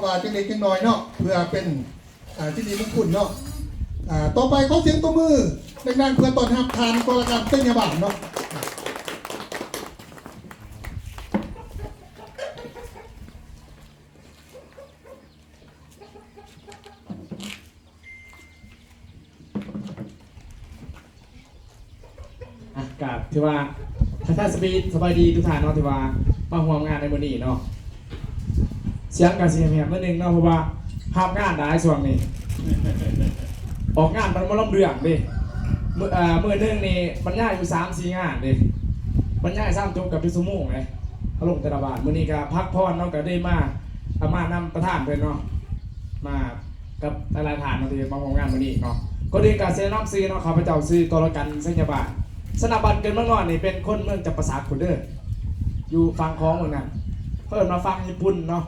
ວ່າຈັກເລັກຈັກນ້ອຍເນາະ ເພື່ອເປັນ ອ່າ ສິລິມຸງຄຸນເນາະ. ອ່າ ຕໍ່ໄປຂໍສຽງຕົບມືດັງໆ ເພື່ອຕ້ອນຮັບທ່ານກໍລະກັນ ໄຊຍະບານເນາະ. ອ່ະ ກະຖືວ່າທັກທາຍສະບາຍ ສະບາຍດີທຸກທ່ານເນາະ ທີ່ວ່າມາຮ່ວມງານໃນມື້ນີ້ເນາະ. ສຽງກະຊິແຫບໆ ໜ້ອຍໜຶ່ງເນາະ ເພາະວ່າຮັບງານຫຼາຍຊ່ວງນີ້ ອອກງານມັນບໍ່ລຳເລື່ອງເດ້. ມື້ ເອີ ມື້ໜຶ່ງນີ້ບັນຍາຍຢູ່ສາມສີ່ງານເດ້ ບັນຍາຍສາມຈົບກະເປັນຊົ່ວໂມງເດ້ ເຮົາລົງແຕ່ລະບ້ານ. ມື້ນີ້ກະພັກຜ່ອນເນາະ ກະໄດ້ມາ ກະມານຳປະທານເພິ່ນເນາະ ມາ ກັບຫຼາຍໆທ່ານເນາະ ທີ່ມາຮ່ວມງານມື້ນີ້ເນາະ. ກ່ອນອື່ນກະຊິແນະນຳຊື່ເນາະ ຂ້າພະເຈົ້າຊື່ ກໍລະກັນ ໄຊຍະບານ ສະໜາບັດເກີດເມືອງນອນນີ້ ເປັນຄົນເມືອງຈຳປາສັກພຸ້ນເດີ ຢູ່ຝັ່ງຂອງເມືອງນັ້ນ ເພິ່ນວ່າຝັ່ງຍີ່ປຸ່ນເນາະ.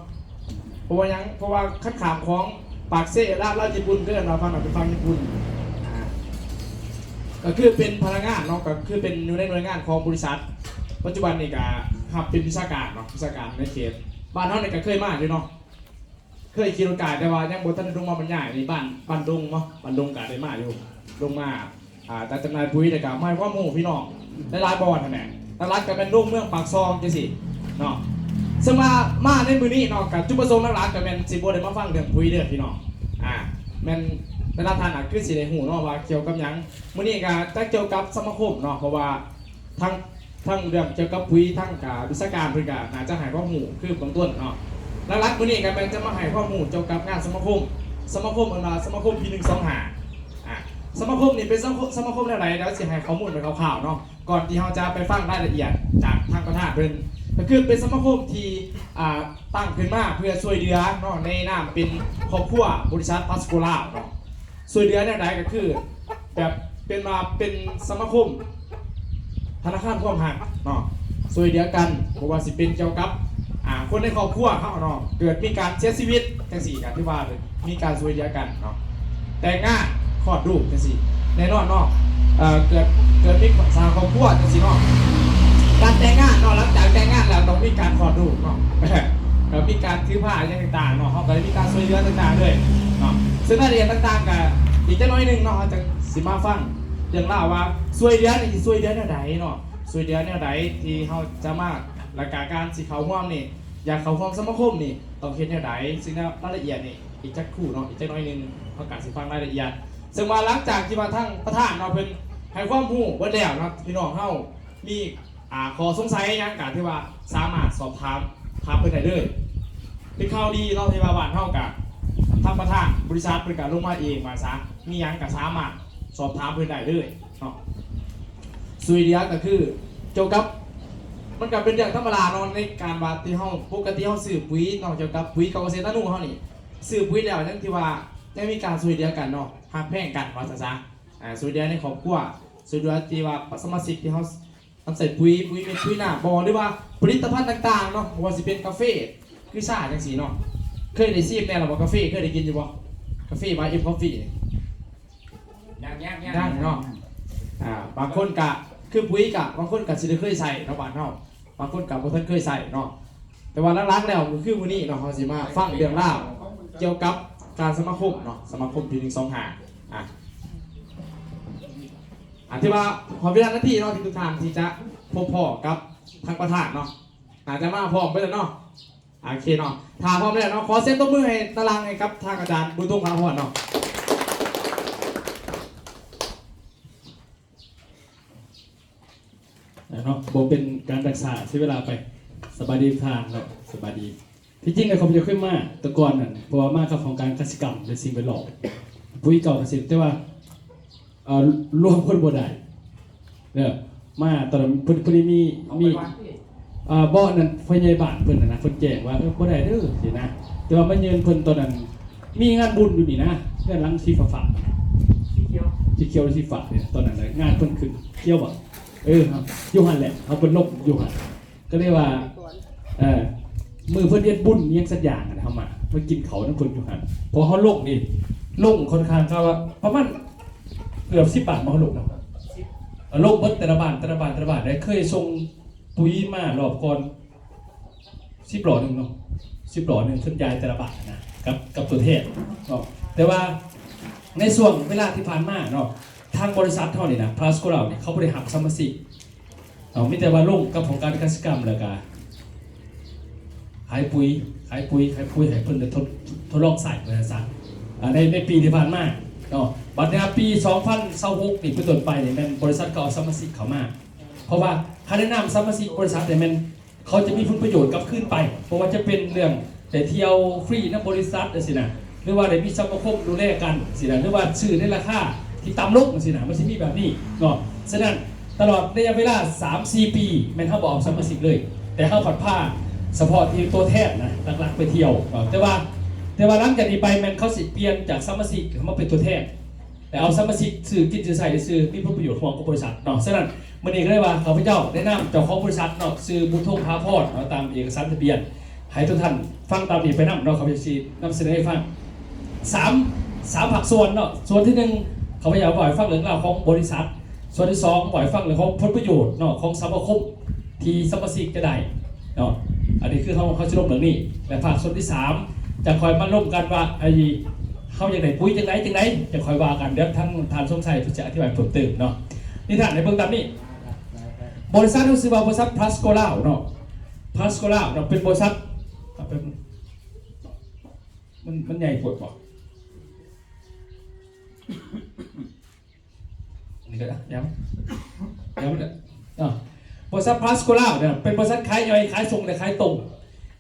ເພາະວ່າຫຍັງ? ເພາະວ່າຄັນຂ້າມຂອງປາກເຊລາວ ລາວຍີ່ປຸ່ນ ເອີ້ນວ່າຝັ່ງນັ້ນເປັນຝັ່ງຍີ່ປຸ່ນ. ອ່າ ກະຄືເປັນພະນັກງານເນາະ ກະຄືເປັນຢູ່ໃນໜ່ວຍງານຂອງບໍລິສັດ. ປັດຈຸບັນນີ້ກະຮັບເປັນວິຊາການເນາະ ວິຊາການໃນເຂດ. ບ້ານເຮົານີ້ກະເຄີຍມາຢູ່ເນາະ ເຄີຍຂີ່ລົດກາຍ ແຕ່ວ່າຍັງບໍ່ທັນໄດ້ລົງມາບັນຍາຍ. ນີ້ບ້ານ ບ້ານດົງເນາະ ບ້ານດົງກະໄດ້ມາຢູ່ ລົງມາ ອ່າ ຈັດຈຳໜ່າຍປຸ໋ຍ ແລ້ວກະມາໃຫ້ຄວາມຮູ້ພີ່ນ້ອງຫຼາຍໆບ່ອນຫັ້ນແຫຼະ. ຫຼັກໆກະແມ່ນລົງເມືອງປາກຊ່ອງຈັ່ງຊີ້ເນາະ. ເຊິ່ງວ່າມາໃນມື້ນີ້ເນາະ ກະຈຸດປະສົງຫຼັກໆກະແມ່ນຊິບໍ່ໄດ້ມາຟັງເລື່ອງປຸ໋ຍເດີພີ່ນ້ອງ. ອ່າ ແມ່ນແຕ່ລະທ່ານອາດຄືຊິໄດ້ຮູ້ເນາະວ່າກ່ຽວກັບຫຍັງ. ມື້ນີ້ກະຈະກ່ຽວກັບສະມາຄົມເນາະ ເພາະວ່າ ທັງ ທັງເລື່ອງກ່ຽວກັບປຸ໋ຍ ທັງການວິຊາການ ເພິ່ນກະໜ້າຈະໃຫ້ຄວາມຮູ້ຄືເບື້ອງຕົ້ນເນາະ. ຫຼັກໆມື້ນີ້ກະແມ່ນຈະມາໃຫ້ຄວາມຮູ້ກ່ຽວກັບງານສະມາຄົມ ສະມາຄົມເອີ້ນວ່າສະມາຄົມພີໜຶ່ງສອງຫ້າ. ອ່າ ສະມາຄົມນີ້ເປັນສະມາຄົມ ສະມາຄົມແນວໃດ? ດຽວຊິໃຫ້ຂໍ້ມູນໄປຄ່າວໆເນາະ ກ່ອນທີ່ເຮົາຈະໄປຟັງລາຍລະອຽດຈາກທາງປະທານເພິ່ນ. ກະຄືເປັນສະມາຄົມທີ່ ອ່າ ຕັ້ງຂຶ້ນມາເພື່ອຊ່ວຍເຫຼືອເນາະ ໃນນາມເປັນຄອບຄົວບໍລິສັດພາສໂກລາວເນາະ. ຊ່ວຍເຫຼືອແນວໃດ? ກະຄືແບບເປັນວ່າເປັນສະມາຄົມທະນາຄານຄວາມຮັກເນາະ ຊ່ວຍເຫຼືອກັນ ບໍ່ວ່າຊິເປັນກ່ຽວກັບ ອ່າ ຄົນໃນຄອບຄົວເຮົາເນາະ ເກີດມີການເສຍຊີວິດຈັ່ງຊີ້ ກະຖືວ່າມີການຊ່ວຍເຫຼືອກັນເນາະ. ແຕ່ງງານ ຄອດລູກຈັ່ງຊີ້ ແນ່ນອນເນາະ ເກີດ ເກີດມີສ້າງຄອບຄົວຈັ່ງຊີ້ເນາະ ການແຕ່ງງານເນາະ ຫຼັງຈາກແຕ່ງງານແລ້ວຕ້ອງມີການຄອດລູກເນາະ ກະມີການຖືພາຫຍັງຕ່າງໆເນາະ ເຮົາກະໄດ້ມີການຊ່ວຍເຫຼືອຕ່າງໆເລີຍເນາະ. ເຊິ່ງລາຍລະອຽດຕ່າງໆກະອີກຈັກໜ້ອຍໜຶ່ງເນາະ ເຮົາຈະຊິມາຟັງເລື່ອງລາວວ່າຊ່ວຍເຫຼືອນີ້ ຊ່ວຍເຫຼືອແນວໃດເນາະ ຊ່ວຍເຫຼືອແນວໃດທີ່ເຮົາສາມາດ ແລ້ວກະການຊິເຂົ້າຮ່ວມນີ້ ຢາກເຂົ້າຮ່ວມສະມາຄົມນີ້ຕ້ອງເຮັດແນວໃດ? ເຊິ່ງລາຍລະອຽດນີ້ອີກຈັກຄູ່ເນາະ ອີກຈັກໜ້ອຍໜຶ່ງເຮົາກະຊິຟັງລາຍລະອຽດ. ເຊິ່ງວ່າຫຼັງຈາກທີ່ວ່າທາງປະທານເນາະ ເພິ່ນໃຫ້ຄວາມຮູ້ເບິດແລ້ວເນາະ ພີ່ນ້ອງເຮົາມີ ອ່າ ຂໍ້ສົງໄສຫຍັງກະຖືວ່າສາມາດສອບຖາມ ຖາມເພິ່ນໄດ້ເລີຍ. ເປັນຂ່າວດີເນາະ ທີ່ວ່າບ້ານເຮົາກະ ທາງປະທານບໍລິສັດເພິ່ນກະລົງມາເອງວ່າຊະ ມີຫຍັງກະສາມາດສອບຖາມເພິ່ນໄດ້ເລີຍເນາະ. ຊ່ວຍເຫຼືອກະຄືກ່ຽວກັບ ມັນກະເປັນເລື່ອງທຳມະດາເນາະ ໃນການວ່າທີ່ເຮົາ ປົກກະຕິເຮົາຊື້ປຸ໋ຍເນາະ ກ່ຽວກັບປຸ໋ຍເຂົ້າກະເສດຕະນູເຮົານີ້ ຊື້ປຸ໋ຍແລ້ວຍັງຖືວ່າຍັງມີການຊ່ວຍເຫຼືອກັນເນາະ ຮັກແພງກັນວ່າຊັ້ນຊະ. ອ່າ ຊ່ວຍເຫຼືອໃນຄອບຄົວ ຊ່ວຍເຫຼືອທີ່ວ່າສະມາຊິກທີ່ເຮົາ ນຳໃຊ້ປຸ໋ຍ ປຸ໋ຍເມັດ ປຸ໋ຍນ້ຳບໍ່ ຫຼືວ່າຜະລິດຕະພັນຕ່າງໆເນາະ ບໍ່ວ່າຊິເປັນກາເຟ ຄືຊາຈັ່ງຊີ້ເນາະ. ເຄີຍໄດ້ຊີມແດ່ລະບໍ່ກາເຟ? ເຄີຍໄດ້ກິນຢູ່ບໍ່ ກາເຟ ວາຍເອັມ ຄອບຟີ? ຍັງ ຍັງ ຍັງ ຍັງເນາະ. ອ່າ ບາງຄົນກະ ຄືປຸ໋ຍກະ ບາງຄົນກະຊິໄດ້ເຄີຍໃຊ້ເນາະ ບ້ານເຮົາ ບາງຄົນກະບໍ່ທັນເຄີຍໃຊ້ເນາະ. ແຕ່ວ່າຫຼັກໆແລ້ວກະຄືມື້ນີ້ເນາະ ເຮົາຊິມາຟັງເລື່ອງລາວກ່ຽວກັບການສະມາຄົມເນາະ ສະມາຄົມປີໜຶ່ງສອງຫ້າ ອ່າ ອາ ຖືວ່າຮອດເວລານາທີເນາະ ທີ່ທຸກທ່ານທີ່ຈະພົບພໍ້ກັບທາງປະທານເນາະ ໜ້າຈະມາພ້ອມເບິດແລ້ວເນາະ. ໂອເຄເນາະ ຖ້າພ້ອມແລ້ວເນາະ ຂໍສຽງຕົບມືໃຫ້ຕາຫຼັງໃຫ້ກັບທາງອາຈານບຸນທົງ ພາພອນເນາະ. ເນາະ ບໍ່ເປັນການດັກສາ ເສຍເວລາໄປ. ສະບາຍດີທ່ານເນາະ ສະບາຍດີ. ທີ່ຈິງແລ້ວຂ້າພະເຈົ້າເຄີຍມາແຕ່ກ່ອນນັ້ນ ເພາະວ່າມາກັບໂຄງການກະສິກຳ ແລະ ສິ່ງແວດລ້ອມ ປຸ໋ຍເກົ່າກະສິ ແຕ່ວ່າ ເອີ ລວມຄົນບໍ່ໄດ້ເດີ ມາຕອນນັ້ນ ເພິ່ນ ເພິ່ນມີ ມີ ເອີ ບໍ່ ອັນນັ້ນ ຜູ້ໃຫຍ່ບ້ານເພິ່ນຫັ້ນນະ ເພິ່ນແຈ້ງວ່າ ເອີ ບໍ່ໄດ້ເດີ ຊີ້ນະ. ແຕ່ວ່າມາເຍີນເພິ່ນຕອນນັ້ນ ມີງານບຸນຢູ່ນີ້ນະ ເຮືອນຫຼັງສີຟ້າໆ ສີຂຽວ ສີຂຽວ ສີຟ້ານີ້ ຕອນນັ້ນນະ ງານເພິ່ນຂຶ້ນ ຂຽວບໍ່? ເອີ ຢູ່ຫັ້ນແຫຼະ ເຮົາເປັນລົມຢູ່ຫັ້ນ ກະເລີຍວ່າ ເອີ ມື້ເພິ່ນເຮັດບຸນຫຍັງສັກຢ່າງຫັ້ນ ເຮົາມາ ມາກິນເຂົ້ານຳເພິ່ນຢູ່ຫັ້ນ. ເພາະເຮົາລົງນີ້ ລົງຂ້ອນຂ້າງກະວ່າປະມານເກືອບສິບບາດ ບໍ່ ເຮົາລົງເນາະ ເອີ ລົງເບິດແຕ່ລະບ້ານ ແຕ່ລະບ້ານ ແຕ່ລະບ້ານ ໄດ້ເຄີຍສົ່ງປຸ໋ຍມາລອບກ່ອນ ສິບລໍ້ໜຶ່ງເນາະ ສິບລໍ້ໜຶ່ງເພິ່ນຈ່າຍແຕ່ລະບາດນະ ກັບ ກັບຕົວແທນເນາະ. ແຕ່ວ່າໃນຊ່ວງເວລາທີ່ຜ່ານມາເນາະ ທາງບໍລິສັດເຮົານີ້ນະ ພລັສໂກລາວນີ້ ເຂົາບໍ່ໄດ້ຮັບສະມາຊິກເນາະ ມີແຕ່ວ່າລົງກັບຫ້ອງການກະສິກຳ ແລ້ວກະຂາຍປຸຍ ຂາຍປຸຍ ຂາຍປຸຍໃຫ້ເພິ່ນໄດ້ທົດ ທົດລອງໃຊ້ວ່າຊັ້ນຊະ ອາ ໃນ ໃນປີທີ່ຜ່ານມາເນາະ. ບັດໃນປີສອງພັນຊາວຫົກນີ້ເປັນຕົ້ນໄປນີ້ ແມ່ນບໍລິສັດເຂົາເອົາສະມາຊິກເຂົ້າມາ ເພາະວ່າຄ່າແນະນຳສະມາຊິກບໍລິສັດນີ້ແມ່ນ ເຂົາຈະມີຜົນປະໂຫຍດກັບຄືນໄປ ບໍ່ວ່າຈະເປັນເລື່ອງໄດ້ທ່ຽວຟຣີນຳບໍລິສັດຈັ່ງຊີ້ນະ ຫຼືວ່າໄດ້ມີສະມາຄົມດູແລກັນຊີ້ນະ ຫຼືວ່າຊື້ໃນລາຄາທີ່ຕ່ຳລົງຊີ້ນະ ມັນຊິມີແບບນີ້ເນາະ. ສະນັ້ນຕະຫຼອດໄລຍະເວລາສາມສີ່ປີ ແມ່ນເຮົາບໍ່ເອົາສະມາຊິກເລີຍ ແຕ່ເຮົາພັດພາສະເພາະທີ່ຕົວແທນນະ ຫຼັກໆໄປທ່ຽວເນາະ. ແຕ່ວ່າ ແຕ່ວ່າຫຼັງຈາກນີ້ໄປແມ່ນເຂົາຊິປ່ຽນຈາກສະມາຊິກມາເປັນຕົວແທນ ແຕ່ເອົາສະມາຊິກຊື້ກິນຊື້ໃຊ້ຊື່ໆ ມີຜົນປະໂຫຍດຮ່ວມກັບບໍລິສັດເນາະ. ສະນັ້ນ ມື້ນີ້ກໍເລີຍວ່າຂ້າພະເຈົ້າແນະນຳເຈົ້າຂອງບໍລິສັດເນາະ ຊື່ບຸນທົງ ພາພອນເນາະ ຕາມເອກະສານທະບຽນ ໃຫ້ທຸກທ່ານຟັງຕາມນີ້ໄປນຳເນາະ. ຂ້າພະເຈົ້າຊິນຳສະເໜີໃຫ້ຟັງສາມ ສາມພາກສ່ວນເນາະ. ສ່ວນທີໜຶ່ງ ຂ້າພະເຈົ້າເວົ້າໃຫ້ຟັງເລື່ອງລາວຂອງບໍລິສັດ, ສ່ວນທີສອງ ເວົ້າໃຫ້ຟັງເລື່ອງຂອງຜົນປະໂຫຍດເນາະ ຂອງສະມາຄົມ ທີ່ສະມາຊິກຈະໄດ້ເນາະ. ອັນນີ້ຄືເຮົາ ເຮົາຊິລົງເລື່ອງນີ້ ແລະ ພາກສ່ວນທີສາມ ຈະຄ່ອຍມາລົມກັນວ່າ ໄອ້ ເຮົາຢາກໄດ້ປຸຍຈັ່ງໃດ ຈັ່ງໃດ ຈະຄ່ອຍວ່າກັນ. ດຽວທາງທ່ານສົມໄຊເພິ່ນຈະອະທິບາຍເພີ່ມເຕີມເນາະ. ນິທານໃຫ້ເບິ່ງຕາມນີ້ ບໍລິສັດເຮົາຊື່ວ່າບໍລິສັດພລັສໂກລາວເນາະ. ພລັສໂກລາວເນາະ ເປັນບໍລິສັດ ເອົາແປັບໜຶ່ງ ມັນ ມັນໃຫຍ່ໂພດບໍ? ອັນນີ້ກໍໄດ້ ດຽວ ດຽວ ເນາະ. ບໍລິສັດພລັສໂກລາວເນຍ ເປັນບໍລິສັດຂາຍຍ່ອຍ ຂາຍສົ່ງ ແລະ ຂາຍຕົງ.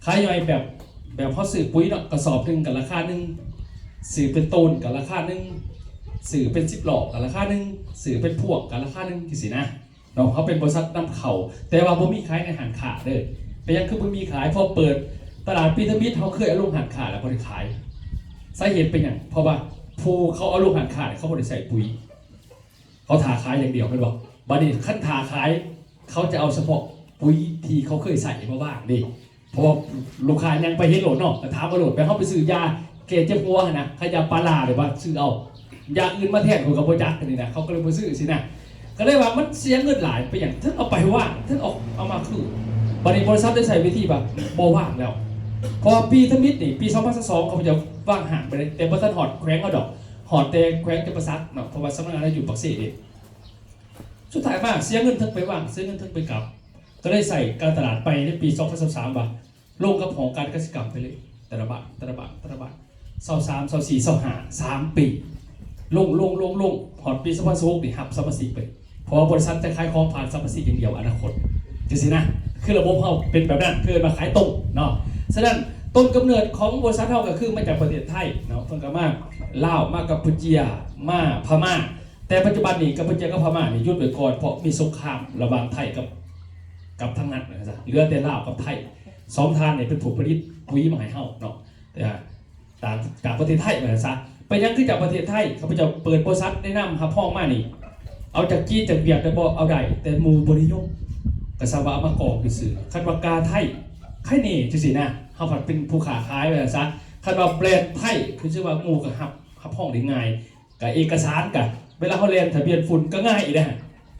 ຂາຍຍ່ອຍແບບ ແບບເຮົາຊື້ປຸຍເນາະ ກະສອບໜຶ່ງກໍລາຄາໜຶ່ງ, ຊື້ເປັນໂຕນກໍລາຄາໜຶ່ງ, ຊື້ເປັນສິບລໍ້ກໍລາຄາໜຶ່ງ, ຊື້ເປັນພວງກໍລາຄາໜຶ່ງ ຈັ່ງຊີ້ນະເນາະ. ເຮົາເປັນບໍລິສັດນຳເຂົ້າ ແຕ່ວ່າບໍ່ມີຂາຍໃນຮ້ານຄ້າເດີ້. ເປັນຫຍັງຄືບໍ່ມີຂາຍ? ເພາະເປີດຕະຫຼາດປີທຳອິດ ເຮົາເຄີຍເອົາລົງຮ້ານຄ້າແລ້ວບໍ່ໄດ້ຂາຍ. ສາເຫດເປັນຫຍັງ? ເພາະວ່າຜູ້ເຂົາເອົາລົງຮ້ານຄ້າ ເຂົາບໍ່ໄດ້ໃຊ້ປຸຍ. ເຂົາຖ້າຂາຍຢ່າງດຽວແມ່ນບໍ່? ບາດນີ້ຄັນຖ້າຂາຍ ເຂົາຈະເອົາສະເພາະປຸຍທີ່ເຂົາເຄີຍໃຊ້ມາວາງເດ້. ເພາະວ່າລູກຄ້າຍ່າງໄປເຫັນໂລດເນາະ ກໍຖາມມາໂລດ. ແບບເຮົາໄປຊື້ຢາແກ້ເຈັບຫົວຫັ້ນນະ, ຂາຍຢາປາລາ ຫຼືວ່າຊື້ເອົາ ຢາອື່ນມາແທນ ເຂົາກໍບໍ່ຈັກ ອັນນີ້ນະ ເຂົາກໍເລີຍບໍ່ຊື້ຊີ້ນະ. ກໍເລີຍວ່າມັນເສຍເງິນຫຼາຍ. ເປັນຫຍັງ? ເຖິງເອົາໄປວາງ ເຖິງເອົາ ເອົາມາຄືນ. ບາດນີ້ບໍລິສັດໄດ້ໃຊ້ວິທີວ່າບໍ່ວາງແລ້ວ ເພາະວ່າປີທຳອິດນີ້ ປີສອງພັນຊາວສອງ ເຂົາເຈົ້າວາງຮ້ານໄປເລີຍ ແຕ່ບໍ່ທັນຮອດແຂວງເຮົາດອກ. ຮອດແຕ່ແຂວງຈຳປາສັກເນາະ ເພາະວ່າສຳນັກງານເຮົາຢູ່ປາກເຊເດ້. ສຸດທ້າຍມາເສຍເງິນ ເຖິງໄປວາງ ເສຍເງິນ ເຖິງໄປກັບ ກໍເລີຍໃສ່ການຕະຫຼາດໄປໃນປີສອງພັນຊາວສາມ ວ່າລົງກັບຫ້ອງການກະສິກຳໄປເລີຍ ແຕ່ລະບາດ ແຕ່ລະບາດ ແຕ່ລະບາດ ຊາວສາມ ຊາວສີ່ ຊາວຫ້າ ສາມປີ ລົງ ລົງ ລົງ ລົງ ຮອດປີສອງພັນຊາວຫົກນີ້ຮັບສະມາຊິກໄປ ເພາະວ່າບໍລິສັດຈະຂາຍຂອງຜ່ານສະມາຊິກຢ່າງດຽວອະນາຄົດ ຈັ່ງຊີ້ນະ. ຄືລະບົບເຮົາເປັນແບບນັ້ນ ຄືເອີ້ນວ່າຂາຍຕົງເນາະ. ສະນັ້ນຕົ້ນກຳເນີດຂອງບໍລິສັດເຮົາກໍຄືມາຈາກປະເທດໄທເນາະ ເພິ່ນກໍມາລາວ ມາກຳປູເຈຍ ມາພະມ້າ. ແຕ່ປັດຈຸບັນນີ້ກຳປູເຈຍກັບພະມ້ານີ້ຢຸດໄວ້ກ່ອນ ເພາະມີສົງຄາມລະຫວ່າງໄທກັບ ກັບທາງນັ້ນວ່າຊັ້ນຊະ. ເຫຼືອແຕ່ລາວກັບໄທ ສອງທ່ານນີ້ເປັນຜູ້ຜະລິດປຸຍມາໃຫ້ເຮົາເນາະ ຈາກ ຈາກປະເທດໄທວ່າຊັ້ນຊະ. ເປັນຫຍັງຄືຈາກປະເທດໄທ? ຂ້າພະເຈົ້າເປີດບໍລິສັດແນະນຳຮັບຮອງມານີ້ ເອົາຈາກຈີນຈາກຫວຽດໄດ້ບໍ່? ເອົາໄດ້ ແຕ່ໝູ່ບໍ່ນິຍົມ ກໍສາມາດເອົາມາກອງຊື່ໆ. ຄັນວ່າກາໄທ ໄຄເນ ຈັ່ງຊີ້ນະ ເຮົາພັດເປັນຜູ້ຄ້າຂາຍວ່າຊັ້ນຊະ. ຄັນວ່າແບຣນໄທ ຄືຊິວ່າໝູ່ກໍຮັບ ຮັບຮອງໄດ້ງ່າຍ ກະເອກະສານກະ ເວລາເຮົາແລ່ນທະບຽນຝຸ່ນກະງ່າຍອີກນະ.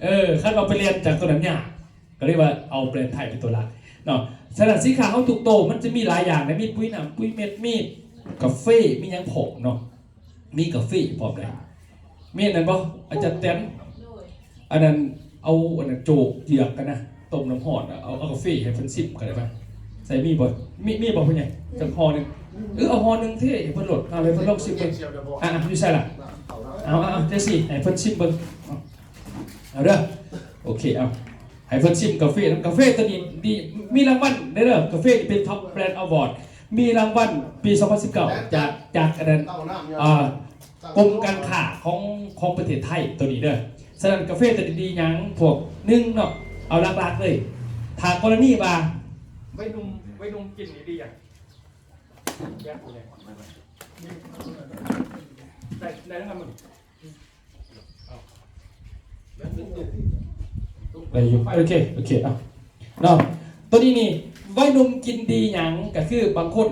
ເອີ ຄັນວ່າໄປແລ່ນຈາກຕົວນັ້ນຍາກ ກໍເລີຍວ່າເອົາແບຣນໄທເປັນຕົວຫຼັກເນາະ. ສະນັ້ນສິນຄ້າເຮົາທຸກໂຕມັນຈະມີຫຼາຍຢ່າງນະ ມີປຸຍນ້ຳ ປຸຍເມັດ ມີກາເຟ ມີຫຍັງພ້ອມເນາະ ມີກາເຟພ້ອມໄດ໋. ມີອັນນັ້ນບໍ່ ອາຈານແຕນ? ອັນນັ້ນ ເອົາອັນນັ້ນໂຈກເຢືອກກັນນະ ຕົ້ມນ້ຳຮ້ອນ ເອົາ ເອົາກາເຟໃຫ້ເພິ່ນຊິມກໍໄດ້ປະ? ໃສ່ມີບໍ່? ມີ ມີບໍ່ຜູ້ໃຫຍ່? ຈັກຫໍ່ໜຶ່ງ? ເອີ ເອົາຫໍ່ໜຶ່ງເທໃຫ້ເພິ່ນໂລດ ເອົາໃຫ້ເພິ່ນລອງຊິມເບິ່ງ. ອ່າ ຢູ່ໃສລະ? ເອົາ ເອົາ ເອົາ ຈັ່ງຊີ້ ໃຫ້ເພິ່ນຊິມເບິ່ງ ເອົາ ເອົາເດີ້. ໂອເຄ ເອົາ ໃຫ້ເພິ່ນຊິມກາເຟນຳ. ກາເຟໂຕນີ້ດີ ມີລາງວັນເດີ້ ກາເຟນີ້ເປັນ Top Brand Award ມີລາງວັນປີສອງພັນສິບເກົ້າ ຈາກ ຈາກອັນນັ້ນ ອ່າ ກົມການຄ້າຂອງ ຂອງປະເທດໄທໂຕນີ້ເດີ້. ສະນັ້ນກາເຟໂຕນີ້ດີຫຍັງ? ພວກໜຶ່ງເນາະ ເອົາຫຼັກໆເລີຍ ຖ້າກໍລະນີວ່າ ໄວໜຸ່ມ ໄວໜຸ່ມກິນນີ້ດີຫຍັງ? ໄດ້ ໄດ້ແລ້ວນະມຶງ. ໄດ້ຢູ່ ໂອເຄ ໂອເຄ ເອົາເນາະ. ໂຕນີ້ນີ້ ໄວໜຸ່ມກິນດີຫຍັງ? ກະຄືບາງຄົນ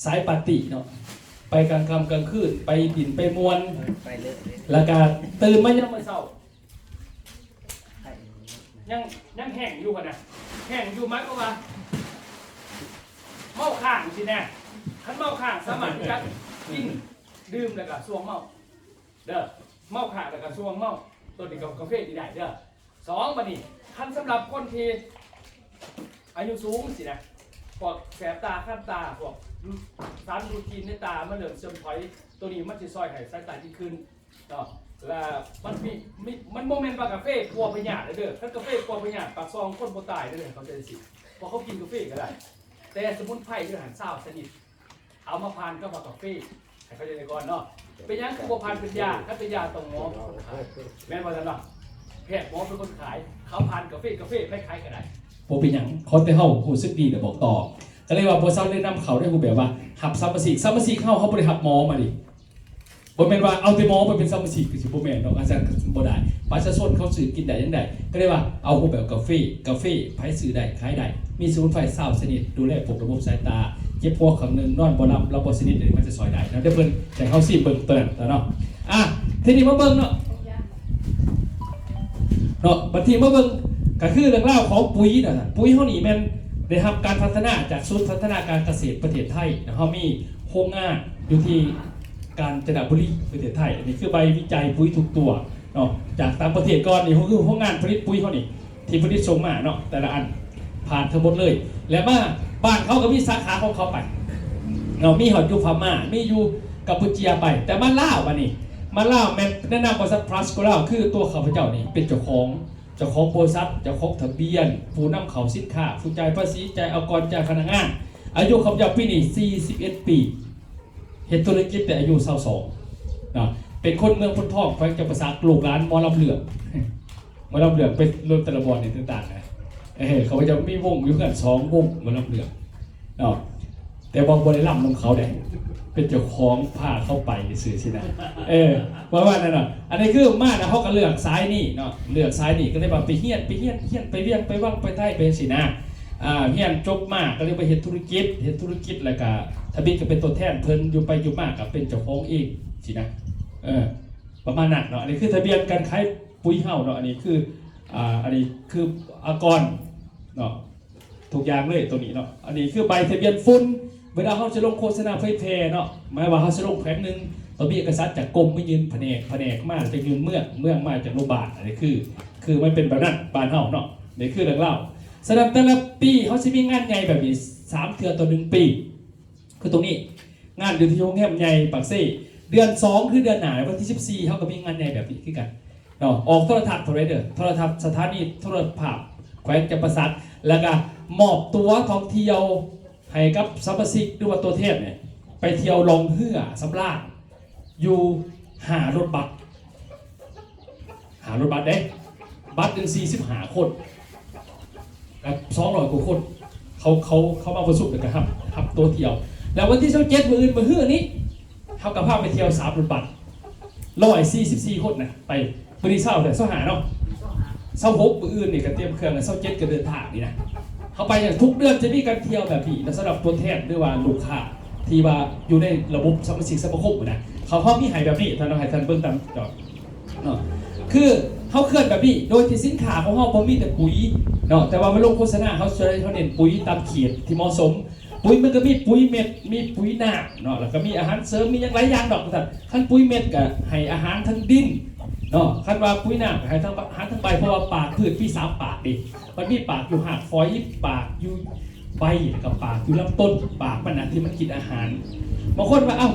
ສາຍປາຕີ້ເນາະ ໄປກາງຄ່ຳກາງຄືນ ໄປດິ້ນໄປມ່ວນ ໄປເລີຍ ແລ້ວກະຕື່ນມາຍາມມື້ເຊົ້າ ຍັງ ຍັງແຫ້ງຢູ່ຫັ້ນນະ ແຫ້ງຢູ່ ໝາຍຄວາມວ່າ ເມົາຄ້າງຊີ້ນະ ຄັນເມົາຄ້າງສາມາດທີ່ຈະກິນດື່ມແລ້ວກໍຊ່ວງເມົາເດີ ເມົາຄ້າງແລ້ວກໍຊ່ວງເມົາ ໂຕນີ້ກໍກາເຟນີ້ໄດ້ເດີ. ສອງ ບັດນີ້ ຄັນສຳລັບຄົນທີ່ອາຍຸສູງຊີ້ນະ ພວກແສບຕາ ຄັນຕາ ພວກສານດູດກິ່ນໃນຕາມັນເລີ່ມເສື່ອມຖອຍ ໂຕນີ້ມັນຊິຊ່ອຍໃຫ້ສາຍຕາດີຂຶ້ນ ເນາະ ແລະ ມັນມີ ມີ ມັນບໍ່ແມ່ນວ່າກາເຟປົວພະຍາດເດີ ຄັນກາເຟປົວພະຍາດ ປາກຊ່ອງຄົນບໍ່ຕາຍເດີ ເຂົາເຈົ້າຊິ ເພາະເຂົາກິນກາເຟກໍໄດ້ ແຕ່ສະໝຸນໄພຢູ່ຫັ້ນຊາວຊະນິດ ເອົາມາຜ່ານກັບວ່າກາເຟ ໃຫ້ເຂົ້າໃຈກ່ອນເນາະ. ເປັນຫຍັງຄືບໍ່ຜ່ານເປັນຢາ? ຄັນເປັນຢາຕ້ອງໝໍເປັນຄົນຂາຍ ແມ່ນບໍ່ຊັ້ນເນາະ? ແພດໝໍເປັນຄົນຂາຍ ເຂົາຜ່ານກາເຟ ກາເຟໃຜຂາຍກໍໄດ້ ບໍ່ເປັນຫຍັງ ຂໍແຕ່ເຮົາຮູ້ສຶກດີແລ້ວບອກຕໍ່. ກໍເລີຍວ່າບໍ່ຊາວແນະນຳເຂົາໃນຮູບແບບວ່າຮັບສະມາຊິກ ສະມາຊິກເຮົາ ເຮົາບໍ່ໄດ້ຮັບໝໍມານີ້ ບໍ່ແມ່ນວ່າເອົາແຕ່ໝໍໄປເປັນສະມາຊິກ ຄືຊິບໍ່ແມ່ນດອກ ອາຈານ ບໍ່ໄດ້ ປະຊາຊົນເຂົາຊື້ກິນໄດ້ຫຍັງໄດ້ ກໍເລີຍວ່າເອົາຮູບແບບກາເຟ ກາເຟໃຜຊື້ໄດ້ຂາຍໄດ້ ມີສະໝຸນໄພຊາວຊະນິດ ດູແລປົກລະບົບສາຍຕາ ເຈັບຫົວຂ້າງໜຶ່ງ ນອນບໍ່ຫຼັບ ຫຼັບບໍ່ສະໜິດ ອັນນີ້ມັນຈະຊ່ອຍໄດ້ນະ ດຽວເພິ່ນໃຫ້ເຮົາຊີມເບິ່ງໂຕນັ້ນເນາະ. ອ່ະ ທີນີ້ມາເບິ່ງເນາະ ເນາະ ບັດທີມາເບິ່ງ ກໍຄືເລື່ອງລາວຂອງປຸຍນະ ປຸຍເຮົານີ້ແມ່ນໄດ້ຮັບການພັດທະນາຈາກສູນພັດທະນາການກະເສດປະເທດໄທ ເຮົາມີໂຮງງານຢູ່ທີ່ ການຈະນະບູລີ ປະເທດໄທ ອັນນີ້ຄືໃບວິໄຈປຸຍທຸກຕົວເນາະ ຈາກຕ່າງປະເທດກ່ອນ ນີ້ຄືໂຮງງານຜະລິດປຸຍເຮົານີ້ ທີ່ຜະລິດສົ່ງມາເນາະ ແຕ່ລະອັນຜ່ານທັງໝົດເລີຍ ແລະ ມາບ້ານເຂົາກໍມີສາຂາຂອງເຂົາໄປເນາະ ມີຮອດຢູ່ພະມ້າ ມີຢູ່ກຳປູເຈຍໄປ ແຕ່ມາລາວບັດນີ້ ມາລາວແມ່ນແນະນຳບໍລິສັດພລັສໂກລາວ ຄືຕົວຂ້າພະເຈົ້ານີ້ເປັນເຈົ້າຂອງ ເຈົ້າຂອງບໍລິສັດ ເຈົ້າຂອງທະບຽນ ຜູ້ນຳເຂົ້າສິນຄ້າ ຜູ້ຈ່າຍພາສີ ຈ່າຍອາກອນ ຈ່າຍພະນັກງານ ອາຍຸຂ້າພະເຈົ້າປີນີ້ສີ່ສິບເອັດປີ ເຮັດທຸລະກິດແຕ່ອາຍຸຊາວສອງເນາະ ເປັນຄົນເມືອງໂພນທອງ ແຂວງຈຳປາສັກ ລູກຫຼານໝໍລຳເລື່ອງ ໝໍລຳເລື່ອງໄປລົດແຕ່ລະບ່ອນນີ້ຕ່າງໆນະ ເອີ ເຂົາເຈົ້າມີວົງຢູ່ເຮືອນສອງວົງ ໝໍລຳເລື່ອງເນາະ ແຕ່ວ່າບໍ່ໄດ້ລຳນຳເຂົາເດ້ ເປັນເຈົ້າຂອງພາເຂົາໄປຊື່ໆຊີ້ນະ ເອີ ປະມານນັ້ນເນາະ. ອັນນີ້ຄືມາແລ້ວເຮົາກໍເລືອກສາຍນີ້ເນາະ ເລືອກສາຍນີ້ກໍເລີຍວ່າໄປຮຽນ ໄປຮຽນ ຮຽນໄປວຽງ ໄປວັງ ໄປໄທ ໄປຈັ່ງຊີ້ນະ ອ່າ ຮຽນຈົບມາກໍເລີຍໄປເຮັດທຸລະກິດ ເຮັດທຸລະກິດແລ້ວກໍທຳອິດກໍເປັນຕົວແທນເພິ່ນ ຢູ່ໄປຢູ່ມາກໍເປັນເຈົ້າຂອງເອງຊີ້ນະ ເອີ ປະມານນັ້ນເນາະ. ອັນນີ້ຄືທະບຽນການຂາຍປຸຍເຮົາເນາະ ອັນນີ້ຄື ອ່າ ອັນນີ້ຄືອາກອນເນາະ ທຸກຢ່າງເລີຍໂຕນີ້ເນາະ. ອັນນີ້ຄືໃບທະບຽນຝຸ່ນ ເວລາເຮົາຈະລົງໂຄສະນາເຜີຍແຜ່ເນາະ ໝາຍວ່າເຮົາຈະລົງແຂວງໜຶ່ງ ຕ້ອງມີເອກະສານຈາກກົມມາຍື່ນພະແນກ ພະແນກມາຈະຍື່ນເມືອງ ເມືອງມາຈາກໂຮງບານ ອັນນີ້ຄື ຄືມັນເປັນແບບນັ້ນບ້ານເຮົາເນາະ. ນີ້ຄືເລື່ອງລາວ. ສະນັ້ນແຕ່ລະປີເຮົາຊິມີງານໃຫຍ່ແບບນີ້ສາມເທື່ອຕໍ່ໜຶ່ງປີ ຄືຕົງນີ້ ງານຢູ່ທີ່ໂຮງແຮມໃຫຍ່ປາກເຊ ເດືອນສອງ ຄືເດືອນໜ້າ ວັນທີສິບສີ່ ເຮົາກໍມີງານໃຫຍ່ແບບນີ້ຄືກັນເນາະ. ອອກໂທລະທັດເທົ່າໃດເດີ ໂທລະທັດສະຖານີໂທລະພາບແຂວງຈຳປາສັກ ແລ້ວກໍມອບຕົ໋ວທ່ອງທ່ຽວໃຫ້ກັບສະມາຊິກ ຫຼືວ່າຕົວແທນນີ້ ໄປທ່ຽວລ່ອງເຮືອສຳລານຢູ່ຫ້າລົດບັດ ຫ້າລົດບັດເດ້ ບັດໜຶ່ງສີ່ສິບຫ້າຄົນ ກັບສອງຮ້ອຍກວ່າຄົນ ເຂົາ ເຂົາ ເຂົາມາປະຊຸມ ແລ້ວກໍຮັບ ຮັບຕົ໋ວທ່ຽວ. ແລ້ວວັນທີຊາວເຈັດ ມື້ອື່ນ ມື້ຮືນີ້ ເຮົາກໍພາໄປທ່ຽວສາມລົດບັດ ຮ້ອຍສີ່ສິບສີ່ຄົນນະ ໄປ ມື້ນີ້ຊາວເທົ່າໃດ ຊາວຫ້າເນາະ ຊາວຫົກ ມື້ອື່ນນີ້ກໍຕຽມເຄື່ອງ ແລ້ວຊາວເຈັດກໍເດີນທາງນີ້ນະ. ເຮົາໄປຫຍັງ ທຸກເດືອນຈະມີການທ່ຽວແບບນີ້ນະ ສຳລັບຕົວແທນ ຫຼືວ່າລູກຄ້າ ທີ່ວ່າຢູ່ໃນລະບົບສະມາຊິກສະມາຄົມນະ ເຂົາ ເຮົາມີໃຫ້ແບບນີ້ ທ່ານ ໃຫ້ທ່ານເບິ່ງຕາມຈໍເນາະ. ຄືເຮົາເຄື່ອນແບບນີ້ ໂດຍທີ່ສິນຄ້າຂອງເຮົາບໍ່ມີແຕ່ປຸຍເນາະ ແຕ່ວ່າມາລົງໂຄສະນາ ເຮົາ ເຮົາເນັ້ນປຸຍຕາມເຂດທີ່ເໝາະສົມ. ປຸຍມັນກໍມີປຸຍເມັດ ມີປຸຍນ້ຳເນາະ ແລ້ວກໍມີອາຫານເສີມ ມີຫຍັງຫຼາຍຢ່າງດອກວ່າຊັ້ນ. ຄັນປຸຍເມັດກໍໃຫ້ອາຫານທາງດິນເນາະ ຄັນວ່າປຸຍນ້ຳກໍໃຫ້ທາງ ອາຫານທາງໃບ ເພາະວ່າປາກພືດມີສາມປາກເດ້ ມັນມີປາກຢູ່ຮາກຝອຍ ປາກຢູ່ໃບ ແລ້ວກໍປາກຢູ່ລຳຕົ້ນ ປາກມັນນະທີ່ມັນກິນອາຫານ. ບາງຄົນວ່າ ເອົ້າ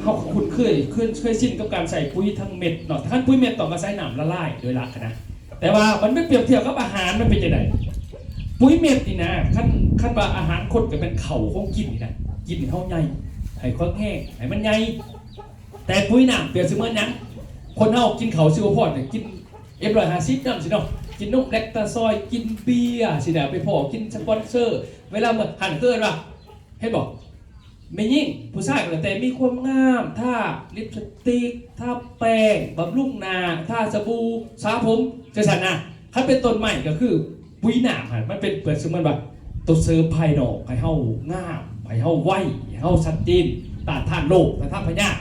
ເຮົາຄຸ້ນເຄີຍ ເຄີຍ ເຄີຍຊິນກັບການໃສ່ປຸຍທາງເມັດເນາະ ຄັນປຸຍເມັດຕ້ອງອາໄສນ້ຳລະລາຍໂດຍຫຼັກນະ ແຕ່ວ່າມັນໄປປຽບທຽບກັບອາຫານ ມັນເປັນຈັ່ງໃດ? ປຸຍເມັດນີ້ນະ ຄັນ ຄັນວ່າອາຫານຄົນກໍແມ່ນເຂົ້າຂອງກິນນີ້ນະ ກິນໃຫ້ເຮົາໃຫຍ່ ໃຫ້ແຂງແຮງ ໃຫ້ມັນໃຫຍ່. ແຕ່ປຸຍນ້ຳປຽບສະເໝືອນຫຍັງ? ຄົນເຮົາກິນເຂົ້າຊິບໍ່ພໍ ກິນເອັມຮ້ອຍຫ້າສິບນຳຊີ້ເນາະ ກິນນົມແລັກຕາຊອຍ ກິນເບຍຊີ້ນະ ໄປພໍ້ກິນສະປອນເຊີ ເວລາເມື່ອ ຫັ້ນເອີ້ນວ່າ ເຫັນບໍ່? ແມ່ຍິງ ຜູ້ຊາຍກໍແລ້ວແຕ່ ມີຄວາມງາມ ທາລິບສະຕິກ ທາແປ້ງ ບຳລຸງໜ້າ ທາສະບູ ສະຜົມ ຈັ່ງຊັ້ນນະ. ຄັນເປັນຕົ້ນໄມ້ກໍຄືປຸຍນ້ຳຫັ້ນ ມັນເປັນ ປຽບສະເໝືອນວ່າຕົວເສີມພາຍນອກ ໃຫ້ເຮົາງາມ ໃຫ້ເຮົາໄວ ໃຫ້ເຮົາຊັດເຈນ ຕ້ານທານໂລກ ຕ້ານທານພະຍາດ.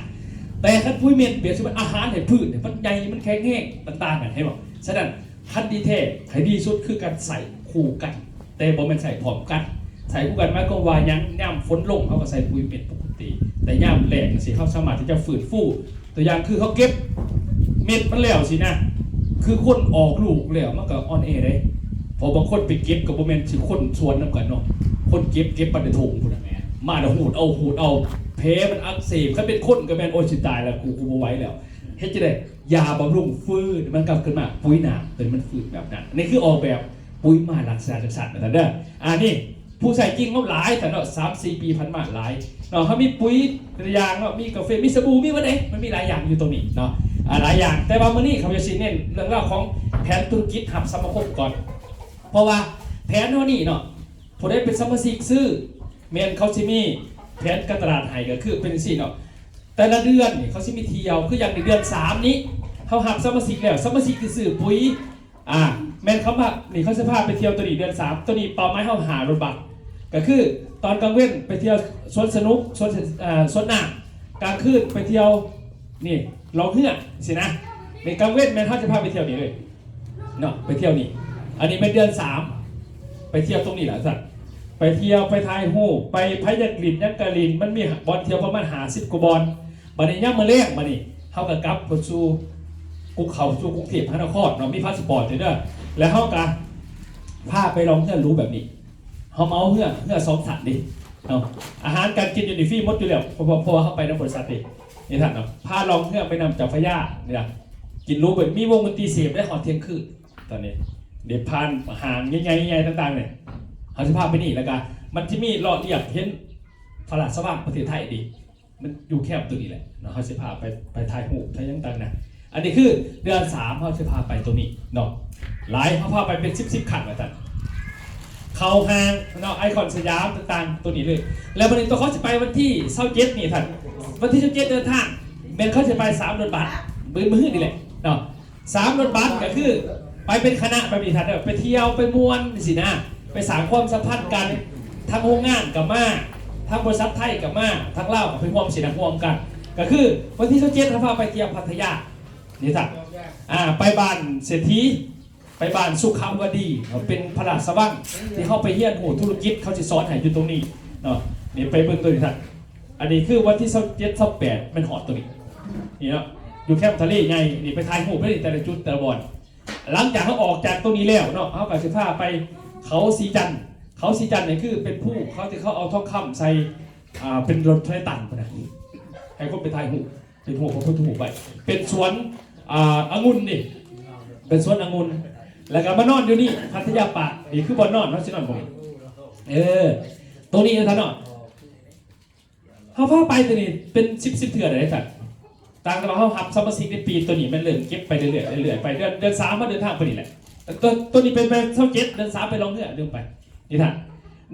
ແຕ່ຄັນປຸຍເມັດ ປຽບສະເໝືອນອາຫານໃຫ້ພືດ ໃຫ້ມັນໃຫຍ່ ມັນແຂງແຮງ ມັນຕ່າງກັນ ເຫັນບໍ່? ສະນັ້ນ ຄັນດີແທ້ ໃຫ້ດີສຸດຄືການໃຊ້ຄູ່ກັນ ແຕ່ບໍ່ແມ່ນໃຊ້ພ້ອມກັນ. ໃສ່ຄູ່ກັນໝາຍຄວາມວ່າຫຍັງ? ຍາມຝົນລົງເຮົາກໍໃສ່ປຸ໋ຍເມັດປົກກະຕິ, ແຕ່ຍາມແລ້ງຈັ່ງຊີ້ເຮົາສາມາດທີ່ຈະຟື້ນຟູ. ຕົວຢ່າງຄືເຮົາເກັບເມັດມັນແລ້ວຊີ້ນະ, ຄືຄົນອອກລູກແລ້ວມັນກໍອ່ອນແອເດ້. ເພາະບາງຄົນໄປເກັບກໍບໍ່ແມ່ນຊິຄົນສວນນຳກັນເນາະ, ຄົນເກັບ ເກັບປານໃນຖົງພຸ້ນນະ, ມາແລ້ວຫູດເອົາ ຫູດເອົາ, ແຜມັນອັກເສບ. ຄັນເປັນຄົນກໍແມ່ນ ໂອ້ຍ ຊິຕາຍແລ້ວ ກູ ກູບໍ່ໄຫວແລ້ວ. ເຮັດຈັ່ງໃດ? ຢາບຳລຸງຟື້ນ ມັນກັບຄືນມາ, ປຸ໋ຍນ້ຳຕົວນີ້ມັນຟື້ນແບບນັ້ນ. ອັນນີ້ຄືອອກແບບປຸ໋ຍມາລັກສະນະຈັ່ງຊັ້ນວ່າຊັ້ນເດີ. ອັນນີ້ຜູ້ໃຊ້ຈິງເຮົາຫຼາຍແທ້ເນາະ, ສາມສີ່ປີຜ່ານມາຫຼາຍເນາະ. ເຮົາມີປຸ໋ຍຫຼາຍຢ່າງເນາະ, ມີກາເຟ ມີສະບູ ມີໝົດເດ້, ມັນມີຫຼາຍຢ່າງຢູ່ຕົງນີ້ເນາະ, ອ່າ ຫຼາຍຢ່າງ. ແຕ່ວ່າມື້ນີ້ຂ້າພະເຈົ້າຊິເນັ້ນເລື່ອງລາວຂອງແຜນທຸລະກິດຮັບສະມາຄົມກ່ອນ. ເພາະວ່າແຜນເຮົານີ້ເນາະ, ຜູ້ໃດເປັນສະມາຊິກຊື້ ແມ່ນເຂົາຊິມີແຜນການຕະຫຼາດໃຫ້, ກໍຄືເປັນຈັ່ງຊີ້ເນາະ, ແຕ່ລະເດືອນນີ້ເຂົາຊິມີທ່ຽວ. ຄືຢ່າງໃນເດືອນສາມນີ້ ເຮົາຮັບສະມາຊິກແລ້ວ, ສະມາຊິກທີ່ຊື້ປຸ໋ຍ ອ່າ ແມ່ນເຂົາມານີ້ ເຂົາຊິພາໄປທ່ຽວໂຕນີ້ເດືອນສາມ. ໂຕນີ້ເປົ້າໝາຍເຮົາຫ້າຮ້ອຍບາດ, ກໍຄືຕອນກາງເວັນໄປທ່ຽວສວນສະໜຸກ ສວນ ເອີ ສວນນ້ຳ, ກາງຄືນໄປທ່ຽວນີ້ລ່ອງເຮືອຊີ້ນະ. ໃນກາງເວັນແມ່ນເຮົາຈະພາໄປທ່ຽວນີ້ເລີຍເນາະ, ໄປທ່ຽວນີ້. ອັນນີ້ແມ່ນເດືອນສາມ ໄປທ່ຽວຕົງນີ້ລະຊັ້ນ, ໄປທ່ຽວ ໄປຖ່າຍຮູບ ໄປ ໃຜຢາກຫຼິ້ນຫຍັງກໍຫຼິ້ນ. ມັນມີບ່ອນທ່ຽວປະມານຫ້າສິບກວ່າບ່ອນ. ບັດນີ້ຍາມມື້ແລງ ບັດນີ້ເຮົາກໍກັບເຂົ້າສູ່ ກຸກເຂົ້າສູ່ກຸງເທບມະຫານະຄອນເນາະ, ມີພາສະປອດຢູ່ເດີ, ແລ້ວເຮົາກໍພາໄປລ່ອງເຮືອຫຼູແບບນີ້. ເຮົາເໝົາເຮືອ ເຮືອສອງຊັ້ນເດ້ເນາະ, ອາຫານການກິນຢູ່ນີ້ຟຣີໝົດຢູ່ແລ້ວ ເພາະ ເພາະວ່າເຮົາໄປນຳບໍລິສັດເດ້. ນີ້ທ່ານເນາະ, ພາລ່ອງເຮືອໄປນຳເຈົ້າພະຍານີ້ລະ, ກິນຫຼູເບິດ, ມີວົງດົນຕີເສບໄດ້ຮອດທ່ຽງຄືນ. ຕອນນີ້ໄດ້ຜ່ານຫ້າງໃຫຍ່ໆຕ່າງໆນີ້ ເຮົາຊິພາໄປນີ້, ແລ້ວກໍມັນຈະມີເລາະລຽບເຫັນພະລາຊະວັງປະເທດໄທເດ້. ມັນຢູ່ແຄມໂຕນີ້ແຫຼະເນາະ, ເຮົາຊິພາໄປ ໄປຖ່າຍຮູບ ຖ່າຍຫຍັງຕ່າງນະ. ອັນນີ້ຄືເດືອນສາມ ເຮົາຊິພາໄປໂຕນີ້ເນາະ, ຫຼາຍ ເຮົາພາໄປເປັນສິບ ສິບຄັນວ່າຊັ້ນ, ເຂົ້າຫ້າງເນາະ, ໄອຄອນສະຫຍາມຕ່າງໆ ໂຕນີ້ເລີຍ. ແລ້ວບັດນີ້ໂຕເຂົາຊິໄປວັນທີຊາວເຈັດນີ້ທ່ານ, ວັນທີຊາວເຈັດເດີນທາງ, ແມ່ນເຂົາຊິໄປສາມລົດບັສ ມື້ ມື້ນີ້ແຫຼະເນາະ. ສາມລົດບັສກໍຄືໄປເປັນຄະນະແບບນີ້ທ່ານເດີ, ໄປທ່ຽວໄປມ່ວນຊີ້ນະ, ໄປສ້າງຄວາມສຳພັນກັນ, ທາງໂຮງງານກໍມາ, ທາງບໍລິສັດໄທກໍມາ, ທາງລາວກໍໄປຮ່ວມຊີ້ນະ, ຮ່ວມກັນ. ກໍຄືວັນທີຊາວເຈັດເຮົາພາໄປທ່ຽວພັດທະຍານີ້ທ່ານ, ອ່າ ໄປບ້ານເສດຖີ, ໄປບ້ານສຸຂະວະດີ, ເປັນພະລາຊະວັງທີ່ເຮົາໄປຮຽນຮູ້ທຸລະກິດ, ເຂົາຊິສອນໃຫ້ຢູ່ຕົງນີ້ເນາະ. ນີ້ໄປເບິ່ງໂຕນີ້ທ່ານ. ອັນນີ້ຄືວັນທີຊາວເຈັດ ຊາວແປດ ແມ່ນຮອດໂຕນີ້ ນີ້ເນາະ, ຢູ່ແຄມທະເລໃຫຍ່ນີ້. ໄປຖ່າຍຮູບໄປນີ້ ແຕ່ລະຈຸດແຕ່ລະບ່ອນ. ຫຼັງຈາກເຮົາອອກຈາກໂຕນີ້ແລ້ວເນາະ, ເຮົາກໍຊິພາໄປເຂົາສີຈັນ. ເຂົາສີຈັນນີ້ຄືເປັນພູເຂົາທີ່ເຂົາເອົາທອງຄຳໃສ່ ອ່າ ເປັນລົດເທົ່າໃດຕັນພຸ້ນນະ, ໃຫ້ຄົນໄປຖ່າຍຮູບ ເປັນຮູບ ເປັນພະພຸດທະຮູບໄວ້. ເປັນສວນ ອ່າ ອະງຸ່ນນີ້, ເປັນສວນອະງຸ່ນ. ແລ້ວກໍມານອນຢູ່ນີ້ ພັດທະຍາປາກ, ນີ້ຄືບ່ອນນອນ, ເຮົາຊິນອນບ່ອນ ເອີ ໂຕນີ້ນະທ່ານເນາະ. ເຮົາພາໄປໂຕນີ້ເປັນສິບ ສິບເທື່ອໄດ້ທ່ານ, ຕ່າງແຕ່ວ່າເຮົາຮັບສະມາຊິກໃນປີໂຕນີ້ ແມ່ນເລີ່ມເກັບໄປເລື້ອຍໆ ເລື້ອຍໆໄປ. ເດືອນ ເດືອນສາມເຮົາເດີນທາງໄປນີ້ແຫຼະ, ໂຕ ໂຕນີ້ເປັນ ເປັນຊາວເຈັດ ເດືອນສາມໄປລ່ອງເຮືອ ລືມໄປ. ນີ້ທ່ານ,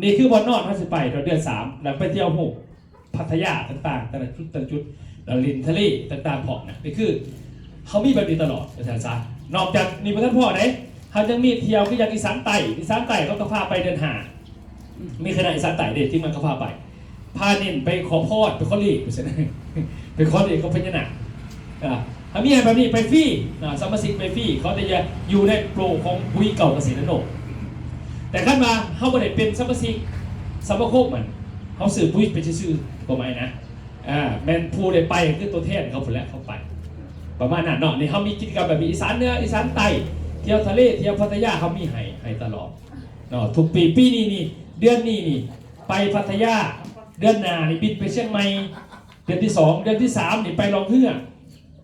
ນີ້ຄືບ່ອນນອນເຮົາຊິໄປຕອນເດືອນສາມ, ແລ້ວໄປທ່ຽວຮູບພັດທະຍາຕ່າງໆ ແຕ່ລະຈຸດ ແຕ່ລະຈຸດ, ແລ້ວຫຼິ້ນທະເລຕ່າງໆພ້ອມນະ. ນີ້ຄືເຮົາມີແບບນີ້ຕະຫຼອດວ່າຊັ້ນຊະ. ນອກຈາກນີ້ບໍ່ທັນພໍເດ້, ເຮົາຍັງມີທ່ຽວຄືຢ່າງອີສານໃຕ້. ອີສານໃຕ້ເຮົາກໍພາໄປເດືອນຫ້າ, ມີຄະນະອີສານໃຕ້ເດ້ ທີ່ມັນກໍພາໄປ. ພາເນັ້ນໄປຂໍພອນ ໄປຂໍເລກ ໄປຂໍເລກກັບພະຍານາກ. ອ່າ ຖ້າມີແບບນີ້ໄປຟຣີເນາະ, ສະມາຊິກໄປຟຣີ, ເຂົາຈະຢູ່ໃນໂປຣຂອງປຸ໋ຍເກົ່າກະເສດນະໂນດ. ແຕ່ຄັນວ່າເຮົາບໍ່ໄດ້ເປັນສະມາຊິກສະມາຄົມຫັ້ນ, ເຮົາຊື້ປຸ໋ຍໄປຊື່ໆ ຄວາມໝາຍນະ, ອ່າ ແມ່ນຜູ້ໄດ້ໄປຄືຕົວແທນເຂົາພຸ້ນແຫຼະ ເຂົາໄປ ປະມານນັ້ນເນາະ. ນີ້ເຮົາມີກິດຈະກຳແບບນີ້ ອີສານເໜືອ ອີສານໃຕ້, ທ່ຽວທະເລ ທ່ຽວພັດທະຍາ ເຮົາມີໃຫ້ ໃຫ້ຕະຫຼອດເນາະ. ທຸກປີ ປີນີ້ນີ້ ເດືອນນີ້ນີ້ໄປພັດທະຍາ, ເດືອນໜ້ານີ້ບິນໄປຊຽງໃໝ່, ເດືອນທີສອງ ເດືອນທີສາມນີ້ໄປລ່ອງເຮືອ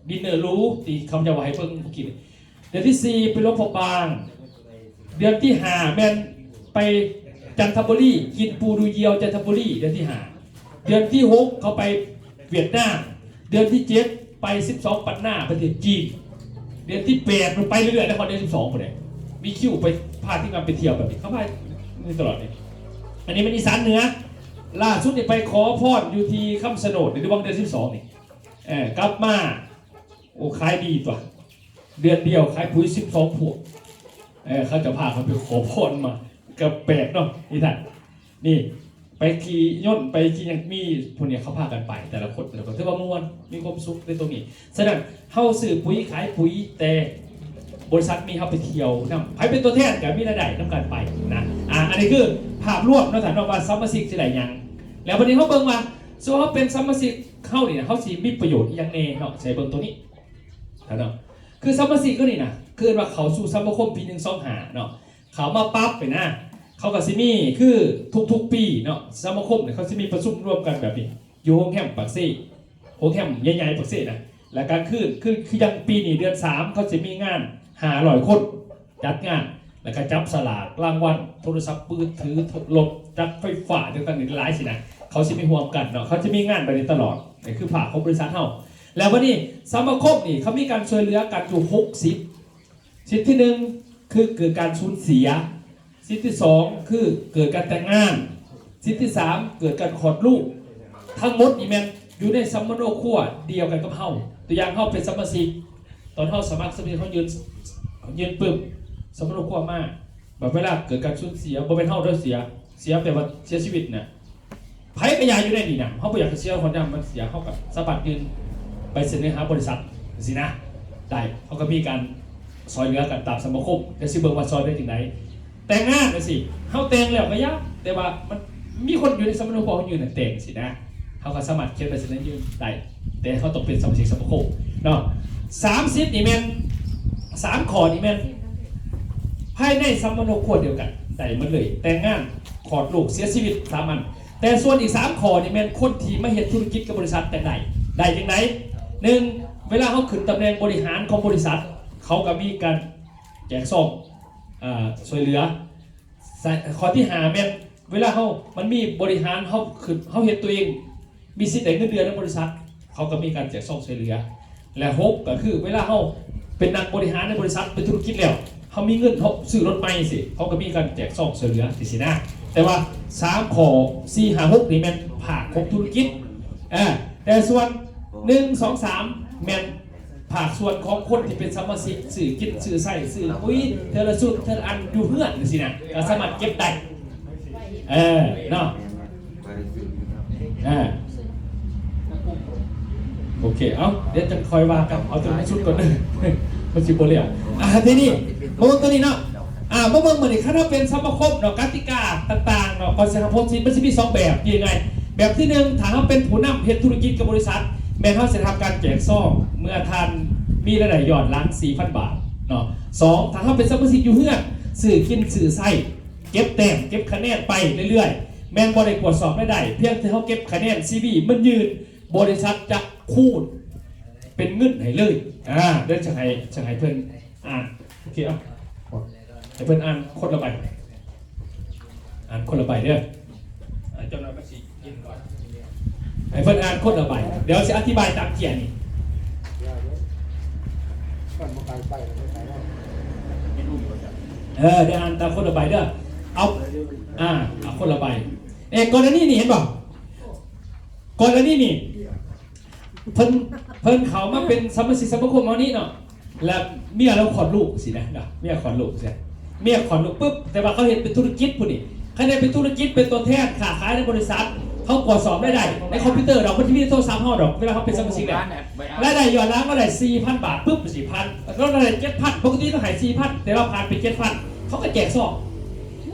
ດິນເນີຫຼູ ທີ່ຂ້າພະເຈົ້າວ່າໃຫ້ເບິ່ງເມື່ອກີ້ນີ້, ເດືອນທີສີ່ໄປຫຼວງພະບາງ, ເດືອນທີຫ້າແມ່ນໄປຈັນທະບູລີ ກິນປູດູຢຽວຈັນທະບູລີ ເດືອນທີຫ້າ, ເດືອນທີຫົກເຂົາໄປຫວຽດນາມ, ເດືອນທີເຈັດໄປສິບສອງປັນນາ ປະເທດຈີນ, ເດືອນທີແປດມັນໄປເລື້ອຍໆ ໄດ້ຮອດເດືອນສິບສອງພຸ້ນເດ້. ມີຄິວໄປ ພາທີມງານໄປທ່ຽວແບບນີ້ ເຂົາພາຢູ່ຕະຫຼອດນີ້. ອັນນີ້ແມ່ນອີສານເໜືອ, ລ່າສຸດນີ້ໄປຂໍພອນຢູ່ທີ່ຄຳຊະໂນດ ໃນວັງເດືອນສິບສອງນີ້, ເອີ ກັບມາ ໂອ້ ຂາຍດີຕົວະ, ເດືອນດຽວຂາຍປຸ໋ຍສິບສອງພວງ. ເອີ ເຂົາເຈົ້າພາເຂົາໄປຂໍພອນມາ, ກໍແປກເນາະ ອີ່ທ່ານ. ນີ້ ໄປຂີ່ຍົນ ໄປຂີ່ຫຍັງ ມີພວກນີ້ເຂົາພາກັນໄປ ແຕ່ລະຄົນ ແຕ່ລະຄົນ ຖືວ່າມ່ວນ ມີຄວາມສຸກໃນຕົງນີ້. ສະນັ້ນ ເຮົາຊື້ປຸ໋ຍຂາຍປຸ໋ຍ ແຕ່ ບໍລິສັດມີເຮົາໄປທ່ຽວນຳ ໃຜເປັນຕົວແທນກໍມີລາຍໄດ້ນຳກັນໄປນະ. ອ່າ ອັນນີ້ຄືພາບລວມເນາະທ່ານເນາະ ວ່າສະມາຊິກຊິໄດ້ຫຍັງ. ແລ້ວບັດນີ້ເຮົາເບິ່ງວ່າ ສົມມຸດເຮົາເປັນສະມາຊິກ ເຮົານີ້ນະ ເຮົາຊິມີປະໂຫຍດອີ່ຫຍັງແດ່ເນາະ. ໃສ່ເບິ່ງໂຕນີ້ທ່ານເນາະ ຄືສະມາຊິກເຮົານີ້ນະ ຄືເອີ້ນວ່າເຂົ້າສູ່ສະມາຄົມປີໜຶ່ງ ສອງ ຫ້າເນາະ. ເຂົ້າມາປັບໄປນະ ເຂົາກໍຊິມີ ຄືທຸກໆປີເນາະ ສະມາຄົມນີ້ເຂົາຊິມີປະຊຸມລວມກັນແບບນີ້ ຢູ່ໂຮງແຮມປາກເຊ ໂຮງແຮມໃຫຍ່ໆປາກເຊນະ. ແລ້ວກາງຄືນ ຄື ຄືຢ່າງປີນີ້ເດືອນສາມ ເຂົາຊິມີງານຫ້າຮ້ອຍຄົນ ຈັດງານ ແລ້ວກໍຈັບສະຫຼາກລາງວັນ ໂທລະສັບມືຖື ລົດຈັກໄຟຟ້າຕ່າງໆນີ້ຫຼາຍຊິນະ. ເຂົາຊິມີຮ່ວມກັນເນາະ ເຂົາຈະມີງານແບບນີ້ຕະຫຼອດ. ນີ້ຄືພາບຂອງບໍລິສັດເຮົາ. ແລ້ວບັດນີ້ສະມາຄົມນີ້ ເຂົາມີການຊ່ວຍເຫຼືອກັນຢູ່ຫົກສິດ. ສິດທີໜຶ່ງ ຄືເກີດການສູນເສຍ. ສິດທີສອງ ຄືເກີດການແຕ່ງງານ. ສິດທີສາມ ເກີດການຄອດລູກ. ທັງໝົດນີ້ແມ່ນຢູ່ໃນສຳມະໂນຄົວດຽວກັນກັບເຮົາ. ຕົວຢ່າງເຮົາເປັນສະມາຊິກ ຕອນເຮົາສະໝັກສະໝັກເຮົາຍື່ນ ຍື່ນປຶບ ສຳມະໂນຄົວມາ ບັດເວລາເກີດການສູນເສຍ ບໍ່ແມ່ນເຮົາເດີເສຍ ເສຍແປວ່າເສຍຊີວິດນະ. ໃຜກໍຢ່າຢູ່ໃນນີ້ນະ ເຮົາບໍ່ຢາກໃຫ້ເສຍ ຮອດຍາມມັນເສຍ ເຮົາກໍສາມາດຍື່ນໃບສະເໜີຫາບໍລິສັດ ຈັ່ງຊີ້ນະ ໄດ້. ເຮົາກໍມີການຊ່ອຍເຫຼືອກັນຕາມສະມາຄົມ ແຕ່ຊິເບິ່ງວ່າຊ່ອຍໄດ້ຈັ່ງໃດ. ແຕ່ງງານຈັ່ງຊີ້ ເຮົາແຕ່ງແລ້ວກໍຢ່າ ແຕ່ວ່າມັນມີຄົນຢູ່ໃນສຳມະໂນຄົວເຮົາຢູ່ນັ້ນແຕ່ງຊີ້ນະ ເຮົາກໍສາມາດຂຽນໃບສະເໜີຍື່ນໄດ້ ແຕ່ເຮົາຕ້ອງເປັນສະມາຊິກສະມາຄົມເນາະ. ສາມສິດນີ້ແມ່ນ ສາມຂໍ້ນີ້ແມ່ນ ພາຍໃນສຳມະໂນຄົວດຽວກັນໄດ້ໝົດເລີຍ ແຕ່ງງານ ຄອດລູກ ເສຍຊີວິດ ສາມອັນ. ແຕ່ສ່ວນອີກສາມຂໍ້ນີ້ແມ່ນຄົນທີ່ມາເຮັດທຸລະກິດກັບບໍລິສັດຈັ່ງໃດ ໄດ້ຈັ່ງໃດ. ໜຶ່ງ ເວລາເຮົາຂຶ້ນຕຳແໜ່ງບໍລິຫານຂອງບໍລິສັດ ເຂົາກໍມີການແຈກຊອງ ເອີ ຊ່ວຍເຫຼືອ. ຂໍ້ທີຫ້າແມ່ນ ເວລາເຮົາ ມັນມີບໍລິຫານ ເຮົາຂຶ້ນ ເຮົາເຮັດຕົວເອງ ມີສິດໄດ້ເງິນເດືອນໃນບໍລິສັດ ເຂົາກໍມີການແຈກຊອງຊ່ວຍເຫຼືອ. ແລະ ຫົກ ກໍຄືເວລາເຮົາເປັນນັກບໍລິຫານໃນບໍລິສັດ ເປັນທຸລະກິດແລ້ວ ເຮົາມີເງິນ ເຮົາຊື້ລົດໃໝ່ຊີ້ ເຂົາກໍມີການແຈກຊອງຊ່ວຍເຫຼືອຈັ່ງຊີ້ນະ. ແຕ່ວ່າສາມຂໍ້ ສີ່ ຫ້າ ຫົກ ນີ້ແມ່ນພາກຂອງທຸລະກິດ ເອີ ແຕ່ສ່ວນ ໜຶ່ງ ສອງ ສາມ ແມ່ນພາກສ່ວນຂອງຄົນທີ່ເປັນສະມາຊິກ ຊື້ກິນຊື້ໃຊ້ ຊື້ປຸ໋ຍເທື່ອລະຊຸດເທື່ອລະອັນຢູ່ເຮືອນຈັ່ງຊີ້ນະ ກໍສາມາດເກັບໄດ້. ເອີ ເນາະ ອ່າ ໂອເຄ ເອົາ ດຽວຈັ່ງຄ່ອຍວ່າກັນ ເອົາຕົວສຸດກ່ອນເດີ ມັນຊິບໍ່ແລ້ວ. ອ່າ ທີນີ້ມາເບິ່ງຕົວນີ້ເນາະ ອ່າ ມາເບິ່ງມື້ນີ້ ຄັນເຮົາເປັນສະມາຄົມເນາະ ກະຕິກາຕ່າງໆເນາະ ກ່ອນຊິຮັບຜົນສິດ ມັນຊິມີສອງແບບ ງ່າຍໆ. ແບບທີໜຶ່ງ ຖ້າເຮົາເປັນຜູ້ນຳເຮັດທຸລະກິດກັບບໍລິສັດ ແມ່ນເຮົາຊິໄດ້ຮັບການແຈກຊອງ ເມື່ອທ່ານມີລາຍໄດ້ຍ້ອນຫຼັງສີ່ພັນບາດເນາະ. ສອງ ຖ້າເຮົາເປັນສະມາຊິກຢູ່ເຮືອນ ຊື້ກິນຊື້ໃຊ້ ເກັບແຕ້ມເກັບຄະແນນໄປເລື້ອຍໆ ແມ່ນບໍ່ໄດ້ກວດສອບລາຍໄດ້ ພຽງແຕ່ເຮົາເກັບຄະແນນຊີວີມັນຍື່ນ ບໍລິສັດຈະຄູນເປັນເງິນໃຫ້ເລີຍ. ອ່າ ດຽວຈະໃຫ້ ຈະໃຫ້ເພິ່ນອ່ານ ໂອເຄ ເອົາ ໃຫ້ເພິ່ນອ່ານຄົນລະໃບ ອ່ານຄົນລະໃບເດີ. ອ່າ ເຈົ້າໜ້າທີ່ມັນຊິກິນກ່ອນ ໃຫ້ເພິ່ນອ່ານຄົນລະໃບ ດຽວຊິອະທິບາຍຕາມເຈ້ຍນີ້. ເອີ ດຽວອ່ານຕາມຄົນລະໃບເດີ. ເອົາ ອ່າ ເອົາຄົນລະໃບ. ເອີ ກໍລະນີນີ້ເຫັນບໍ່? ກໍລະນີນີ້ ເພິ່ນ ເພິ່ນເຂົ້າມາເປັນສະມາຊິກສະມາຄົມເຮົານີ້ເນາະ ແລ້ວເມຍລາວຄອດລູກຊີ້ນະ ເມຍຄອດລູກຊີ້ ເມຍຄອດລູກປຶບ ແຕ່ວ່າເຂົາເຮັດເປັນທຸລະກິດພຸ້ນນີ້ ຄັນເຮັດເປັນທຸລະກິດ ເປັນຕົວແທນຄ້າຂາຍໃນບໍລິສັດ ເຂົາກວດສອບລາຍໄດ້ໃນຄອມພິວເຕີດອກ ມັນຈະມີໂທລະສັບເຮົາດອກ ເວລາເຮົາເປັນສະມາຊິກແລ້ວ ລາຍໄດ້ຍ້ອນຫຼັງລາວໄດ້ສີ່ພັນບາດປຶບ ສີ່ພັນ ລາວໄດ້ເຈັດພັນ ປົກກະຕິເຮົາໃຫ້ສີ່ພັນ ແຕ່ລາວຜ່ານໄປເຈັດພັນ ເຂົາກໍແຈກຊອງ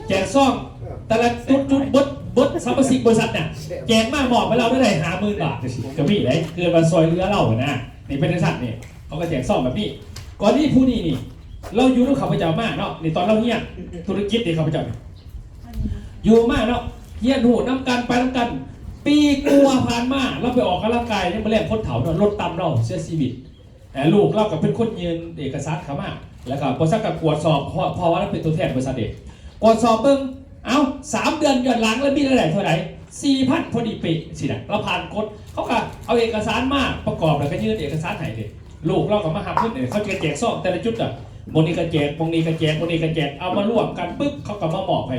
ແຈກຊອງ ແຕ່ລະຈຸດ ຈຸດ ເບິດ ເບິດສະມາຊິກບໍລິສັດນະ ແຈກມາມອບໃຫ້ລາວໄດ້ຫ້າໝື່ນບາດ ຈັ່ງຊີ້ກໍມີເດ້ ເອີ້ນວ່າຊ່ອຍເຫຼືອລາວນະ. ນີ້ເປັນຈັ່ງຊັ້ນນີ້ ເຂົາກໍແຈກຊອງແບບນີ້. ກໍລະນີຜູ້ນີ້ນີ້ ລາວຢູ່ນຳຂ້າພະເຈົ້າມາເນາະ ນີ້ຕອນລາວຮຽນທຸລະກິດນີ້ ຂ້າພະເຈົ້າຢູ່ມາເນາະ ຮຽນຮູ້ນຳກັນ ໄປນຳກັນ ປີກວ່າຜ່ານມາ ລາວໄປອອກກຳລັງກາຍ ຍາມມື້ແລງຄົນເຖົ້າເນາະ ລົດຕຳລາວເສຍຊີວິດ. ແຕ່ລູກລາວກໍເປັນຄົນຍື່ນເອກະສານເຂົ້າມາ ແລ້ວກໍບໍລິສັດກໍກວດສອບ ເພາະ ເພາະວ່າລາວເປັນຕົວແທນບໍລິສັດເດ ກວດສອບເບິ່ງ ເອົ້າ ສາມເດືອນຍ້ອນຫຼັງລາວມີລາຍໄດ້ເທົ່າໃດ ສີ່ພັນ ພໍດີເປະຊີ້ນະ ລາວຜ່ານກົດ ເຂົາກໍເອົາເອກະສານມາປະກອບ ແລ້ວກໍຍື່ນເອກະສານໃຫ້ເດ ລູກລາວກໍມາຮັບເງິນເດ ເຂົາຈະແຈກຊອງແຕ່ລະຈຸດ ໝ່ອງນີ້ກໍແຈກ ໝ່ອງນີ້ກໍແຈກ ໝ່ອງນີ້ກໍແຈກ ເອົາມາລວມກັນປຶບ ເຂົາກໍມາມອບໃຫ້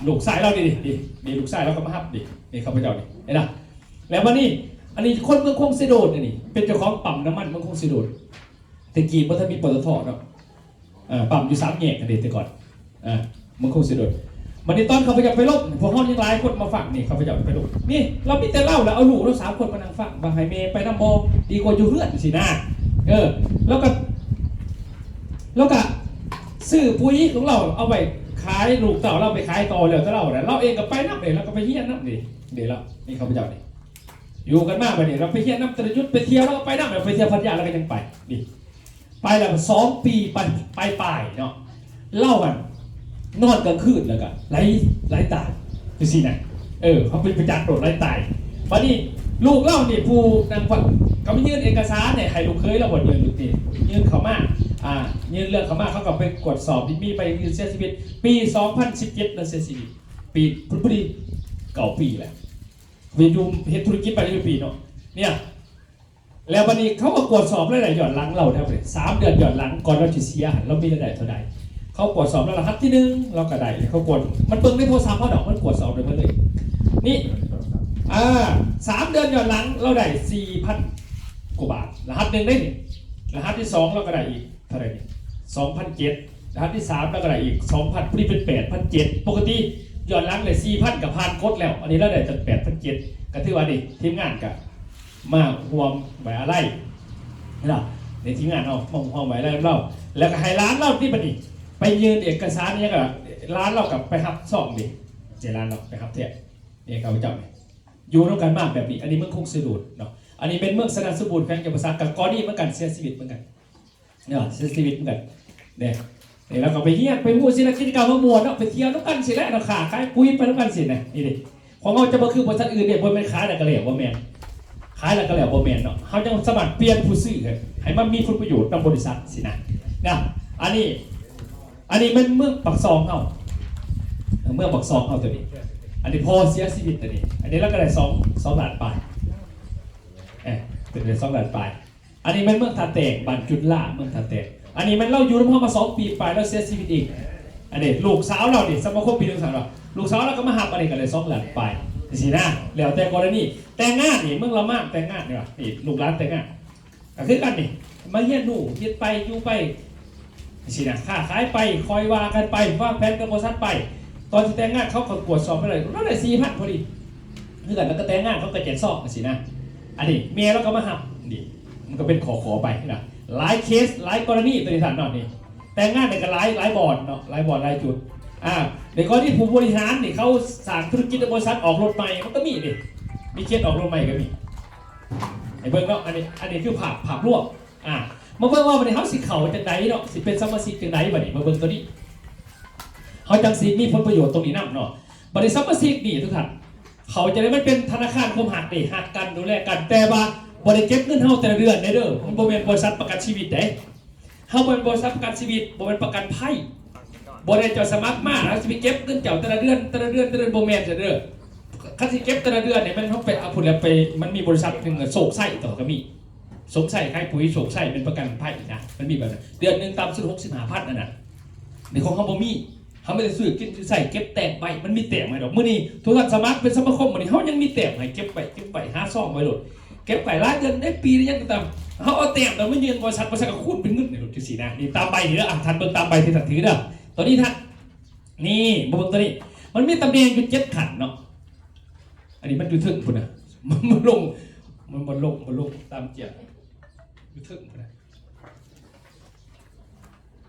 ລູກຊາຍລາວນີ້ ນີ້ ນີ້ ລູກຊາຍລາວກໍມາຮັບນີ້ ນີ້ຂ້າພະເຈົ້ານີ້ ເຫັນນະ. ແລ້ວບັດນີ້ ອັນນີ້ຄົນເມືອງຄົງເຊໂດນນີ້ ເປັນເຈົ້າຂອງປ້ຳນ້ຳມັນເມືອງຄົງເຊໂດນ ແຕ່ກີ້ບໍ່ທັນມີ ປຕທ ເນາະ ເອີ ປ້ຳຢູ່ສາມແຍກຫັ້ນເດ ແຕ່ກ່ອນ ເອີ ເມືອງຄົງເຊໂດນ. ບັດນີ້ຕອນຂ້າພະເຈົ້າໄປລົບ ພວກເຮົາຍັງຫຼາຍຄົນມາຟັງນີ້ ຂ້າພະເຈົ້າໄປລົບ ນີ້ ລາວມີແຕ່ລາວ ແລ້ວເອົາລູກລາວສາມຄົນມານັ່ງຟັງ ວ່າໃຫ້ແມ່ໄປນຳບໍ່ ດີກວ່າຢູ່ເຮືອນຊີ້ນະ ເອີ ລາວກໍ ລາວກະຊື້ປຸ໋ຍຂອງລາວເອົາໄປຂາຍ ລູກເຕົ້າລາວໄປຂາຍຕໍ່ແລ້ວແຕ່ລາວນະ ລາວເອງກໍໄປນຳເດ້ ລາວກໍໄປຮຽນນຳເດ້ ເດ້ລາວ ນີ້ຂ້າພະເຈົ້ານີ້ ຢູ່ກັນມາບັດນີ້ ລາວໄປຮຽນນຳແຕ່ລະຈຸດ ໄປທ່ຽວລາວກໍໄປນຳ ໄປທ່ຽວພັດຍາລາວກໍຍັງໄປ ນີ້ ໄປແລ້ວສອງປີປາຍ ປາຍໆເນາະ ລາວຫັ້ນນອນກາງຄືນແລ້ວກໍໄຫຼ ໄຫຼຕາຍ ຈັ່ງຊີ້ນະ ເອີ ເຮົາເປັນປະຈັກໂລດໄຫຼຕາຍ ບັດນີ້ລູກລາວນີ້ຜູ້ນາງ ກໍມາຍື່ນເອກະສານໃຫ້ລູກເຂີຍລາວ ບໍ່ຍື່ນ ຍື່ນເຂົ້າມາ ອ່າ ຍື່ນເລື່ອງເຂົ້າມາ ເຂົາກໍໄປກວດສອບ ມີໃບຍື່ນເສຍຊີວິດ ປີສອງພັນສິບເຈັດລາວເສຍຊີວິດ ປີ ພຸ້ນພໍດີເກົ້າປີແລ້ວ ເຮັດຢູ່ ເຮັດທຸລະກິດໄປໄດ້ຢູ່ປີເນາະ ເນຍ ແລ້ວບັດນີ້ເຂົາກໍກວດສອບລາຍໄດ້ຍ້ອນຫຼັງລາວແລ້ວ ສາມເດືອນຍ້ອນຫຼັງ ກ່ອນລາວຊິເສຍຫັ້ນ ລາວມີລາຍໄດ້ເທົ່າໃດ ເຂົາກວດສອບລາວ ລະຫັດທີໜຶ່ງລາວກໍໄດ້ ເຂົາກວດ ມັນເບິ່ງໃນໂທລະສັບເຮົາດອກ ມັນກວດສອບໄດ້ເບິດເລີຍ ນີ້ ອ່າ ສາມເດືອນຍ້ອນຫຼັງລາວໄດ້ສີ່ພັນກວ່າບາດ ລະຫັດໜຶ່ງເດ້ນີ້ ລະຫັດທີສອງລາວກໍໄດ້ອີກ ເທົ່າໃດນີ້ ສອງພັນເຈັດ ລະຫັດທີສາມລາວກໍໄດ້ອີກສອງພັນ ພໍດີເປັນແປດພັນເຈັດ ປົກກະຕິຍ້ອນຫຼັງໄດ້ສີ່ພັນກໍຜ່ານກົດແລ້ວ ອັນນີ້ລາວໄດ້ຕັ້ງແປດພັນເຈັດ ກໍຖືວ່ານີ້ທີມງານກໍມາຮ່ວມໄວ້ອາໄລເນາະ ໃນທີມງານເຮົາມາຮ່ວມໄວ້ອາໄລນຳລາວ ແລ້ວກໍໃຫ້ຫຼານລາວຕິບັດນີ້ ໄປຍື່ນເອກະສານຫຍັງກໍ ຫຼານລາວກໍໄປຮັບຊອງເດ້ ເຈົ້າຫຼານລາວໄປຮັບແທນ ນີ້ຂ້າພະເຈົ້ານີ້ ຢູ່ນຳກັນມາແບບນີ້ ອັນນີ້ເມືອງຄົງເຊໂດນເນາະ ອັນນີ້ແມ່ນເມືອງຊະນະສົມບູນ ແຂວງຈຳປາສັກ ກໍກໍນີ້ເໝືອນກັນ ເສຍຊີວິດເໝືອນກັນ ເນາະ ເສຍຊີວິດເໝືອນກັນ ເດ້ ນີ້ລາວກໍໄປຮຽນ ໄປຮູ້ສິລະກິດຈະກຳມາມ່ວນເນາະ ໄປທ່ຽວນຳກັນຊີ້ແຫຼະເນາະ ຄ້າຂາຍປຸ໋ຍໄປນຳກັນຊີ້ນະ ນີ້ເດ້ ຂອງເຮົາຈະບໍ່ຄືບໍລິສັດອື່ນເດ້ ບໍ່ແມ່ນຂາຍແລ້ວກໍແລ້ວ ບໍ່ແມ່ນ ຂາຍແລ້ວກໍແລ້ວ ບໍ່ແມ່ນເນາະ ເຮົາຍັງສາມາດປ່ຽນຜູ້ຊື້ໃຫ້ມັນມີຜົນປະໂຫຍດນຳບໍລິສັດຊີ້ນະ ນະ ອັນນີ້ ອັນນີ້ແມ່ນເມືອງປາກຊ່ອງເຮົາ ເມືອງປາກຊ່ອງເຮົາຕົວນີ້ ອັນນີ້ພໍ່ເສຍຊີວິດຕົວນີ້ ອັນນີ້ລາວກໍໄດ້ສອງ ສອງລ້ານປາຍ ເອີ ເປັນໄດ້ສອງລ້ານປາຍ ອັນນີ້ແມ່ນເມືອງທ່າແຕງ ບ້ານຈຸນລາ ເມືອງທ່າແຕງ ອັນນີ້ແມ່ນລາວຢູ່ນຳເຮົາມາສອງປີປາຍ ລາວເສຍຊີວິດເອງ ອັນນີ້ລູກສາວລາວນີ້ ສະມາຄົມປີໜຶ່ງສາມລາວ ລູກສາວລາວກໍມາຮັບ ອັນນີ້ກໍໄດ້ສອງລ້ານປາຍ ຈັ່ງຊີ້ນະ ແລ້ວແຕ່ກໍລະນີ ແຕ່ງງານນີ້ ເມືອງລະມາງແຕ່ງງານນີ້ ນີ້ລູກຫຼານແຕ່ງງານ ກໍຄືກັນນີ້ ມາຮຽນຮູ້ ເຮັດໄປ ຢູ່ໄປ ຈັ່ງຊີ້ນະ ຄ້າຂາຍໄປ ຄ່ອຍວ່າກັນໄປ ວາງແຜນກັບບໍລິສັດໄປ ຕອນຊິແຕ່ງງານເຂົາກໍກວດສອບໄປເລີຍ ລາວໄດ້ສີ່ພັນພໍດີ ຄືກັນ ແລ້ວກໍແຕ່ງງານເຂົາກໍແຈກຊອງ ຈັ່ງຊີ້ນະ ອັນນີ້ແມ່ລາວກໍມາຮັບ ນີ້ ມັນກໍເປັນຂໍ້ໆໄປນະ ຫຼາຍເຄສ ຫຼາຍກໍລະນີ ຕົວນີ້ທ່ານເນາະ ນີ້ ແຕ່ງງານນີ້ກໍຫຼາຍ ຫຼາຍບ່ອນເນາະ ຫຼາຍບ່ອນ ຫຼາຍຈຸດ ອ່າ ໃນກໍລະນີຜູ້ບໍລິຫານນີ້ ເຂົາສ້າງທຸລະກິດໃນບໍລິສັດ ອອກລົດໃໝ່ ມັນກໍມີເດ້ ມີເຄສອອກລົດໃໝ່ກໍມີ ໃຫ້ເບິ່ງເນາະ ອັນນີ້ ອັນນີ້ຄືພາບ ພາບລວມ ອ່າ ມາເບິ່ງວ່າບັດນີ້ເຮົາຊິເຂົ້າຈັ່ງໃດເນາະ ຊິເປັນສະມາຊິກຈັ່ງໃດບັດນີ້ ມາເບິ່ງຕົວນີ້ ເຮົາຈັ່ງຊິມີຜົນປະໂຫຍດຕົງນີ້ນຳເນາະ ບັດນີ້ສະມາຊິກນີ້ທຸກທ່ານ ເຂົ້າຈັ່ງໃດ ມັນເປັນທະນາຄານຄວາມຮັກເດ້ ຮັກກັນ ດູແລກັນ ແຕ່ວ່າບໍ່ໄດ້ເກັບເງິນເຮົາແຕ່ລະເດືອນເດ້ ເດີ ມັນບໍ່ແມ່ນບໍລິສັດປະກັນຊີວິດເດ້ ເຮົາບໍ່ແມ່ນບໍລິສັດປະກັນຊີວິດ ບໍ່ແມ່ນປະກັນໄພ ບໍ່ໄດ້ເຈົ້າສະໝັກມາ ເຮົາຊິໄປເກັບເງິນເຈົ້າແຕ່ລະເດືອນ ແຕ່ລະເດືອນ ແຕ່ລະເດືອນ ບໍ່ແມ່ນຊັ້ນເດີ ຄັນຊິເກັບແຕ່ລະເດືອນນີ້ ແມ່ນເຮົາໄປ ເອົາ ພຸ້ນແຫຼະ ໄປ ມັນມີບໍລິສັດໜຶ່ງ ໂຊກໄຊ ຕໍ່ ກໍມີ ໂຊກໄຊຂາຍປຸ໋ຍ ໂຊກໄຊເປັນປະກັນໄພນະ ມັນມີແບບນັ້ນ ເດືອນໜຶ່ງຕ່ຳສຸດຫົກສິບຫ້າພັນ ອັນນັ້ນ ໃນຂອງເຮົາບໍ່ມີ ເຮົາມີແຕ່ຊື້ກິນຊື້ໃຊ້ ເກັບແຕ້ມໄວ້ ມັນມີແຕ້ມໃຫ້ດອກ ມື້ນີ້ທຸກທ່ານສະໝັກເປັນສະມາຄົມ ມື້ນີ້ເຮົາຍັງມີແຕ້ມໃຫ້ ເກັບໄວ້ ເກັບໄວ້ ຫາຊອງໄວ້ໂລດ ເກັບໄວ້ຫຼາຍເດືອນໃດ ປີໃດ ຫຍັງກໍຕາມ ເຮົາເອົາແຕ້ມນັ້ນມາຍື່ນບໍລິສັດ ບໍລິສັດກໍຄູນເປັນເງິນໃຫ້ໂລດ ຈັ່ງຊີ້ນະ ນີ້ຕາມໃບນີ້ເດີ ອ່າ ທ່ານເບິ່ງຕາມໃບທີ່ທ່ານຖືເດີ ຕົວນີ້ທ່ານ ນີ້ ມາເບິ່ງຕົວນີ້ ມັນມີຕຳແໜ່ງຢູ່ເຈັດຂັ້ນເນາະ ອັນນີ້ມັນຢູ່ເທິງພຸ້ນນະ ມັນບໍ່ລົງ ມັນບໍ່ລົງ ບໍ່ລົງຕາມເຈ້ຍ ຢູ່ເທິງພຸ້ນນະ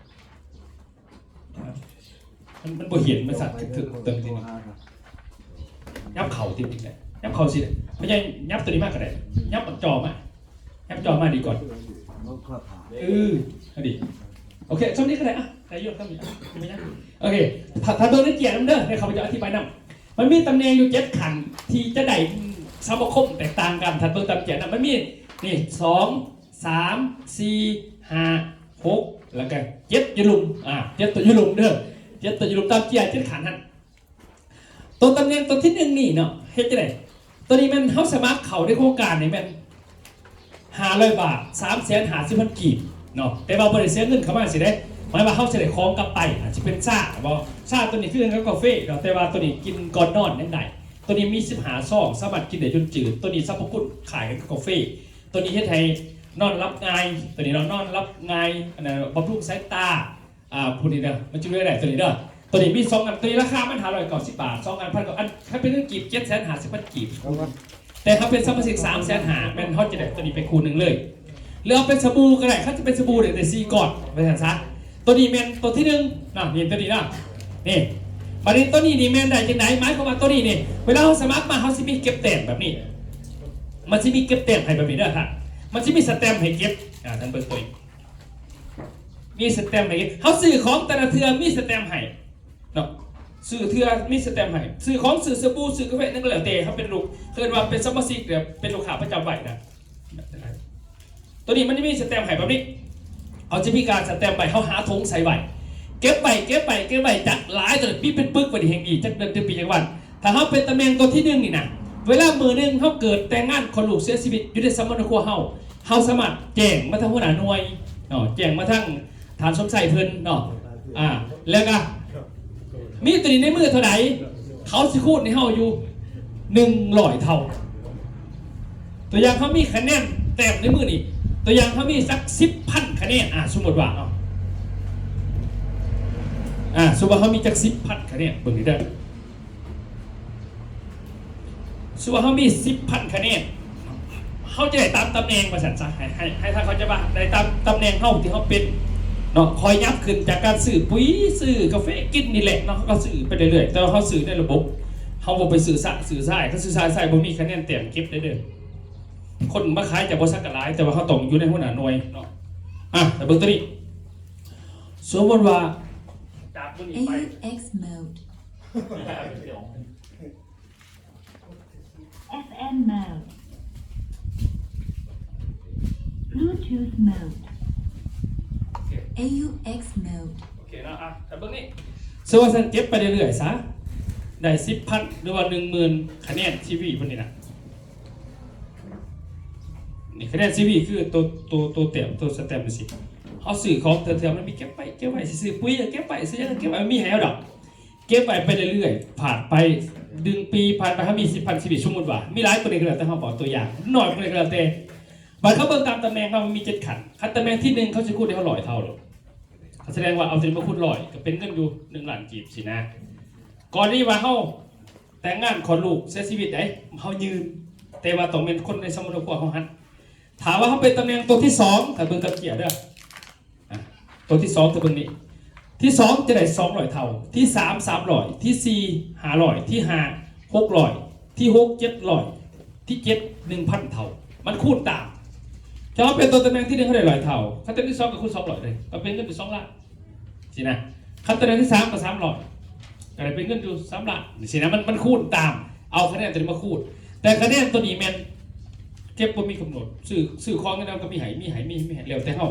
ມັນ ມັນບໍ່ເຫັນ ມັນສັດເທິງໆ ເຕີມທີ່ນີ້ ຍັບເຂົ້າຕິດອີກແຫຼະ ຍັບເຂົ້າຊິ ພະຍາຍາມຍັບຕົວນີ້ມາກໍໄດ້ ຍັບບັກຈໍ່ມາ ຍັບຈໍ່ມາດີກ່ອນ ເອີ ອັນນີ້ ໂອເຄ ຊ່ຳນີ້ກໍໄດ້ ອ່ະ ໄດ້ຢູ່ ຊ່ຳນີ້ ອ່ະ ບໍ່ເປັນຫຍັງ ໂອເຄ ຖ້າ ຖ້າເບິ່ງໃນເຈ້ຍນຳເດີ ໃຫ້ຂ້າພະເຈົ້າອະທິບາຍນຳ ມັນມີຕຳແໜ່ງຢູ່ເຈັດຂັ້ນ ທີ່ຈະໄດ້ສະມາຄົມແຕກຕ່າງກັນ ທ່ານເບິ່ງຕາມເຈ້ຍນຳ ມັນມີ ນີ້ ສອງ ສາມ ສີ່ ຫ້າ ຫົກ ແລ້ວກໍເຈັດຢູ່ລຸ່ມ ອ່າ ເຈັດຕົວຢູ່ລຸ່ມເດີ ເຈັດຕົວຢູ່ລຸ່ມ ຕາມເຈ້ຍເຈັດຂັ້ນຫັ້ນ ຕົວຕຳແໜ່ງຕົວທີໜຶ່ງນີ້ເນາະ ເຮັດຈັ່ງໃດ? ຕົວນີ້ແມ່ນເຮົາສະໝັກເຂົ້າໃນໂຄງການນີ້ແມ່ນຫ້າຮ້ອຍບາດ ສາມແສນຫ້າສິບພັນກີບເນາະ ແຕ່ວ່າບໍ່ໄດ້ເສຍເງິນເຂົ້າມາຊີ້ເດ້ ໝາຍວ່າເຮົາຊິໄດ້ຂອງກັບໄປ ອາດຊິເປັນຊາບໍ ຊາຕົວນີ້ຄືກັນກັບກາເຟເນາະ ແຕ່ວ່າຕົວນີ້ກິນກ່ອນນອນຍັງໄດ້ ຕົວນີ້ມີສິບຫ້າຊອງ ສາມາດກິນໄດ້ຈົນຈືດ ຕົວນີ້ສັບພະຄຸນຄ້າຍກັນກັບກາເຟ ຕົວນີ້ເຮັດໃຫ້ນອນຫຼັບງ່າຍ ຕົວນີ້ເນາະ ນອນຫຼັບງ່າຍ ອັນນັ້ນ ບຳລຸງສາຍຕາ ອ່າ ຜູ້ນີ້ເດີ ມັນຈະເລືອກໄດ້ຕົວນີ້ເດີ ຕົວນີ້ມີສອງອັນ ຕົວນີ້ລາຄາມັນຫ້າຮ້ອຍເກົ້າສິບບາດ ສອງອັນພັນກວ່າ ອັນ ຄັນເປັນເງິນກີບ ເຈັດແສນຫ້າສິບພັນກີບ ແຕ່ຖ້າເປັນສະມາຊິກ ສາມແສນຫ້າ ແມ່ນເຮົາຈະໄດ້ຕົວນີ້ໄປຄູ່ໜຶ່ງເລີຍ ຫຼືເອົາເປັນສະບູກໍໄດ້ ຄັນຈະເປັນສະບູນີ້ໄດ້ສີ່ກ້ອນ ວ່າຊັ້ນຊະ ຕົວນີ້ແມ່ນຕົວທີໜຶ່ງເນາະ ນີ້ຕົວນີ້ເນາະ ນີ້ ບາດນີ້ຕົວນີ້ນີ້ແມ່ນໄດ້ຈັ່ງໃດ? ໝາຍຄວາມວ່າຕົວນີ້ນີ້ ເວລາເຮົາສະໝັກມາ ເຮົາຊິມີເກັບແຕ້ມແບບນີ້ ມັນຊິມີເກັບແຕ້ມໃຫ້ແບບນີ້ເດີທ່ານ ມັນຊິມີສະແຕັມໃຫ້ເກັບ ອາ ທ່ານເບິ່ງຕົວນີ້ ມີສະແຕັມໃຫ້ເກັບ ເຮົາຊື້ຂອງແຕ່ລະເທື່ອມີສະແຕັມໃຫ້ເນາະ ຊື້ເທື່ອມີສະແຕັມໃຫ້ ຊື້ຂອງ ຊື້ສະບູ ຊື້ກາເຟ ຫຍັງກໍແລ້ວແຕ່ ເຮົາເປັນລູກ ເອີ້ນວ່າເປັນສະມາຊິກ ເປັນລູກຄ້າປະຈຳໄວ້ນະ. ຕົວນີ້ມັນຈະມີສະແຕັມໃຫ້ແບບນີ້ ເຮົາຈະມີການສະແຕັມໄວ້ ເຮົາຫາຖົງໃສ່ໄວ້ ເກັບໄວ້ ເກັບໄວ້ ເກັບໄວ້ ຈັກຫຼາຍຕົວນີ້ ມີເປັນປຶກໄວ້ນີ້ແຮ່ງດີ ຈັກເດືອນ ຈັກປີ ຈັກວັນ. ຖ້າເຮົາເປັນຕຳແໜ່ງຕົວທີໜຶ່ງນີ້ນະ ເວລາມື້ໜຶ່ງເຮົາເກີດແຕ່ງງານ ຄອດລູກ ເສຍຊີວິດ ຢູ່ໃນສຳມະໂນຄົວເຮົາ ເຮົາສາມາດແຈ້ງມາທາງຫົວໜ້າໜ່ວຍເນາະ ແຈ້ງມາທາງ ທ່ານສົມໄຊເພິ່ນເນາະ ອາ ແລ້ວກະມີຕົວນີ້ໃນມືເທົ່າໃດ ເຂົາຊິຄູນໃຫ້ເຮົາຢູ່ໜຶ່ງຮ້ອຍເທົ່າ. ຕົວຢ່າງເຮົາມີຄະແນນແຕ້ມໃນມືນີ້ ຕົວຢ່າງເຮົາມີຈັກສິບພັນຄະແນນ ອາ ສົມມຸດວ່າເນາະ ອາ ສົມມຸດວ່າເຮົາມີຈັກສິບພັນຄະແນນ ເບິ່ງນີ້ເດີ. ສົມມຸດວ່າເຮົາມີສິບພັນຄະແນນ ເຮົາຈະໄດ້ຕາມຕຳແໜ່ງວ່າຊັ້ນຊະ ໃຫ້ ໃຫ້ ໃຫ້ທ່ານເຂົ້າໃຈວ່າໄດ້ຕາມຕຳແໜ່ງເຮົາທີ່ເຮົາເປັນເນາະ ຄ່ອຍຫຍັບຂຶ້ນຈາກການຊື້ປຸ໋ຍ ຊື້ກາເຟກິນນີ້ແຫຼະເນາະ ເຮົາກໍຊື້ໄປເລື້ອຍໆ ແຕ່ວ່າເຮົາຊື້ໃນລະບົບ ເຮົາບໍ່ໄປຊື້ຊ້າຍ ຊື້ຊ້າຍ ຄັນຊື້ຊ້າຍ ຊ້າຍບໍ່ມີຄະແນນແຕ້ມເກັບໄດ້ເດີ. ຄົນມາຂາຍຈະບໍ່ສັກກະຫຼາຍ ແຕ່ວ່າເຮົາຕ້ອງຢູ່ໃນຫົວໜ້າໜ່ວຍເນາະ. ອາ ແຕ່ເບິ່ງຕົວນີ້ ສົມມຸດວ່າຈາກມື້ນີ້ໄປ AUX mode. FM mode. Bluetooth mode. ໂອເຄ AUX mode. ໂອເຄເນາະ ອ່ະ ຖ້າເບິ່ງນີ້ ສົມມຸດວ່າຊັ້ນເກັບໄປເລື້ອຍໆຊະ ໄດ້ສິບພັນ ຫຼືວ່າໜຶ່ງໝື່ນຄະແນນຊີວີເພິ່ນນີ້ນະ ນີ້ຄະແນນຊີວີຄືໂຕ ໂຕ ໂຕແຕ້ມ ໂຕສະແຕັມຈັ່ງຊີ້ ເຮົາຊື້ຂອງເທື່ອໆ ມັນມີເກັບໄວ້ ເກັບໄວ້ ຊື້ປຸ໋ຍກໍເກັບໄວ້ ຊື້ຫຍັງກໍເກັບໄວ້ ມັນມີໃຫ້ເຮົາດອກ. ເກັບໄວ້ໄປເລື້ອຍໆ ຜ່ານໄປໜຶ່ງປີ ຜ່ານໄປ ເຮົາມີສິບພັນຊີວິດ ສົມມຸດວ່າມີຫຼາຍກວ່ານີ້ກໍແລ້ວແຕ່ ເຮົາເວົ້າຕົວຢ່າງ ນ້ອຍກວ່ານີ້ກໍແລ້ວແຕ່ ບັດເຂົາເບິ່ງຕາມຕຳແໜ່ງເຮົາ ມັນມີເຈັດຂັ້ນ ຄັນຕຳແໜ່ງທີໜຶ່ງ ເຂົາຊິຄູນໃຫ້ເຮົາຮ້ອຍເທົ່າໂລດ ສະແດງວ່າເອົາຕົວນີ້ມາຄູນຮ້ອຍ ກໍເປັນເງິນຢູ່ໜຶ່ງລ້ານກີບຊີ້ນະ. ກໍລະນີວ່າເຮົາແຕ່ງງານ ຄອດລູກ ເສຍຊີວິດໃດ ເຮົາຍື່ນ ແຕ່ວ່າຕ້ອງແມ່ນຄົນໃນສຳມະໂນຄົວເຮົາຫັ້ນ. ຖ້າວ່າເຮົາເປັນຕຳແໜ່ງຕົວທີສອງ ຖ້າເບິ່ງກັບເຈ້ຍເດີ ອາ ຕົວທີສອງ ຖ້າເບິ່ງນີ້ ທີສອງຈະໄດ້ສອງຮ້ອຍເທົ່າ ທີສາມ ສາມຮ້ອຍ ທີສີ່ ຫ້າຮ້ອຍ ທີຫ້າ ຫົກຮ້ອຍ ທີຫົກ ເຈັດຮ້ອຍ ທີເຈັດ ໜຶ່ງພັນເທົ່າ ມັນຄູນຕາມ. ຖ້າເຮົາເປັນຕົວຕຳແໜ່ງທີໜຶ່ງ ເຮົາໄດ້ຮ້ອຍເທົ່າ ຄັນຕົວທີສອງກໍຄູນສອງຮ້ອຍເລີຍ ກໍເປັນເງິນເປັນສອງລ້ານ ຊີ້ນະ. ຄັນຕຳແໜ່ງທີສາມກໍສາມຮ້ອຍ ກໍໄດ້ເປັນເງິນຢູ່ສາມລ້ານ ຊີ້ນະ ມັນ ມັນຄູນຕາມ ເອົາຄະແນນຕົວນີ້ມາຄູນ. ແຕ່ຄະແນນຕົວນີ້ແມ່ນເກັບບໍ່ມີກຳນົດ ຊື້ ຊື້ຂອງແນວໃດກໍມີໃຫ້ ມີໃຫ້ ມີ ມີໃຫ້ ແລ້ວແຕ່ເຮົາ.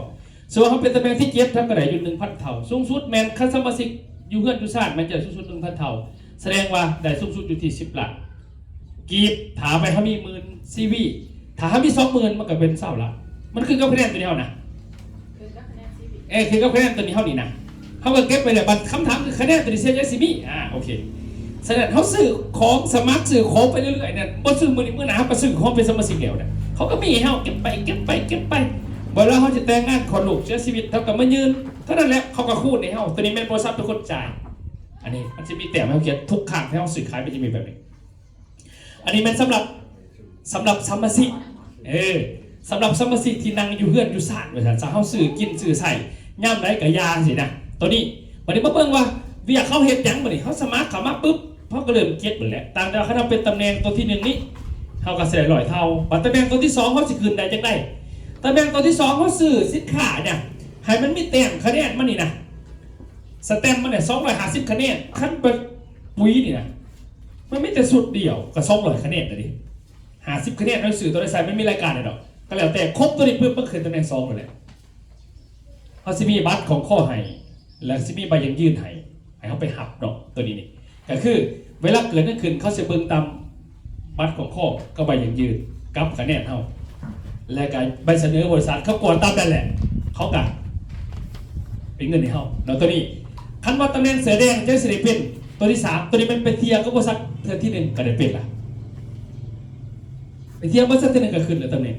ສົມມຸດວ່າເຮົາເປັນຕຳແໜ່ງທີເຈັດ ເຮົາກໍໄດ້ຢູ່ໜຶ່ງພັນເທົ່າ ສູງສຸດແມ່ນ ຄັນສະມາຊິກຢູ່ເຮືອນຢູ່ຊານ ແມ່ນຈະໄດ້ສູງສຸດໜຶ່ງພັນເທົ່າ ສະແດງວ່າໄດ້ສູງສຸດຢູ່ທີ່ສິບລ້ານ ກີບ ຖ້າໄປເຮົາມີໝື່ນຊີວີ ຖ້າເຮົາມີສອງໝື່ນ ມັນກໍເປັນຊາວລ້ານ ມັນຂຶ້ນກັບຄະແນນຕົວນີ້ເຮົານະ ເອີ ຂຶ້ນກັບຄະແນນຕົວນີ້ເຮົານີ້ນະ ເຮົາກໍເກັບໄວ້ແລ້ວ ບັດຄຳຖາມຄືຄະແນນຕົວນີ້ເສຍຫຍັງຊິມີ ອາ ໂອເຄ. ສະນັ້ນເຮົາຊື້ຂອງ ສະໝັກຊື້ຂອງໄປເລື້ອຍໆນັ້ນ ບໍ່ຊື້ມື້ນີ້ມື້ໜ້າ ເຮົາກໍຊື້ຂອງເປັນສະມາຊິກແລ້ວນະ ເຂົາກໍມີໃຫ້ເຮົາເກັບໄປ ເກັບໄປ ເກັບໄປ ເວລາເຮົາຈະແຕ່ງງານ ຄອດລູກ ເສຍຊີວິດ ເຮົາກໍມາຍື່ນ ເທົ່ານັ້ນແຫຼະ ເຂົາກໍຄູນໃຫ້ເຮົາ ຕົວນີ້ແມ່ນບໍລິສັດເປັນຄົນຈ່າຍ. ອັນນີ້ມັນຊິມີແຕ້ມໃຫ້ເຮົາຂຽນ ທຸກຄັ້ງທີ່ເຮົາຊື້ຂາຍ ມັນຈະມີແບບນີ້. ອັນນີ້ແມ່ນສຳລັບ ສຳລັບສະມາຊິກ ເອີ ສຳລັບສະມາຊິກທີ່ນັ່ງຢູ່ເຮືອນຢູ່ຊານວ່າຊັ້ນ ຖ້າເຮົາຊື້ກິນຊື້ໃຊ້ຍາມໃດກໍຢ່າຊີ້ນະ ໂຕນີ້. ບັດນີ້ມາເບິ່ງວ່າວຽກເຮົາເຮັດຫຍັງ ບັດນີ້ເຮົາສະໝັກເຂົ້າມາປຶບ ເຮົາກໍເລີ່ມເກັບໝົດແຫຼະ ຕ່າງແຕ່ວ່າຄັນເຮົາເປັນຕຳແໜ່ງໂຕທີໜຶ່ງນີ້ ເຮົາກໍຊິໄດ້ຮ້ອຍເທົ່າ ບັດຕຳແໜ່ງໂຕທີສອງ ເຮົາຊິຂຶ້ນໄດ້ຈັ່ງໃດ? ຕຳແໜ່ງໂຕທີສອງ ເຮົາຊື້ສິນຄ້ານີ້ໃຫ້ມັນມີແຕ້ມຄະແນນມັນນີ້ນະ ສະແຕັມມັນນີ້ສອງຮ້ອຍຫ້າສິບຄະແນນ ຄັນໄປປຸ໋ຍນີ້ນະ ມັນມີແຕ່ຊຸດດຽວກໍສອງຮ້ອຍຄະແນນແລ້ວເດ້ ຫ້າສິບຄະແນນ ເຮົາຊື້ໂຕໃດໃສ່ ມັນມີລາຍການໃຫ້ດອກ ກໍແລ້ວແຕ່ ຄົບໂຕນີ້ປຶບ ມັນຂຶ້ນຕຳແໜ່ງສອງໂລດແຫຼະ. ເຮົາຊິມີບັດຂອງຂໍ້ໃຫ້ ແລ້ວຊິມີໃບຢັ້ງຢືນໃຫ້ ໃຫ້ເຮົາໄປຮັບເນາະ ໂຕນີ້ນີ້ ກໍຄືເວລາເກີດຫຍັງຂຶ້ນ ເຂົາຊິເບິ່ງຕາມບັດຂອງຂໍ້ກັບໃບຢັ້ງຢືນ ກັບຄະແນນເຮົາ ແລ້ວກໍໃບສະເໜີບໍລິສັດ ເຂົາກວດຕາມນັ້ນແຫຼະ ເຂົາກໍ ເປັນເງິນໃຫ້ເຮົາເນາະ ໂຕນີ້. ຄັນວ່າຕຳແໜ່ງເສືອແດງຈັ່ງຊິໄດ້ເປັນໂຕທີສາມ ໂຕນີ້ແມ່ນໄປທ່ຽວກັບບໍລິສັດເທື່ອທີໜຶ່ງກໍໄດ້ເປັນລະ ໄປທ່ຽວບໍລິສັດເທື່ອໜຶ່ງກໍຂຶ້ນລະຕຳແໜ່ງ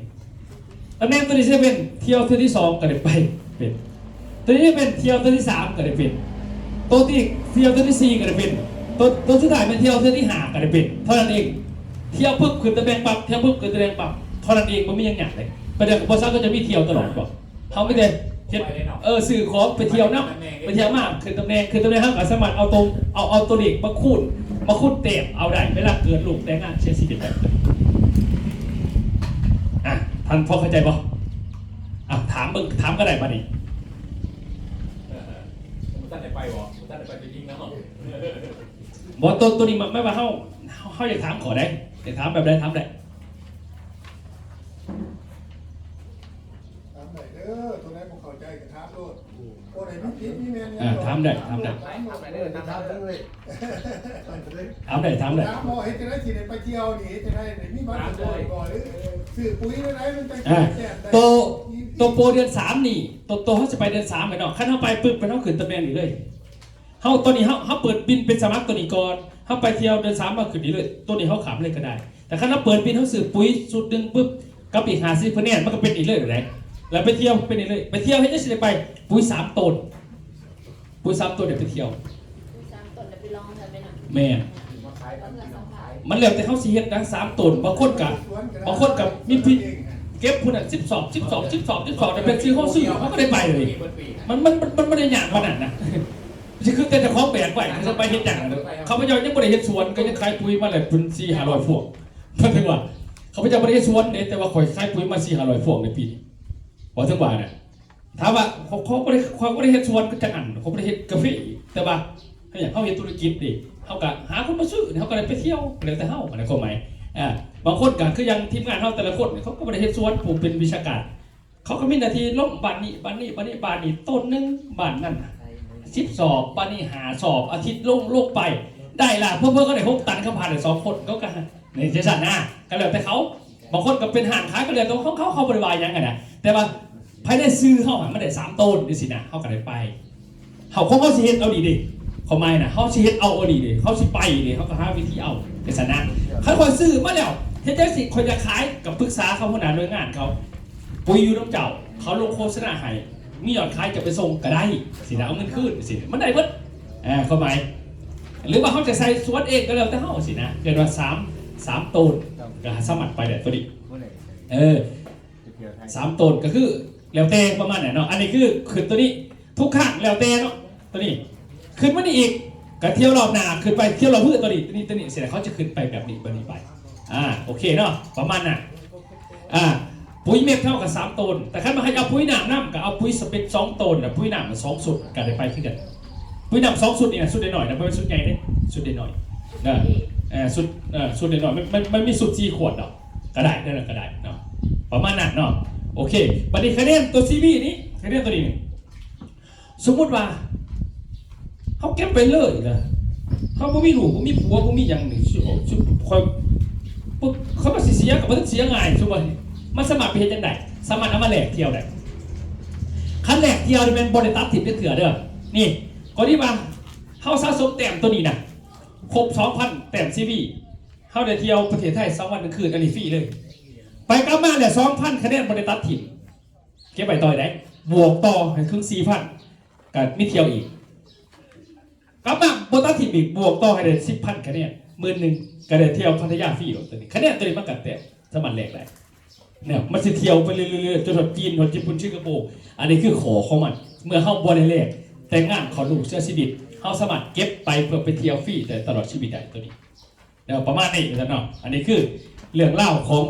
ຕຳແໜ່ງໂຕນີ້ຊິເປັນທ່ຽວເທື່ອທີສອງກໍໄດ້ໄປເປັນ ໂຕນີ້ເປັນທ່ຽວເທື່ອທີສາມກໍໄດ້ເປັນ ໂຕທີ່ທ່ຽວເທື່ອທີສີ່ກໍໄດ້ເປັນ ໂຕ ໂຕສຸດທ້າຍແມ່ນທ່ຽວເທື່ອທີຫ້າກໍໄດ້ເປັນ ເທົ່ານັ້ນເອງ. ທ່ຽວປຶບຂຶ້ນຕຳແໜ່ງປັບ ທ່ຽວປຶບຂຶ້ນຕຳແໜ່ງປັບ ເທົ່ານັ້ນເອງ ບໍ່ມີຫຍັງຍາກເດ້. ປະເດັນບໍລິສັດກໍຈະມີທ່ຽວຕະຫຼອດບໍ ເຮົາມີແຕ່ ເຮັດ ເອີ ຊື້ຂອງໄປທ່ຽວນຳ ໄປທ່ຽວມາ ຂຶ້ນຕຳແໜ່ງ ຂຶ້ນຕຳແໜ່ງ ເຮົາກໍສາມາດເອົາຕົວ ເອົາ ເອົາຕົວເລກມາຄູນ ມາຄູນແຕ້ມເອົາໄດ້ ເວລາເກີດລູກແຕ່ງງານເສຍຊີວິດໄດ້. ອ່ະ ທ່ານພໍເຂົ້າໃຈບໍ່? ອ່ະ ຖາມເບິ່ງ ຖາມກໍໄດ້ບັດນີ້. ບໍ່ທັນໄດ້ໄປບໍ່? ບໍ່ທັນໄດ້ໄປຕົວຈິງເນາະ. ບໍ່ ຕົວ ຕົວນີ້ໝາຍ ໝາຍວ່າເຮົາ ເຮົາ ເຮົາຢາກຖາມຂໍ້ໃດ ຢາກຖາມແບບໃດ ຖາມໄດ້. ຖາມໄດ້ເດີ ຕົວໃດບໍ່ເຂົ້າໃຈກໍຖາມໂລດ ບໍ່ໄດ້ມີຜິດມີແມ່ນຫຍັງ. ອ່າ ຖາມໄດ້ ຖາມໄດ້ ຖາມໄດ້ເດີ ຖາມໄດ້ເລີຍ. ຖາມໄດ້ ຖາມໄດ້. ຖາມວ່າເຮັດຈັ່ງໃດຊິໄດ້ໄປທ່ຽວນີ້ ເຮັດຈັ່ງໃດໄດ້ມີບັດສະບອກບໍ່ ຫຼືຊື້ປຸ໋ຍແນວໃດມັນຈັ່ງຊິໄດ້ແຕ້ມໄດ້? ໂຕ ໂຕໂປເດືອນສາມນີ້ ໂຕ ໂຕເຮົາຊິໄປເດືອນສາມແມ່ນເນາະ. ຄັນເຮົາໄປປຶບ ແມ່ນເຮົາຂຶ້ນຕຳແໜ່ງນີ້ເລີຍ. ເຮົາ ຕອນນີ້ເຮົາ ເຮົາເປີດບິນເປັນສະໝັກຕົວນີ້ກ່ອນ ເຮົາໄປທ່ຽວເດືອນສາມ ເຮົາຂຶ້ນນີ້ເລີຍ. ຕົວນີ້ເຮົາຂ້າມເລີຍກໍໄດ້ ແຕ່ຄັນເຮົາເປີດບິນ ເຮົາຊື້ປຸ໋ຍຊຸດໜຶ່ງປຶບ ກັບອີກຫ້າສິບຄະແນນ ມັນກໍເປັນນີ້ເລີຍແຫຼະ ແລ້ວໄປທ່ຽວເປັນນີ້ເລີຍ. ໄປທ່ຽວເຮັດຈັ່ງຊິໄດ້ໄປ ປຸ໋ຍສາມໂຕນ ປຸ໋ຍສາມໂຕນໄດ້ໄປທ່ຽວ ສາມໂຕນໄດ້ໄປລອງເທື່ອແມ່ນຫຍັງ? ແມ່ນ ມັນແລ້ວແຕ່ເຮົາຊິເຮັດນະ ສາມໂຕນ. ບາງຄົນກະ ບາງຄົນກະມີພິດ ເກັບພຸ້ນນະ ສິບສອບ ສິບສອບ ສິບສອບ ສິບສອບ ແຕ່ເປັນຊື່ເຮົາຊື້ ເຮົາກໍໄດ້ໄປເລີຍ. ມັນ ມັນ ມັນ ມັນບໍ່ໄດ້ຍາກປານນັ້ນນະ. ຊິຄືແຕ່ເຈົ້າຂອງແບກໄວ້ ເຂົາຈະໄປເຮັດຫຍັງ? ຂ້າພະເຈົ້າຍັງບໍ່ໄດ້ເຮັດສວນ ກໍຍັງຂາຍປຸ໋ຍມາແລ້ວເປັນສີ່ຫ້າຮ້ອຍພວງ. ໝາຍເຖິງວ່າ ຂ້າພະເຈົ້າບໍ່ໄດ້ເຮັດສວນເດ້ ແຕ່ວ່າຂ້ອຍຂາຍປຸ໋ຍມາສີ່ຫ້າຮ້ອຍພວງໃນປີນີ້. ເວົ້າເຖິງວ່ານະ ຖາມວ່າ ຂ້ອຍ ຂ້ອຍບໍ່ໄດ້ ຂ້ອຍບໍ່ໄດ້ເຮັດສວນຄືຈັກອັນ ຂ້ອຍບໍ່ໄດ້ເຮັດກາເຟ ແຕ່ວ່າ ເຮົາເຮັດທຸລະກິດເດ້ ເຮົາກໍຫາຄົນມາຊື້ ເຮົາກໍໄດ້ໄປທ່ຽວ ແລ້ວແຕ່ເຮົາ ອັນນັ້ນຄວາມໝາຍ. ອ່າ ບາງຄົນກໍຄືຢ່າງທີມງານເຮົາແຕ່ລະຄົນ ເຂົາກໍບໍ່ໄດ້ເຮັດສວນ ຜູ້ເປັນວິຊາການ ເຂົາກໍມີໜ້າທີ່ລົງບ້ານນີ້ ບ້ານນີ້ ບ້ານນີ້ ບ້ານນີ້ ໂຕນໜຶ່ງ ບ້ານນັ້ນ ສິບສອບ ບ້ານນີ້ ຫ້າສອບ ອາທິດລົງ ລົງໄປ ໄດ້ລະ ເຜີໆກໍໄດ້ຫົກຕັນ ເຂົາພາໄດ້ສອງຄົນ ເຂົາກໍ ນີ້ຈັ່ງຊັ້ນນະ ກໍແລ້ວແຕ່ເຂົາ. ບາງຄົນກໍເປັນຮ້ານຂາຍ ກໍແລ້ວແຕ່ຂອງເຂົາ ເຂົາບໍ່ໄດ້ວ່າຫຍັງຫັ້ນນະ. ແຕ່ວ່າພາຍໃນຊື່ເຮົາຫັ້ນ ມັນໄດ້ສາມໂຕນຈັ່ງຊີ້ນະ ເຮົາກໍໄດ້ໄປ. ເຮົາ ຂອງເຮົາຊິເຮັດເອົານີ້ເດ້ ຄວາມໝາຍນະ ເຮົາຊິເຮັດເອົາອັນນີ້ເດ້ ເຮົາຊິໄປເດ້ ເຮົາກໍຫາວິທີເອົາ ຈັ່ງຊັ້ນນະ. ຄັນຂ້ອຍຊື້ມາແລ້ວ ເຮັດຈັ່ງຊີ້ ຂ້ອຍຢາກຂາຍ ກໍປຶກສາກັບຫົວໜ້າໜ່ວຍງານເຂົາ ປຸ໋ຍຢູ່ນຳເຈົ້າ ເຂົາລົງໂຄສະນາໃຫ້ ມີຍອດຂາຍຈະໄປສົ່ງກໍໄດ້ ຊີ້ນະ ເອົາເງິນຄືນຊີ້ ມັນໄດ້ເບິດ ຄວາມໝາຍ. ຫຼືວ່າເຮົາຈະໃສ່ສວນເອງກໍແລ້ວແຕ່ເຮົາຊີ້ນະ ເກີດວ່າສາມ ສາມໂຕນ ກໍສາມາດໄປໄດ້ຕົວນີ້ ເອີ ສາມໂຕນກໍຄືແລ້ວແຕ່ປະມານນັ້ນເນາະ. ອັນນີ້ຄືຂຶ້ນຕົວນີ້ທຸກຄັ້ງແລ້ວແຕ່ເນາະ ຕົວນີ້ຂຶ້ນມານີ້ອີກ ກໍທ່ຽວລອບໜ້າຂຶ້ນໄປ ທ່ຽວລອບພື້ຕົວນີ້ ຕົວນີ້ ຕົວນີ້ຊີ້ນະ ເຂົາຈະຂຶ້ນໄປແບບນີ້ ແບບນີ້ໄປ. ອ່າ ໂອເຄເນາະ ປະມານນັ້ນ. ອ່າ ປຸ໋ຍເມັດເຮົາກໍສາມໂຕນ ແຕ່ຄັນວ່າໃຫ້ເອົາປຸ໋ຍນ້ຳນຳ ກໍເອົາປຸ໋ຍສະເປັດສອງໂຕນ ແລ້ວປຸ໋ຍນ້ຳສອງຊຸດ ກໍໄດ້ໄປຄືກັນ. ປຸ໋ຍນ້ຳສອງຊຸດນີ້ນະ ຊຸດນ້ອຍໆນະ ບໍ່ແມ່ນຊຸດໃຫຍ່ເດ້ ຊຸດນ້ອຍໆນະ ເອີ ຊຸດ ເອີ ຊຸດນ້ອຍໆ ມັນ ມັນ ມັນມີຊຸດສີ່ຂວດດອກ ກໍໄດ້ ແນວນັ້ນກໍໄດ້ເນາະ ປະມານນັ້ນເນາະ. ໂອເຄ ບັດນີ້ຄະແນນຕົວຊີວີນີ້ ຄະແນນຕົວນີ້ນີ້ ສົມມຸດວ່າ ເຮົາເກັບໄປເລີຍນະ ເຮົາບໍ່ມີລູກ ບໍ່ມີຜົວ ບໍ່ມີຫຍັງນີ້ ຊິ ຊິ ຂ້ອຍ ຂ້ອຍວ່າຊິເສຍກໍບໍ່ທັນເສຍງ່າຍ. ສົມມຸດວ່າ ມັນສາມາດໄປເຮັດຈັ່ງໃດ? ສາມາດເອົາມາແລກທ່ຽວໄດ້. ຄັນແລກທ່ຽວນີ້ແມ່ນບໍ່ໄດ້ຕັດຖິ້ມຈັກເທື່ອເດີ. ນີ້ ກໍດີວ່າເຮົາສະສົມແຕ້ມຕົວນີ້ນະ ຄົບສອງພັນແຕ້ມຊີວີ ເຮົາໄດ້ທ່ຽວປະເທດໄທສອງວັນໜຶ່ງຄືນ ອັນນີ້ຟຣີເລີຍ. ໄປກັບມາແລ້ວສອງພັນຄະແນນ ບໍ່ໄດ້ຕັດຖິ້ມ ເກັບໄວ້ຕໍ່ໄດ້ ບວກຕໍ່ໃຫ້ເຖິງສີ່ພັນ ກໍມີທ່ຽວອີກ. ກັບມາບໍ່ຕັດຖິ້ມອີກ ບວກຕໍ່ໃຫ້ໄດ້ສິບພັນຄະແນນ ໝື່ນໜຶ່ງ ກໍໄດ້ທ່ຽວພັດທະຍາຟຣີໂລດ. ຕົວນີ້ຄະແນນຕົວນີ້ມັນກໍແຕ້ມສາມາດແລກໄດ້ ແນວ ມັນຊິທ່ຽວໄປເລື້ອຍໆ ຈົນຮອດຈີນ ຮອດຍີ່ປຸ່ນ ສິງກະໂປ. ອັນນີ້ຄືຂໍ້ຂອງມັນ ເມື່ອເຮົາບໍ່ໄດ້ແລກແຕ່ງງານ ຄອດລູກ ເສຍຊີວິດ ເຮົາສາມາດເກັບໄປເພື່ອໄປທ່ຽວຟຣີໄດ້ຕະຫຼອດຊີວິດໄດ້ ຕົວນີ້ ແນວປະມານນີ້ວ່າຊັ້ນເນາະ. ອັນນີ້ຄືເລື່ອງລາວຂອງ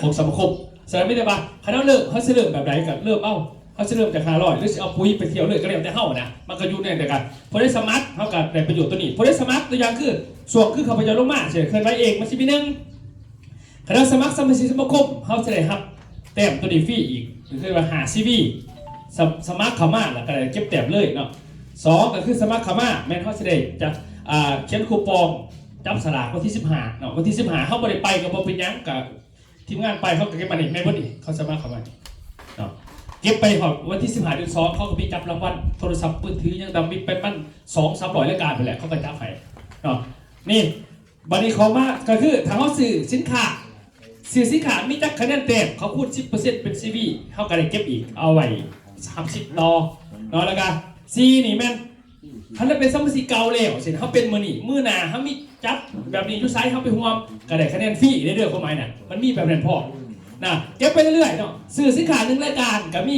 ຂອງສະມາຄົມ. ສະນັ້ນມີແຕ່ວ່າ ຄັນເຮົາເລີ່ມ ເຮົາຊິເລີ່ມແບບໃດກໍເລີ່ມເອົາ ເຮົາຊິເລີ່ມຈາກຫ້າຮ້ອຍ ຫຼືຊິເອົາປຸ໋ຍໄປທ່ຽວເລີຍ ກໍແລ້ວແຕ່ເຮົານະ. ມັນກໍຢູ່ໃນ ແຕ່ການ ຜູ້ໃດສະໝັກ ເຮົາກໍໄດ້ປະໂຫຍດຕົວນີ້. ເພິ່ນໄດ້ສະໝັກ ຕົວຢ່າງຄື ຊ່ວງຄືຂ້າພະເຈົ້າລົງມາ ຊິເຄື່ອນໄຫວເອງ ມັນຊິມີ ໜຶ່ງ ຄັນເຮົາສະໝັກສະມາຊິກສະມາຄົມ ເຮົາຊິໄດ້ຮັບແຕ້ມຕົວນີ້ຟຣີອີກ ກໍຄືວ່າຫ້າຊີວີ ສະ ສະໝັກເຂົ້າມາ ແລ້ວກໍໄດ້ເກັບແຕ້ມເລີຍເນາະ. ສອງ ກໍຄືສະໝັກເຂົ້າມາ ແມ່ນເຮົາຊິໄດ້ຈະ ອ່າ ຂຽນຄູປອງ ຈັບສະຫຼາກວັນທີສິບຫ້າເນາະ. ວັນທີສິບຫ້າເຮົາບໍ່ໄດ້ໄປກໍບໍ່ເປັນຫຍັງ ກໍ ທີມງານໄປ ເຂົາກໍເກັບມານີ້ ແມ່ນບໍ່ນີ້ ເຂົາສາມາດເຂົ້າມາເນາະ ເກັບໄປຮອດວັນທີສິບຫ້າເດືອນສອງ ເຂົາກໍມີຈັບລາງວັນ ໂທລະສັບມືຖືຫຍັງ ດຳມິດແປດພັນ ສອງສາມຮ້ອຍລາຍການພຸ້ນແຫຼະ ເຂົາກໍຈັບໃຫ້ເນາະ. ນີ້ ບັດນີ້ເຂົ້າມາກໍຄື ຖ້າເຮົາຊື້ສິນຄ້າ ຊື້ສິນຄ້າມີຈັກຄະແນນແຕ້ມ ເຂົາຄູນສິບເປີເຊັນເປັນຊີວີ ເຮົາກໍໄດ້ເກັບອີກ ເອົາໄວ້ຮັບສິດຕໍ່ເນາະ. ແລ້ວກໍສີ່ນີ້ແມ່ນ ຄັນເປັນສະມາຊິກເກົ່າແລ້ວ ເຊັ່ນເຮົາເປັນມື້ນີ້ ມື້ໜ້າເຮົາມີຈັດແບບນີ້ຢູ່ໃສ ເຮົາໄປຮ່ວມ ກໍໄດ້ຄະແນນຟຣີເດ້ ເດີ ຄວາມໝາຍນະ ມັນມີແບບນັ້ນພ້ອມນະ. ເກັບໄປເລື້ອຍໆເນາະ ຊື້ສິນຄ້າໜຶ່ງລາຍການກໍມີ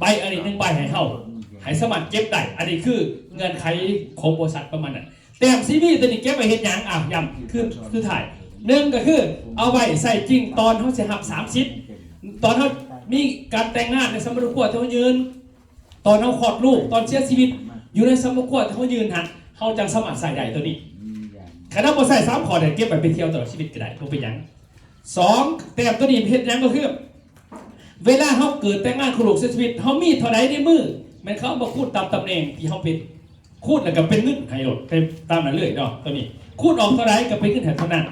ໄປອັນນີ້ໜຶ່ງໃບໃຫ້ເຮົາ ໃຫ້ສາມາດເກັບໄດ້. ອັນນີ້ຄືເງື່ອນໄຂຂອງບໍລິສັດປະມານນັ້ນ. ແຕ້ມຊີວີຕົວນີ້ເກັບໄວ້ເຮັດຫຍັງ? ອ່າ ຢ້ຳຄື ຄືທ້າຍ ໜຶ່ງກໍຄືເອົາໄວ້ໃຊ້ຈິງຕອນເຮົາຊິຮັບສາມສິດ ຕອນເຮົາມີການແຕ່ງງານໃນສຳມະໂນຄົວທີ່ເຮົາຍື່ນ ຕອນເຮົາຄອດລູກ ຕອນເສຍຊີວິດ ຢູ່ໃນສຳມະໂນຄົວທີ່ເຮົາຍື່ນຫັ້ນ ເຮົາຈັ່ງສາມາດໃຊ້ໄດ້ຕົວນີ້. ຄັນເຮົາບໍ່ໃຊ້ສາມຂໍ້ນີ້ ເກັບໄວ້ໄປທ່ຽວຕະຫຼອດຊີວິດກໍໄດ້ ບໍ່ເປັນຫຍັງ. ສອງ ແຕ້ມຕົວນີ້ເຮັດຫຍັງ? ກໍຄື ເວລາເຮົາເກີດແຕ່ງງານ ຄອດລູກ ເສຍຊີວິດ ເຮົາມີເທົ່າໃດໃນມື ແມ່ນເຂົາເອົາມາຄູນຕາມຕຳແໜ່ງທີ່ເຮົາເປັນ ຄູນແລ້ວກໍເປັນເງິນໃຫ້ໂລດ ເປັນຕາມນັ້ນເລີຍເນາະ. ຕົວນີ້ຄູນອອກເທົ່າໃດກໍເປັນເງິນໃຫ້ເທົ່ານັ້ນ.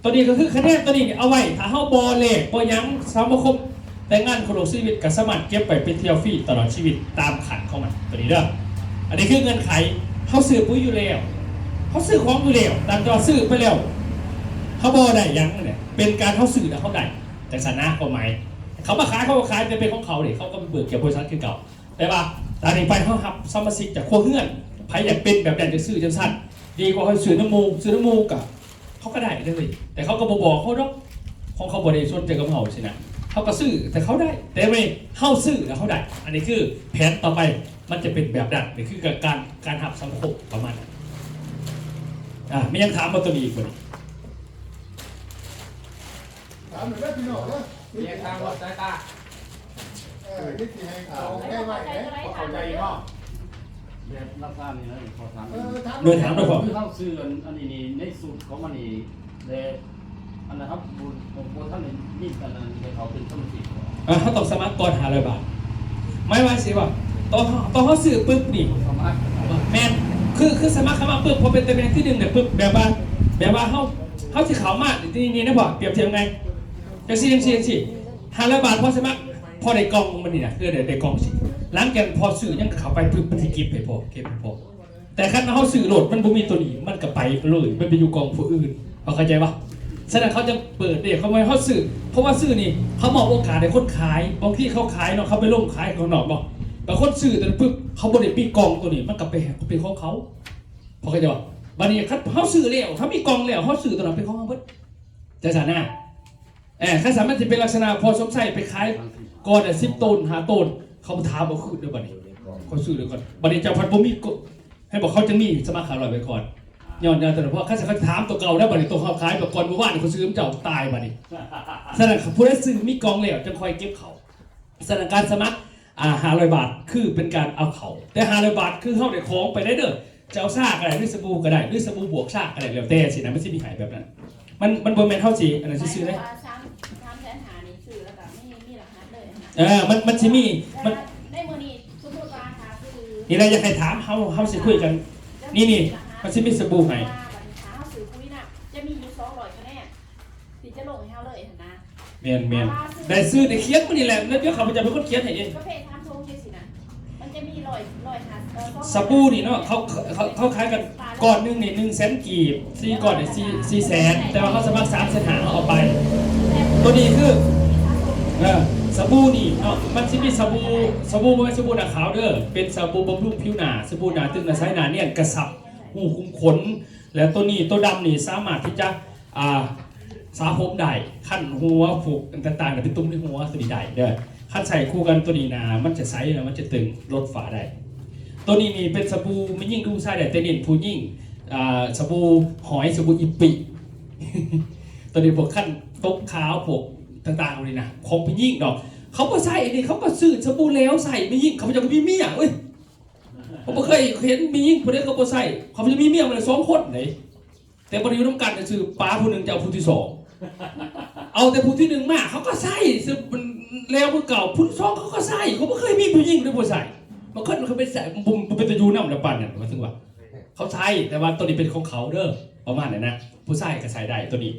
ຕົວນີ້ກໍຄືຄະແນນ ຕົວນີ້ເອົາໄວ້ ຖ້າເຮົາບໍ່ແລກບໍ່ຫຍັງ ສະມາຄົມແຕ່ງງານ ຄອດລູກ ເສຍຊີວິດ ກໍສາມາດເກັບໄວ້ເປັນທ່ຽວຟຣີຕະຫຼອດຊີວິດຕາມຂັ້ນຂອງມັນ ຕົວນີ້ເດີ. ອັນນີ້ຄືເງື່ອນໄຂ ເຮົາຊື້ປຸ໋ຍຢູ່ແລ້ວ ເຮົາຊື້ຂອງຢູ່ແລ້ວ ຕາມທີ່ວ່າຊື້ໄປແລ້ວ ເຮົາບໍ່ໄດ້ຫຍັງນີ້ ເປັນການເຮົາຊື້ແລ້ວເຮົາໄດ້ ຈັ່ງຊັ້ນນະ ຄວາມໝາຍ ເຂົາມາຂາຍ ເຂົາກໍຂາຍ ແຕ່ເປັນຂອງເຂົາເດ້ ເຂົາກໍໄປເບີກຈາກບໍລິສັດຄືເກົ່າ. ແຕ່ວ່າຕອນນີ້ໄປເຮົາຮັບສະມາຊິກຈາກຄົວເຮືອນ ໃຜຢາກເປັນແບບໃດ ຈະຊື້ຈັ່ງຊັ້ນ ດີກວ່າເຮົາຊື້ນຳໝູ່ ຊື້ນຳໝູ່ກະ ເຂົາກໍໄດ້ເລີຍ ແຕ່ເຂົາກໍບໍ່ບອກເຮົາດອກ ຂອງເຂົາບໍ່ໄດ້ສົນໃຈກັບເຮົາຊີ້ນະ ເຮົາກໍຊື້ ແຕ່ເຂົາໄດ້ ແຕ່ເວລາເຮົາຊື້ແລ້ວເຮົາໄດ້. ອັນນີ້ຄືແຜນຕໍ່ໄປ ມັນຈະເປັນແບບນັ້ນ. ນີ້ຄືການ ການຮັບສັງຄົມປະມານນັ້ນ. ອ່າ ມີຫຍັງຖາມບໍ່ຕົວນີ້ອີກບໍ່ນີ້? ຖາມໜ້ອຍເດີພີ່ນ້ອງເດີ ແຍກທາງອອກສາຍຕາ ເອີ ເຮັດຊິໃຫ້ເຂົາໄດ້ໄວເດ້ ເຂົ້າໃຈເນາະ ແບບລັກສະນະນີ້ນະ ຂໍຖາມ ເອີ ຖາມ ໂດຍຖາມໂດຍ ຄືເຮົາຊື້ອັນ ອັນນີ້ນີ້ ໃນສູດຂອງມັນນີ້ ແລະ ອັນນັ້ນເຮົາບໍ່ ບໍ່ ບໍ່ທັນໄດ້ມີອັນນັ້ນໃຫ້ເຂົາເປັນສະມາຊິກ ເອີ ເຮົາຕ້ອງສະໝັກກ່ອນຫ້າຮ້ອຍບາດ ໝາຍວ່າຊິວ່າ ຕອນ ຕອນເຮົາຊື້ປຶບນີ້ ສະໝັກ ແມ່ນ ຄື ຄືສະໝັກເຂົ້າມາປຶບ ພໍເປັນຕຳແໜ່ງທີໜຶ່ງແລ້ວປຶບ ແບບວ່າ ແບບວ່າເຮົາ ເຮົາຊິເຂົ້າມາ ນີ້ ນີ້ນະພໍ່ ປຽບທຽບງ່າຍ ຈັ່ງຊີ້ ຈັ່ງຊີ້ ຫ້າຮ້ອຍບາດ ພໍສະໝັກ ພໍໄດ້ກ່ອງມັນນີ້ນະ ຄືໄດ້ ໄດ້ກ່ອງຊີ້ ຫຼັງຈາກພໍຊື້ຫຍັງກໍເຂົ້າໄປປຶບ ມັນຊິເກັບໃຫ້ພໍ່ ເກັບໃຫ້ພໍ່. ແຕ່ຄັນເຮົາຊື້ໂລດ ມັນບໍ່ມີຕົວນີ້ ມັນກໍໄປເລີຍ ມັນໄປຢູ່ກ່ອງຜູ້ອື່ນ ເຂົາເຂົ້າໃຈບໍ່? ສະນັ້ນເຂົາຈະເປີດເດ້ ເຂົາວ່າເຮົາຊື້ ເພາະວ່າຊື້ນີ້ ເຂົາມອບໂອກາດໃຫ້ຄົນຂາຍ ບາງທີເຂົາຂາຍເນາະ ເຂົາໄປລົງຂາຍຂ້າງນອກເນາະ ບາງຄົນຊື້ຕົວນັ້ນປຶບ ເຂົາບໍ່ໄດ້ປິດກ່ອງຕົວນີ້ ມັນກໍໄປ ເປັນຂອງເຂົາ ເຂົາເຂົ້າໃຈບໍ່? ບາດນີ້ຄັນເຮົາຊື້ແລ້ວ ເຮົາມີກ່ອງແລ້ວ ເຮົາຊື້ຕົວນັ້ນເປັນຂອງເຮົາເບິດ ຈັ່ງຊັ້ນນະ. ເອີ ຄັນຊັ້ນມັນຊິເປັນລັກສະນະພໍ່ສົມໄຊໄປຂາຍກ້ອນລະສິບໂຕນ ຫ້າໂຕນ ເຂົາຖາມເອົາຄືນເດີບາດນີ້ ເຂົາຊື້ເລີຍກ່ອນ ບາດນີ້ເຈົ້າພັດບໍ່ມີ ໃຫ້ບອກເຂົາຈະມີສະໝັກຫ້າຮ້ອຍໄວ້ກ່ອນ ຍ້ອນ ຍ້ອນ ເພາະຄັນຊັ້ນເຂົາຖາມໂຕເກົ່າແລ້ວ ບາດນີ້ໂຕເຮົາຂາຍໄປກ່ອນມື້ວານນີ້ ເຂົາຊື້ນຳເຈົ້າຕາຍບາດນີ້. ສະນັ້ນຜູ້ໃດຊື້ມີກ່ອງແລ້ວ ຈັ່ງຄ່ອຍເກັບເຂົ້າ. ສະນັ້ນການສະໝັກ ອ່າ ຫ້າຮ້ອຍບາດ ຄືເປັນການເອົາເຂົ້າ ແຕ່ຫ້າຮ້ອຍບາດ ຄືເຮົາໄດ້ຂອງໄປໄດ້ເດີ ຈະເອົາຊາກໍໄດ້ ຫຼືສະບູກໍໄດ້ ຫຼືສະບູບວກຊາກໍໄດ້ ແລ້ວແຕ່ຊີ້ນະ ມັນຊິມີໃຫ້ແບບນັ້ນ ມັນ ມັນບໍ່ແມ່ນເຮົາຊິອັນນັ້ນຊື່ໆເດ້ ໝາຍຄວາມວ່າສາມ ສາມແສນຫ້ານີ້ຊື້ແລ້ວກໍມີ ມີລະຫັດເລີຍຫັ້ນນະ ເອີ ມັນ ມັນຊິມີ ມັນ ໃນມື້ນີ້ສົມມຸດວ່າຖ້າຊື້ ນີ້ແຫຼະ ຢາກໃຫ້ຖາມເຮົາ ເຮົາຊິຄຸຍກັນ ນີ້ ນີ້ ມັນຊິມີສະບູໃຫ້ ວ່າບັດນີ້ຖ້າເຮົາຊື້ປຸ໋ຍນະ ຈະມີຢູ່ສອງຮ້ອຍຄະແນນ ທີ່ຈະລົງໃຫ້ເຮົາເລີຍຫັ້ນນະ ແມ່ນໆ ໄດ້ຊື້ໄດ້ຂຽນມື້ນີ້ແຫຼະ ແລ້ວດຽວຂ້າພະເຈົ້າເປັນຄົນຂຽນໃຫ້ເອງ ປະເພດສາມຖົງຈັ່ງຊີ້ນະ ມັນຈະມີຮ້ອຍ ຮ້ອຍຫ້າ ເອີ ສອງ ສະບູນີ້ເນາະ ເຂົາ ເຂົາ ເຂົາຂາຍກັນກ້ອນໜຶ່ງນີ້ໜຶ່ງແສນກີບ ສີ່ກ້ອນນີ້ ສີ່ ສີ່ແສນ ແຕ່ວ່າເຮົາສະໝັກສາມແສນຫ້າ ເຮົາເອົາໄປ ໂຕນີ້ຄື ເອີ ສະບູນີ້ເນາະ ມັນຊິມີສະບູ ສະບູບໍ່ແມ່ນສະບູໜ້າຂາວເດີ ເປັນສະບູບຳລຸງຜິວໜ້າ ສະບູໜ້າຕຶງໜ້າໃສໜ້ານຽນ ກະຊັບຮູຂຸມຂົນ ແລະ ໂຕນີ້ ໂຕດຳນີ້ສາມາດທີ່ຈະ ອ່າ ສະຜົມໄດ້ ຄັນຫົວ ພວກອັນຕ່າງໆ ເປັນຕຸ່ມໃນຫົວ ໂຕນີ້ໄດ້ເດີ ຄັນໃຊ້ຄູ່ກັນໂຕນີ້ນະ ມັນຈະໃສ ແລ້ວມັນຈະຕຶງ ລົດຝ້າໄດ້ ໂຕນີ້ນີ້ເປັນສະບູແມ່ຍິງ ຫຼືຜູ້ຊາຍໄດ້ ແຕ່ເນັ້ນຜູ້ຍິງ ອ່າ ສະບູຫອຍ ສະບູອີປິ ໂຕນີ້ພວກຄັນຕົກຂາວ ພວກຕ່າງໆ ນີ້ນະ ຂອງຜູ້ຍິງດອກ ເຂົາບໍ່ໃຊ້ ອັນນີ້ເຂົາກໍຊື້ສະບູແລ້ວໃຊ້ ແມ່ຍິງ ເຂົາເຈົ້າກໍມີເມຍເວີຍ ຂ້ອຍບໍ່ເຄີຍເຫັນແມ່ຍິງຜູ້ໃດກໍບໍ່ໃຊ້ ເຂົາມີເມຍມາແລ້ວສອງຄົນເດ້ ແຕ່ບໍ່ໄດ້ຢູ່ນຳກັນຊື່ໆ ປ້າຜູ້ໜຶ່ງຈະເອົາຜູ້ທີສອງ ເອົາແຕ່ຜູ້ທີໜຶ່ງມາ ເຂົາກໍໃຊ້ ແລ້ວຄືເກົ່າ ຜູ້ທີສອງເຂົາກໍໃຊ້ ເຂົາບໍ່ເຄີຍມີຜູ້ຍິງຜູ້ໃດບໍ່ໃຊ້ ບາງຄົນເຂົາໄປໃຊ້ ບໍ່ ບໍ່ເປັນຕາຢູ່ນຳແລ້ວປານນັ້ນ ໝາຍເຖິງວ່າ ເຂົາໃຊ້ ແຕ່ວ່າໂຕນີ້ເປັນຂອງເຂົາເດີ ປະມານນັ້ນນະ ຜູ້ຊາຍກໍໃຊ້ໄດ້ໂຕນີ້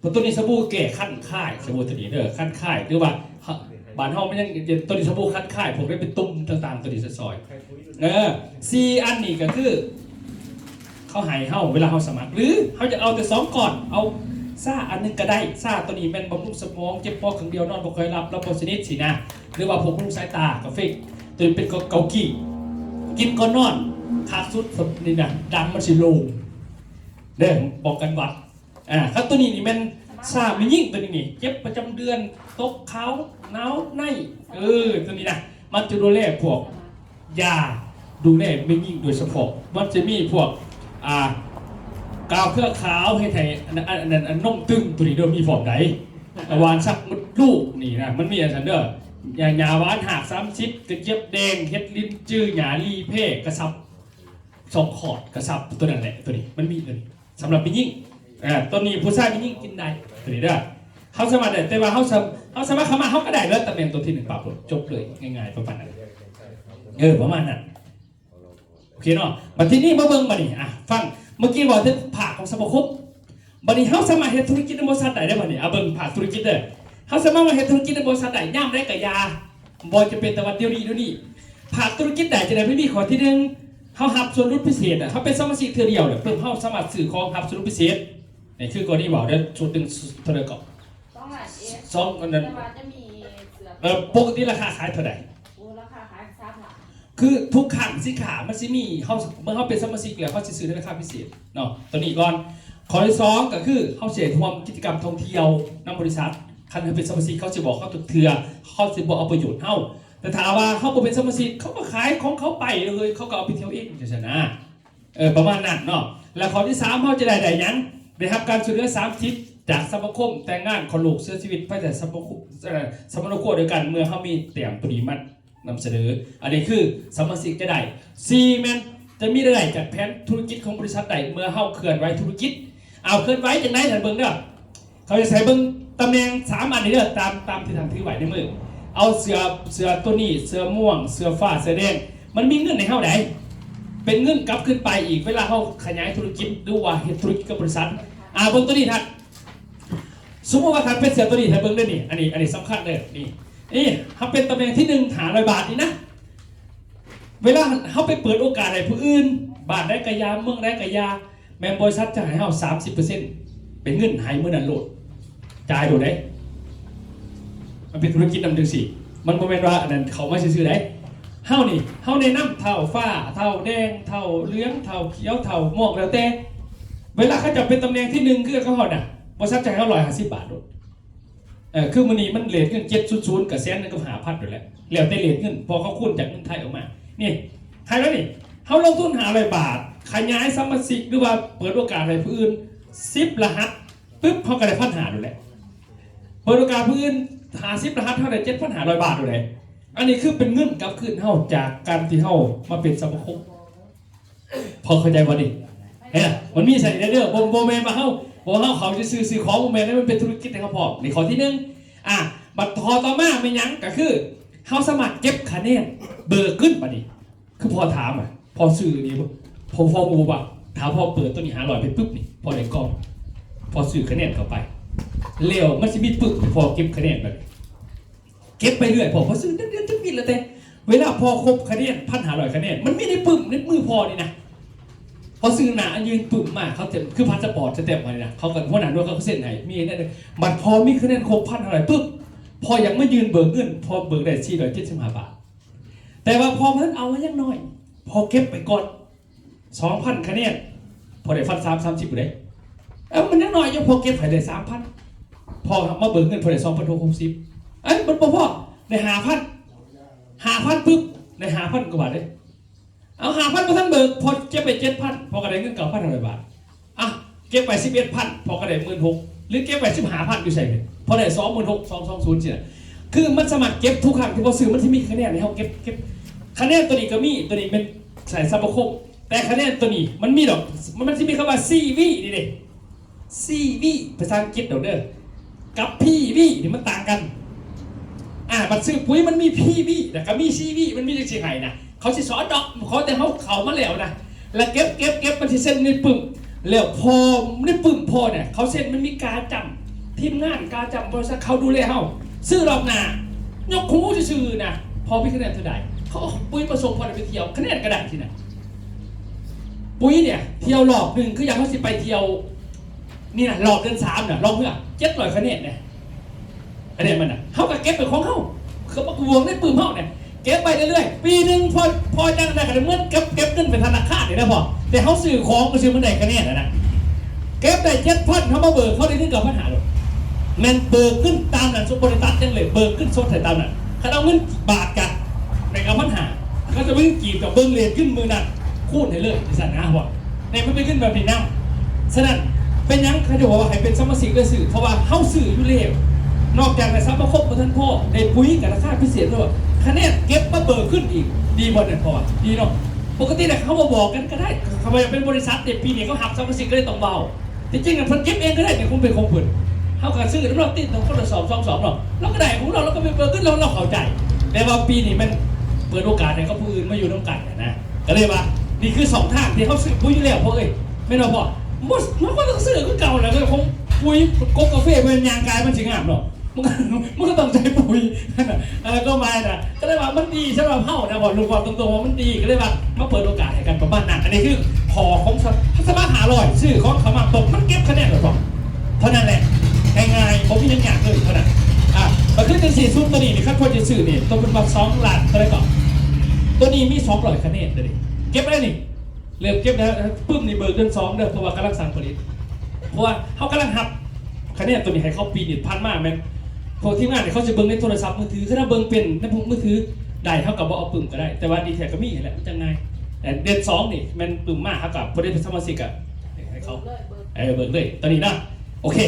ເພາະໂຕນີ້ສະບູແກ້ຄັນຄາຍ ສະບູໂຕນີ້ເດີ ຄັນຄາຍ ຫຼືວ່າ ເຮົາ ບ້ານເຮົາມັນຍັງ ໂຕນີ້ສະບູຄັນຄາຍ ພວກໄດ້ເປັນຕຸ່ມຕ່າງໆ ໂຕນີ້ຊ່ອຍໆ ເອີ ສີ່ອັນນີ້ກໍຄື ເຂົາໃຫ້ເຮົາ ເວລາເຮົາສະໝັກ ຫຼືເຮົາຈະເອົາແຕ່ສອງກ້ອນ ເອົາຊາອັນໜຶ່ງກໍໄດ້ ຊາໂຕນີ້ແມ່ນບຳລຸງສະໝອງ ເຈັບຄໍຂ້າງດຽວ ນອນບໍ່ຄ່ອຍຫຼັບ ຫຼັບບໍ່ສະໜິດຊີ້ນະ ຫຼືວ່າພວກບຳລຸງສາຍຕາ ກາເຟ ໂຕນີ້ເປັນເກົາ ເກົາກີ້ ກິນກ່ອນນອນ ຄັກສຸດນີ້ນະ ດັງມັນຊິໂລ່ງ ເດີ ປ້ອງກັນຫວັດ ອ່າ ຄັນໂຕນີ້ນີ້ແມ່ນຊາແມ່ຍິງ ໂຕນີ້ນີ້ເຈັບປະຈຳເດືອນ ຕົກຂາວ ໜາວໃນ ເອີ ໂຕນີ້ນະ ມັນຈະດູແລພວກຢາ ດູແລແມ່ຍິງໂດຍສະເພາະ. ມັນຈະມີພວກ ອ່າ ກາວເຄືອຂາວ ເຮັດໃຫ້ອັນ ອັນ ອັນ ອັນນົມຕຶງ ໂຕນີ້ເດີ ມີພ້ອມໃດ. ຫວ່ານຊັກມົດລູກນີ້ນະ ມັນມີອັນນັ້ນເດີ. ຢາ ຢາຫວ່ານຮາກສາມສິບ ກະຈຽບແດງ ເຫັດລິ້ນຈື ຫຍ້າລີ ແພ ກະສັບ ສອງຂອດ ກະສັບ ໂຕນັ້ນແຫຼະ. ໂຕນີ້ມັນມີເງິນສຳລັບແມ່ຍິງ. ເອີ ໂຕນີ້ຜູ້ຊາຍແມ່ຍິງກິນໄດ້ ໂຕນີ້ເດີ. ເຮົາສາມາດໄດ້ ແຕ່ວ່າເຮົາສາ ເຮົາສາມາດເຂົ້າມາ ເຮົາກະໄດ້ເລີຍ ຕຳແໜ່ງໂຕທີໜຶ່ງ ປັບໂລດ ຈົບເລີຍ ງ່າຍໆ ປະມານນັ້ນ. ເອີ ປະມານນັ້ນ. ໂອເຄເນາະ ບັດທີນີ້ມາເບິ່ງບັດນີ້ ອ່ະ ຟັງ ເມື່ອກີ້ເວົ້າເຖິງພາກຂອງສະມາຄົມ ບັດນີ້ເຮົາສາມາດເຮັດທຸລະກິດໃນບໍລິສັດໄດ້ເດີບັດນີ້. ເອົາເບິ່ງພາກທຸລະກິດເດີ ເຮົາສາມາດມາເຮັດທຸລະກິດໃນບໍລິສັດໄດ້ ຍາມໃດກະຢ່າ ບໍ່ຈະເປັນແຕ່ວ່າດຽວນີ້ ດຽວນີ້. ພາກທຸລະກິດໄດ້ ຈະໄດ້ໄປມີຂໍ້ທີໜຶ່ງ ເຮົາຮັບສ່ວນຫຼຸດພິເສດ ເຮົາເປັນສະມາຊິກເທື່ອດຽວ ປຶບ ເຮົາສາມາດຊື້ຂອງຮັບສ່ວນຫຼຸດພິເສດ. ນີ້ຄືກໍລະນີເວົ້າເດີ ຊຸດໜຶ່ງເທົ່າໃດເກາະ ສອງລ້ານເອັດ ສອງອັນນັ້ນ ແຕ່ວ່າຈະມີເສື້ອ ເອີ ປົກກະຕິລາຄາຂາຍເທົ່າໃດ? ໂອ້ ລາຄາຂາຍສາມລ້ານ. ຄືທຸກຄັ້ງສິນຄ້າມັນຊິມີ ເຮົາ ເມື່ອເຮົາເປັນສະມາຊິກແລ້ວ ເຮົາຊິຊື້ໃນລາຄາພິເສດເນາະ. ໂຕນີ້ກ່ອນ ຂໍ້ທີສອງກະຄື ເຮົາຊິໄດ້ຮ່ວມກິດຈະກຳທ່ອງທ່ຽວນຳບໍລິສັດ. ຄັນເຮົາເປັນສະມາຊິກ ເຂົາຊິບອກເຮົາທຸກເທື່ອ ເຂົາຊິບໍ່ເອົາປະໂຫຍດເຮົາ. ແຕ່ຖ້າວ່າເຮົາບໍ່ເປັນສະມາຊິກ ເຂົາກະຂາຍຂອງເຂົາໄປເລີຍ ເຂົາກະເອົາໄປທ່ຽວເອງ ຈັ່ງຊັ້ນນະ. ເອີ ປະມານນັ້ນເນາະ. ແລະ ຂໍ້ທີສາມ ເຮົາຈະໄດ້ ໄດ້ຫຍັງ? ໄດ້ຮັບການຊ່ວຍເຫຼືອສາມສິບ ຈາກສະມາຄົມແຕ່ງງານ ຄອດລູກ ເສຍຊີວິດ ພາຍໃຕ້ສະມາຄົມ ເອີ ສະມານຸໂຄດດຽວກັນ ເມື່ອເຮົາມີແຕ້ມໂຕນີ້ມານຳສະເໜີ. ອັນນີ້ຄືສະມາຊິກຈະໄດ້. ສີ່ແມ່ນ ຈະມີລາຍໄດ້ຈາກແຜນທຸລະກິດຂອງບໍລິສັດໄດ້ ເມື່ອເຮົາເຄື່ອນໄຫວທຸລະກິດ. ເອົາ ເຄື່ອນໄຫວຈັ່ງໃດ? ທ່ານເບິ່ງເດີ. ເຂົາຈະໃສ່ເບິ່ງຕຳແໜ່ງສາມອັນນີ້ເດີ ຕາມ ຕາມທີ່ທ່ານຖືໄວ້ໃນມື. ເອົາເສື້ອ ເສື້ອໂຕນີ້ ເສື້ອມ່ວງ ເສື້ອຟ້າ ເສື້ອແດງ ມັນມີເງິນໃຫ້ເຮົາໃດ໋ ເປັນເງິນກັບຄືນໄປອີກ ເວລາເຮົາຂະຫຍາຍທຸລະກິດ ຫຼືວ່າເຮັດທຸລະກິດກັບບໍລິສັດ. ອ່າ ເບິ່ງໂຕນີ້ທ່ານ ສົມມຸດວ່າທ່ານເປັນເສື້ອໂຕນີ້ ໃຫ້ເບິ່ງເດີນີ້ ອັນນີ້ ອັນນີ້ສຳຄັນເດີ ນີ້ ນີ້ ເຮົາເປັນຕຳແໜ່ງທີໜຶ່ງ ຫ້າຮ້ອຍບາດນີ້ນະ. ເວລາເຮົາໄປເປີດໂອກາດໃຫ້ຜູ້ອື່ນ ບ້ານໃດກະຢ່າ ເມືອງໃດກະຢ່າ ແມ່ນບໍລິສັດຈະໃຫ້ເຮົາສາມສິບເປີເຊັນ ເປັນເງິນໃຫ້ມື້ນັ້ນໂລດ ຈ່າຍໂລດເດ້. ມັນເປັນທຸລະກິດນຳຈັ່ງຊີ້ ມັນບໍ່ແມ່ນວ່າອັນນັ້ນເຂົ້າມາຊື່ໆໃດ໋. ເຮົານີ້ ເຮົາແນະນຳເຖົ້າຟ້າ ເຖົ້າແດງ ເຖົ້າເຫຼືອງ ເຖົ້າຂຽວ ເຖົ້າມ່ວງ ແລ້ວແຕ່ ເວລາເຂົາເຈົ້າເປັນຕຳແໜ່ງທີໜຶ່ງຄືກັບເຮົານະ ບໍລິສັດຈະໃຫ້ເຮົາຮ້ອຍຫ້າສິບບາດໂລດ. ເອີ ຄືມື້ນີ້ມັນເຣດເງິນເຈັດສູນສູນ ກະແສນໜຶ່ງກັບຫ້າພັນໂດແລະ ແລ້ວແຕ່ເຣດເງິນ ເພາະເຂົາຄູນຈາກເງິນໄທອອກມາ. ນີ້ ໃຫ້ແລ້ວນີ້ ເຮົາລົງທຶນຫ້າຮ້ອຍບາດ ຂະຫຍາຍສະມາຊິກ ຫຼືວ່າເປີດໂອກາດໃຫ້ຜູ້ອື່ນສິບລະຫັດ ປຶບ ເຮົາກະໄດ້ພັນຫ້າໂດແລະ ເປີດໂອກາດຜູ້ອື່ນຫ້າສິບລະຫັດ ເຮົາໄດ້ເຈັດພັນຫ້າຮ້ອຍບາດໂດແລະ. ອັນນີ້ຄືເປັນເງິນກັບຄືນເຮົາ ຈາກການທີ່ເຮົາມາເປັນສະມາຄົມ. ພໍເຂົ້າໃຈບໍ່ນີ້? ເຫັນ ມັນມີໃສ່ເດີ ບໍ່ ບໍ່ແມ່ນວ່າເຮົາ ບໍ່ ເຮົາເຂົ້າຊື່ໆ ຊື້ຂອງ ບໍ່ແມ່ນ ມັນເປັນທຸລະກິດໃຫ້ເຮົາພ້ອມ. ນີ້ຂໍ້ທີໜຶ່ງ. ອ່າ ບັດຂໍ້ຕໍ່ມາແມ່ນຫຍັງ? ກະຄືເຮົາສາມາດເກັບຄະແນນ ເບີກຂຶ້ນບັດນີ້. ຄືພໍ່ຖາມອະ ພໍ່ຊື້ນີ້ບໍ່? ພໍ່ ພໍ່ຮູ້ບໍ່ວ່າ ຖ້າພໍ່ເປີດໂຕນີ້ຫ້າຮ້ອຍໄປປຶບນີ້ ພໍ່ໄດ້ກ່ອງ ພໍ່ຊື້ຄະແນນເຂົ້າໄປ ແລ້ວມັນຊິມີປຶ້ມໃຫ້ພໍ່ເກັບຄະແນນບັດນີ້. ເກັບໄປເລື້ອຍ ພໍ່ ພໍ່ຊື້ຈັກເດືອນຈັກປີແລ້ວແຕ່ ເວລາພໍ່ຄົບຄະແນນ ພັນຫ້າຮ້ອຍຄະແນນ ມັນມີໃນປຶ້ມໃນມືພໍ່ນີ້ນະ. ພໍຊື້ໜ້າ ຍື່ນປຶ້ມມາ ເຂົາຈະ ຄືພາສະປອດສະແຕັມມານີ້ນະ ເຂົາກະ ຫົວໜ້າໜ່ວຍເຂົາກະເຊັນໃຫ້ ມີແນວນັ້ນ. ບັດພໍ່ມີຄະແນນຄົບພັນຫ້າຮ້ອຍປຶບ ພໍ່ຢາກມາຍື່ນເບີກເງິນ ພໍ່ເບີກໄດ້ສີ່ຮ້ອຍເຈັດສິບຫ້າບາດ ແຕ່ວ່າພໍ່ມັນເອົາມາຍັງໜ້ອຍ ພໍ່ເກັບໄປກ່ອນ ສອງພັນຄະແນນ ພໍໄດ້ພັນສາມ ສາມສິບພຸ້ນເດ້. ເອີ ມັນຍັງໜ້ອຍຢູ່ ພໍເກັບໃຫ້ໄດ້ສາມພັນ ພໍມາເບີກເງິນ ພໍໄດ້ສອງພັນຫົກຮ້ອຍຫົກສິບ. ເອີ ມັນບໍ່ພໍ ໄດ້ຫ້າພັນ ຫ້າພັນປຶບ ໄດ້ຫ້າພັນກວ່າບາດເດ້. ເອົາ ຫ້າພັນບໍ່ທັນເບີກ ພໍເກັບໄປເຈັດພັນ ພໍກະໄດ້ເງິນເກົ້າພັນຫ້າຮ້ອຍບາດ. ອ່ະ ເກັບໄວ້ສິບເອັດພັນ ພໍກະໄດ້ໝື່ນຫົກ ຫຼືເກັບໄວ້ສິບຫ້າພັນ ຢູ່ໃສເລີຍ ພໍໄດ້ສອງໝື່ນຫົກ ສອງ ສອງສູນຊີ້ນະ. ຄືມັນສາມາດເກັບທຸກຄັ້ງທີ່ພໍ່ຊື້ ມັນຊິມີຄະແນນໃຫ້ເຮົາເກັບ ເກັບ ຄະແນນໂຕນີ້ກະມີ ໂຕນີ້ແມ່ນໃສ່ສະມາຄົມ ແຕ່ຄະແນນໂຕນີ້ມັນມີດອກ ມັນ ມັນຊິມີຄຳວ່າຊີວີນີ້ເດ້ ຊີວີ ພາສາອັງກິດດອກເດີ ກັບພີວີນີ້ມັນຕ່າງກັນ. ອ່າ ບັດຊື້ປຸຍມັນມີພີວີ ແລ້ວກະມີຊີວີ ມັນມີຈັ່ງຊີ້ໃຫ້ນະ. ເຂົາຊິສອນດອກ ຂໍແຕ່ເຮົາເຂົ້າມາແລ້ວນະ ແລ້ວເກັບ ເກັບ ເກັບ ມັນຊິເຊັນໃນປຶ້ມ ແລ້ວພໍໃນປຶ້ມພໍນະ ເຂົາເຊັນ ມັນມີກາຈຳ ທີມງານກາຈຳບໍລິສັດເຂົາດູແລເຮົາ ຊື້ລອບໜ້າ ຍົກຫູຊື່ໆນະ ພໍມີຄະແນນເທົ່າໃດ ເຂົາເອົາປຸຍມາສົ່ງ ພໍໄດ້ໄປທ່ຽວ ຄະແນນກະໄດ້ຊີ້ນະ. ປຸຍນີ້ ທ່ຽວລອບໜຶ່ງ ຄືຢ່າງເຮົາຊິໄປທ່ຽວ ນີ້ນະ ລອບເດືອນສາມນະ ລ່ອງເຮືອ ເຈັດຮ້ອຍຄະແນນນະ ຄະແນນມັນນະ ເຮົາກະເກັບເປັນຂອງເຮົາ ເຂົາມາບວກໃນປຶ້ມເຮົານະ ເກັບໄປເລື້ອຍໆ ປີໜຶ່ງພໍ ພໍຈັ່ງໃດກະໄດ້ເງິນ ເກັບ ເກັບເງິນໄປທະນາຄານນີ້ນະພໍ່ ແຕ່ເຮົາຊື້ຂອງຊື່ມັນໄດ້ຄະແນນຫັ້ນນະ. ເກັບໄດ້ເຈັດພັນ ເຮົາມາເບີກ ເຮົາໄດ້ເງິນເກົ້າພັນຫ້າໂລດ ແມ່ນເບີກເງິນຕາມນັ້ນ ສົມບໍ່ໄດ້ຕັດຫຍັງເລີຍ ເບີກເງິນສົດໃຫ້ຕາມນັ້ນ. ຄັນເອົາເງິນບາດກະ ພັນຫ້າ ເຂົາຈະໄປຂຶ້ນກີບ ກໍເບິ່ງເລດຂຶ້ນມື້ນັ້ນ ຄູນໃຫ້ເລີຍ ຈັ່ງຊັ້ນນະ ເພາະວ່ານີ້ມັນເປັນເງິນແບບນີ້ນຳ. ສະນັ້ນ ເປັນຫຍັງເຂົາເຈົ້າບອກວ່າໃຫ້ເປັນສະມາຊິກແລ້ວຊື້? ເພາະວ່າເຮົາຊື້ຢູ່ແລ້ວ ນອກຈາກໄດ້ສະມາຄົມບໍ່ທັນພໍ ໄດ້ປຸຍກໍລາຄາພິເສດໂລດ ຄະແນນເກັບມາເບີກຂຶ້ນອີກ ດີບໍ່ນັ້ນ? ເພາະວ່າດີເນາະ. ປົກກະຕິແລ້ວເຮົາບໍ່ບອກກັນກໍໄດ້ ເຂົາວ່າເປັນບໍລິສັດເດ ປີນີ້ເຂົາຮັບສະມາຊິກກໍເລີຍຕ້ອງເວົ້າ. ທີ່ຈິງນະເພິ່ນເກັບເອງກໍໄດ້ ນີ້ຄົງເປັນຂອງເພິ່ນ ເຮົາກໍຊື້ນຳລາວຕິດຕ້ອງຄົນລະສອງສອງສອງເນາະ ລາວກໍໄດ້ຂອງລາວ ລາວກໍໄປເບີກເງິນລາວ ລາວເຂົ້າໃຈ. ແຕ່ວ່າປີນີ້ແມ່ນເປີດໂອກາດໃຫ້ກັບຜູ້ອື່ນມາຢູ່ນຳກັນນະ ກໍເລີຍວ່ານີ້ຄືຊ່ອງທາງທີ່ເຮົາຊື້ປຸຍຢູ່ແລ້ວພໍ່ເອີຍ ແມ່ນບໍ່ພໍ່? ບໍ່ ເຮົາກໍຕ້ອງຊື້ຄືເກົ່າແຫຼະ ຂອງປຸຍກົກກາເຟ ແມ່ນຍ່າງກາຍມັນຊິງາມເນາະ ມັນກໍ ມັນກໍຕ້ອງໃຊ້ປຸຍ ເອີ ກໍໝາຍນະ ກໍເລີຍວ່າມັນດີສຳລັບເຮົານະ ເວົ້າ ເວົ້າຕົງໆວ່າມັນດີ ກໍເລີຍວ່າມາເປີດໂອກາດໃຫ້ກັນປະມານນັ້ນ. ອັນນີ້ຄືຂໍ້ຂອງສະ ສະໝັກຫ້າຮ້ອຍ ຊື້ຂອງເຂົ້າມາຕົກ ມັນເກັບຄະແນນໂລດ ເທົ່ານັ້ນແຫຼະ ງ່າຍໆ ບໍ່ມີຫຍັງຍາກເລີຍ ເທົ່ານັ້ນ. ອາ ກໍຄືຈັ່ງຊີ້ ຊຸດໂຕນີ້ນີ້ ຄັນພໍ່ຈະຊື້ນີ້ ໂຕເພິ່ນວ່າສອງລ້ານເທົ່າໃດເກາະ ໂຕນີ້ມີສອງຮ້ອຍຄະແນນເດີນີ້ ເກັບໄດ້ນີ້ ເລີ່ມເກັບແລ້ວ ປຶ້ມນີ້ເບີກເດືອນສອງເດີ ເພາະວ່າກຳລັງສັ່ງຜະລິດ ເພາະວ່າເຮົາກຳລັງຮັບຄະແນນໂຕນີ້ໃຫ້ເຂົາປີນີ້ ຜ່ານມາແມ່ນພວກທີມງານນີ້ເຂົາຊິເບິ່ງໃນໂທລະສັບມືຖື ຄັນເຮົາເບິ່ງເປັນໃນພວກມືຖືໄດ້ ເຮົາກໍບໍ່ເອົາປຶ້ມກໍໄດ້ ແຕ່ວ່າດີແທ້ກໍມີຫັ້ນແຫຼະ ມັນຈັ່ງງ່າຍ. ແຕ່ເດືອນສອງນີ້ແມ່ນປຶ້ມມາ ເຮົາກໍບໍ່ໄດ້ເປັນສະມາຊິກກໍໃຫ້ເຂົາ ເອີ ເບິ່ງເລີຍຕອນນີ້ນະ ໂອເຄ.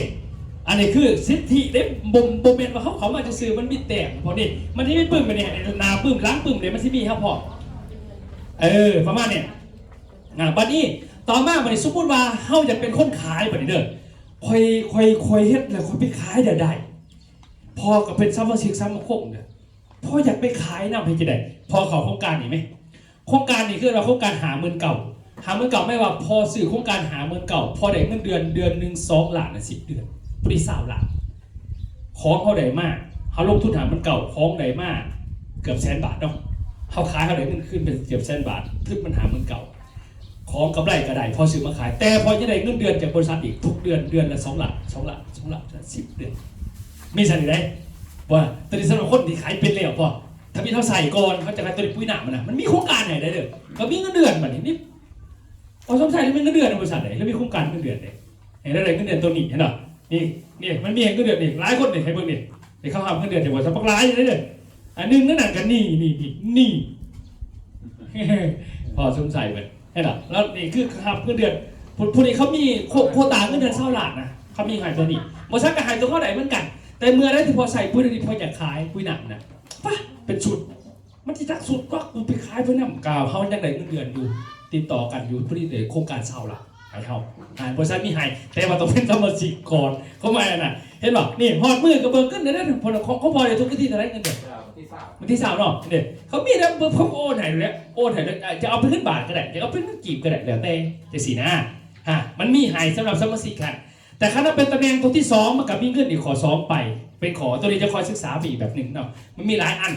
ອັນນີ້ຄືສິດທິເດ້ ບໍ່ ບໍ່ແມ່ນວ່າເຮົາເຂົ້າມາຊື່ໆ ມັນມີແຕ້ມ ພວກນີ້ມັນຊິມີປຶ້ມ ອັນນີ້ໜ້າປຶ້ມ ຫຼັງປຶ້ມເດ້ ມັນຊິມີໃຫ້ເຮົາພ້ອມ ເອີ ປະມານນີ້. ອ່າ ບັດນີ້ ຕໍ່ມາບັດນີ້ ສົມມຸດວ່າເຮົາຢາກເປັນຄົນຂາຍບັດນີ້ເດີ ຂ້ອຍ ຂ້ອຍ ຂ້ອຍເຮັດແລ້ວຂ້ອຍໄປຂາຍໄດ້ ພໍ່ກໍເປັນສະມາຊິກສະມາຄົມເດີ ພໍ່ຢາກໄປຂາຍນຳ ເຮັດຈັ່ງໃດ? ພໍ່ເຂົ້າໂຄງການນີ້ແມະ ໂຄງການນີ້ຄືວ່າໂຄງການຫ້າໝື່ນເກົ້າ ຫ້າໝື່ນເກົ້າ ໝາຍວ່າພໍ່ຊື້ໂຄງການຫ້າໝື່ນເກົ້າ ພໍ່ໄດ້ເງິນເດືອນ ເດືອນໜຶ່ງສອງລ້ານ ສິບເດືອນ ພໍດີຊາວລ້ານ ຂອງເຮົາໄດ້ມາ ເຮົາລົງທຶນຫ້າໝື່ນເກົ້າ ຂອງໄດ້ມາເກືອບແສນບາດເນາະ ເຮົາຂາຍເຮົາໄດ້ເງິນຄືນເປັນເກືອບແສນບາດ ທຶນມັນຫ້າໝື່ນເກົ້າ ຂອງກຳໄລກໍໄດ້ ພໍຊື້ມາຂາຍ ແຕ່ພໍຈະໄດ້ເງິນເດືອນຈາກບໍລິສັດອີກ ທຸກເດືອນ ເດືອນລະສອງລ້ານ ສອງລ້ານ ສອງລ້ານ ສິບເດືອນ ມີສ່ຳນີ້ເດ້ ວ່າໂຕນີ້ສຳລັບຄົນທີ່ຂາຍເປັນແລ້ວ ພໍທຳອິດເຮົາໃສ່ກ່ອນ ເຮົາຈະຂາຍໂຕນີ້ປຸຍນ້ຳມັນນະ ມັນມີໂຄງການໃຫ້ໄດ້ເດີ ກໍມີເງິນເດືອນບັດນີ້ ພໍສົມໃສ່ມີເງິນເດືອນໃນບໍລິສັດເດ້ ແລ້ວມີໂຄງການເງິນເດືອນເດ້ ໃຫ້ລາວໄດ້ເງິນເດືອນໂຕນີ້ ເຫັນບໍ່? ນີ້ ນີ້ ມັນມີໃຫ້ເງິນເດືອນນີ້ ຫຼາຍຄົນນີ້ ໃຫ້ເບິ່ງນີ້ ນີ້ເຂົາຮັບເງິນເດືອນຈາກບໍລິສັດບັກຫຼາຍເລີຍເດີ ອັນໜຶ່ງນັ້ນກໍໜີ້ ໜີ້ ໜີ້ ພໍສົມໃສ່ເບິ່ງ ເຫັນບໍ່? ແລ້ວນີ້ຄືຮັບເງິນເດືອນ ຜູ້ ຜູ້ນີ້ເຂົາມີໂຄ ໂຄຕາເງິນເດືອນຊາວລ້ານນະ ເຂົາມີໃຫ້ຕົວນີ້ ບໍລິສັດກໍໃຫ້ຕົວເຂົາໄດ້ເໝືອນກັນ ແຕ່ເມື່ອໃດທີ່ພໍໃສ່ປຸຍນີ້ ພໍຢາກຂາຍປຸຍນ້ຳນະ ປະ ເປັນຊຸດ ມັນຊິຈັກສຸດກວ່າ ກູໄປຂາຍເພິ່ນນຳ ກໍເຮົາຍັງໄດ້ເງິນເດືອນຢູ່ ຕິດຕໍ່ກັນຢູ່ ພໍດີໄດ້ໂຄງການຊາວລ້ານໃຫ້ເຮົາ ອ່າ ບໍລິສັດມີໃຫ້ ແຕ່ວ່າຕ້ອງເປັນສະມາຊິກກ່ອນ ເຂົາວ່ານັ້ນນະ ເຫັນບໍ່? ນີ້ຮອດມື້ກໍເບີກເງິນໄດ້ເດ້ ເພາະຂອງ ຂອງພໍ່ໄດ້ທຸກວັນທີເທົ່າໃດເງິນເດືອນ? ວັນທີຊາວເນາະ ນີ້ເຂົາມີແລ້ວ ເພິ່ນກໍໂອນໃຫ້ແລ້ວ ໂອນໃຫ້ແລ້ວ ຈະເອົາເປັນເງິນບາດກໍໄດ້ ຈະເອົາເປັນເງິນກີບກໍໄດ້ ແລ້ວແຕ່ ຈັ່ງຊີ້ນະ ຮະ ມັນມີໃຫ້ສຳລັບສະມາຊິກຫັ້ນ. ແຕ່ຄັນວ່າເປັນຕຳແໜ່ງຕົວທີສອງ ມັນກໍມີເງິນອີກຂໍ້ ສອງ ໄປ ເປັນຂໍ້ ຕົວນີ້ຈະຄ່ອຍສຶກສາໄປອີກແບບໜຶ່ງເນາະ ມັນມີຫຼາຍອັນ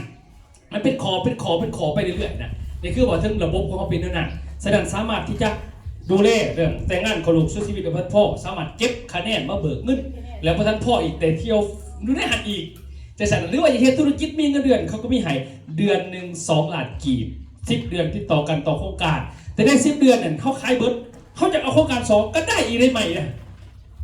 ມັນເປັນຂໍ້ ເປັນຂໍ້ ເປັນຂໍ້ໄປເລື້ອຍໆນະ ນີ້ຄືວ່າເຖິງລະບົບຂອງເຮົາເປັນແນວນັ້ນ ສະນັ້ນສາມາດທີ່ຈະດູແລເລື່ອງແຕ່ງງານ ຄອບຄົວ ສູ້ຊີວິດ ແລ້ວບໍ່ທັນພໍ ສາມາດເກັບຄະແນນມາເບີກເງິນ ແລ້ວບໍ່ທັນພໍອີກ ໄດ້ທ່ຽວຢູ່ໃນຫັ້ນອີກ ຈັ່ງຊັ້ນ ຫຼືວ່າຢາກເຮັດທຸລະກິດ ມີເງິນເດືອນ ເຂົາກໍມີໃຫ້ເດືອນໜຶ່ງສອງລ້ານກີບ ສິບເດືອນຕິດຕໍ່ກັນຕໍ່ໂຄງການ ແຕ່ໃນສິບເດືອນນັ້ນ ເຮົາຂາຍເບິດ ເຮົາຢາກເອົາໂຄງການສອງກໍໄດ້ອີກ ໄດ້ໃໝ່ນະ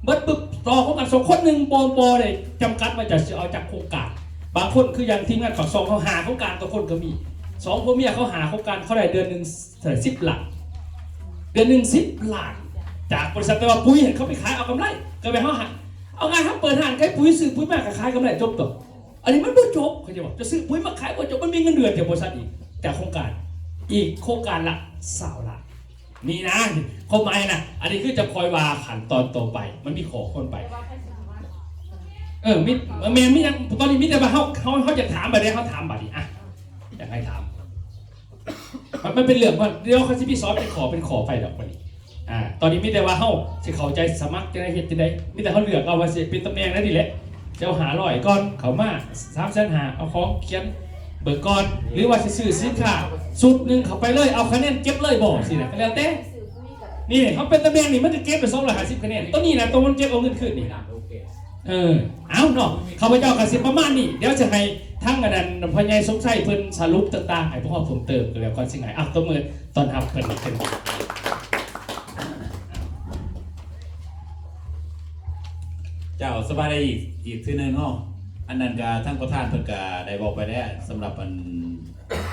ເບິດປຶບ ຕໍ່ໂຄງການສອງ ຄົນໜຶ່ງບໍ່ ບໍ່ໄດ້ຈຳກັດວ່າຈະຊິເອົາຈັກໂຄງການ ບາງຄົນຄືຢ່າງທີມງານປາກຊ່ອງເຮົາ ຫ້າໂຄງການຕໍ່ຄົນກໍມີ ສອງຜົວເມຍເຂົາ ຫ້າໂຄງການ ເຂົາໄດ້ເດືອນໜຶ່ງເທົ່າໃດ ສິບລ້ານ ເດືອນໜຶ່ງສິບລ້ານ ຈາກບໍລິສັດ ແຕ່ວ່າປຸຍຫັ້ນເຂົາໄປຂາຍເອົາກຳໄລ ກໍແບບເຮົາຫາ ເອົາງ່າຍ ເຮົາເປີດຮ້ານຂາຍປຸຍ ຊື້ປຸຍມາກໍຂາຍກຳໄລ ຈົບຕົວະ ອັນນີ້ມັນບໍ່ຈົບ ເຂົາຈະບອກ ຈະຊື້ປຸຍມາຂາຍບໍ່ຈົບ ມັນມີເງິນເດືອນຈາກບໍລິສັດອີກ ຈາກໂຄງການ ອີກໂຄງການລະຊາວລ້ານ ນີ້ນະ ຄວາມໝາຍນະ ອັນນີ້ຄືຈະຄ່ອຍວ່າຂັ້ນຕອນຕໍ່ໄປ ມັນມີຂໍ້ຄວນໄປ ເອີ ມີ ແມ່ນ ມີຫຍັງ ຕອນນີ້ມີແຕ່ວ່າເຮົາ ເຮົາ ເຮົາຢາກຖາມບາດນີ້ ເຮົາຖາມບາດນີ້ ອ່ະ ຢາກໃຫ້ຖາມ ມັນ ມັນເປັນເລື່ອງວ່າ ດຽວເຂົາຊິມີສອນເປັນຂໍ້ເປັນຂໍ້ໄປດອກບັດນີ້ ອ່າ ຕອນນີ້ມີແຕ່ວ່າເຮົາຊິເຂົ້າໃຈສະໝັກຈັ່ງໃດ ເຮັດຈັ່ງໃດ ມີແຕ່ເຮົາເລືອກເອົາວ່າຊິເປັນຕຳແໜ່ງໃດນີ້ແຫຼະ ເຈົ້າຫ້າຮ້ອຍກ່ອນ ເຂົ້າມາສາມແສນຫ້າ ເອົາຂອງຂຽນເບີກກ່ອນ ຫຼືວ່າຊິຊື້ສິນຄ້າຊຸດໜຶ່ງເຂົ້າໄປເລີຍ ເອົາຄະແນນເກັບເລີຍບໍ່ ຊີ້ນະ ກໍແລ້ວແຕ່ ນີ້ເຮົາເປັນຕຳແໜ່ງນີ້ ມັນກໍເກັບໄປສອງຮ້ອຍຫ້າສິບຄະແນນ ຕົວນີ້ນະ ຕົວມັນເກັບເອົາເງິນຄືນນີ້ ເອີ ເອົາເນາະ ຂ້າພະເຈົ້າກໍຊິປະມານນີ້ ດຽວຈະໃຫ້ທາງອັນນັ້ນ ພໍ່ໃຫຍ່ສົມໄຊເພິ່ນສະຫຼຸບຕ່າງໆໃຫ້ພວກເຮົາເພີ່ມເຕີມກໍແລ້ວ ກ່ອນຊິໃຫ້ ເອົາ ຕົບມືຕ້ອນຮັບເພິ່ນ ເພິ່ນ ເຈົ້າ ສະບາຍດີອີກ ອີກເທື່ອໜຶ່ງເນາະ ອັນນັ້ນກໍທາງປະທານເພິ່ນກໍໄດ້ເວົ້າໄປແລ້ວ ສຳລັບອັນ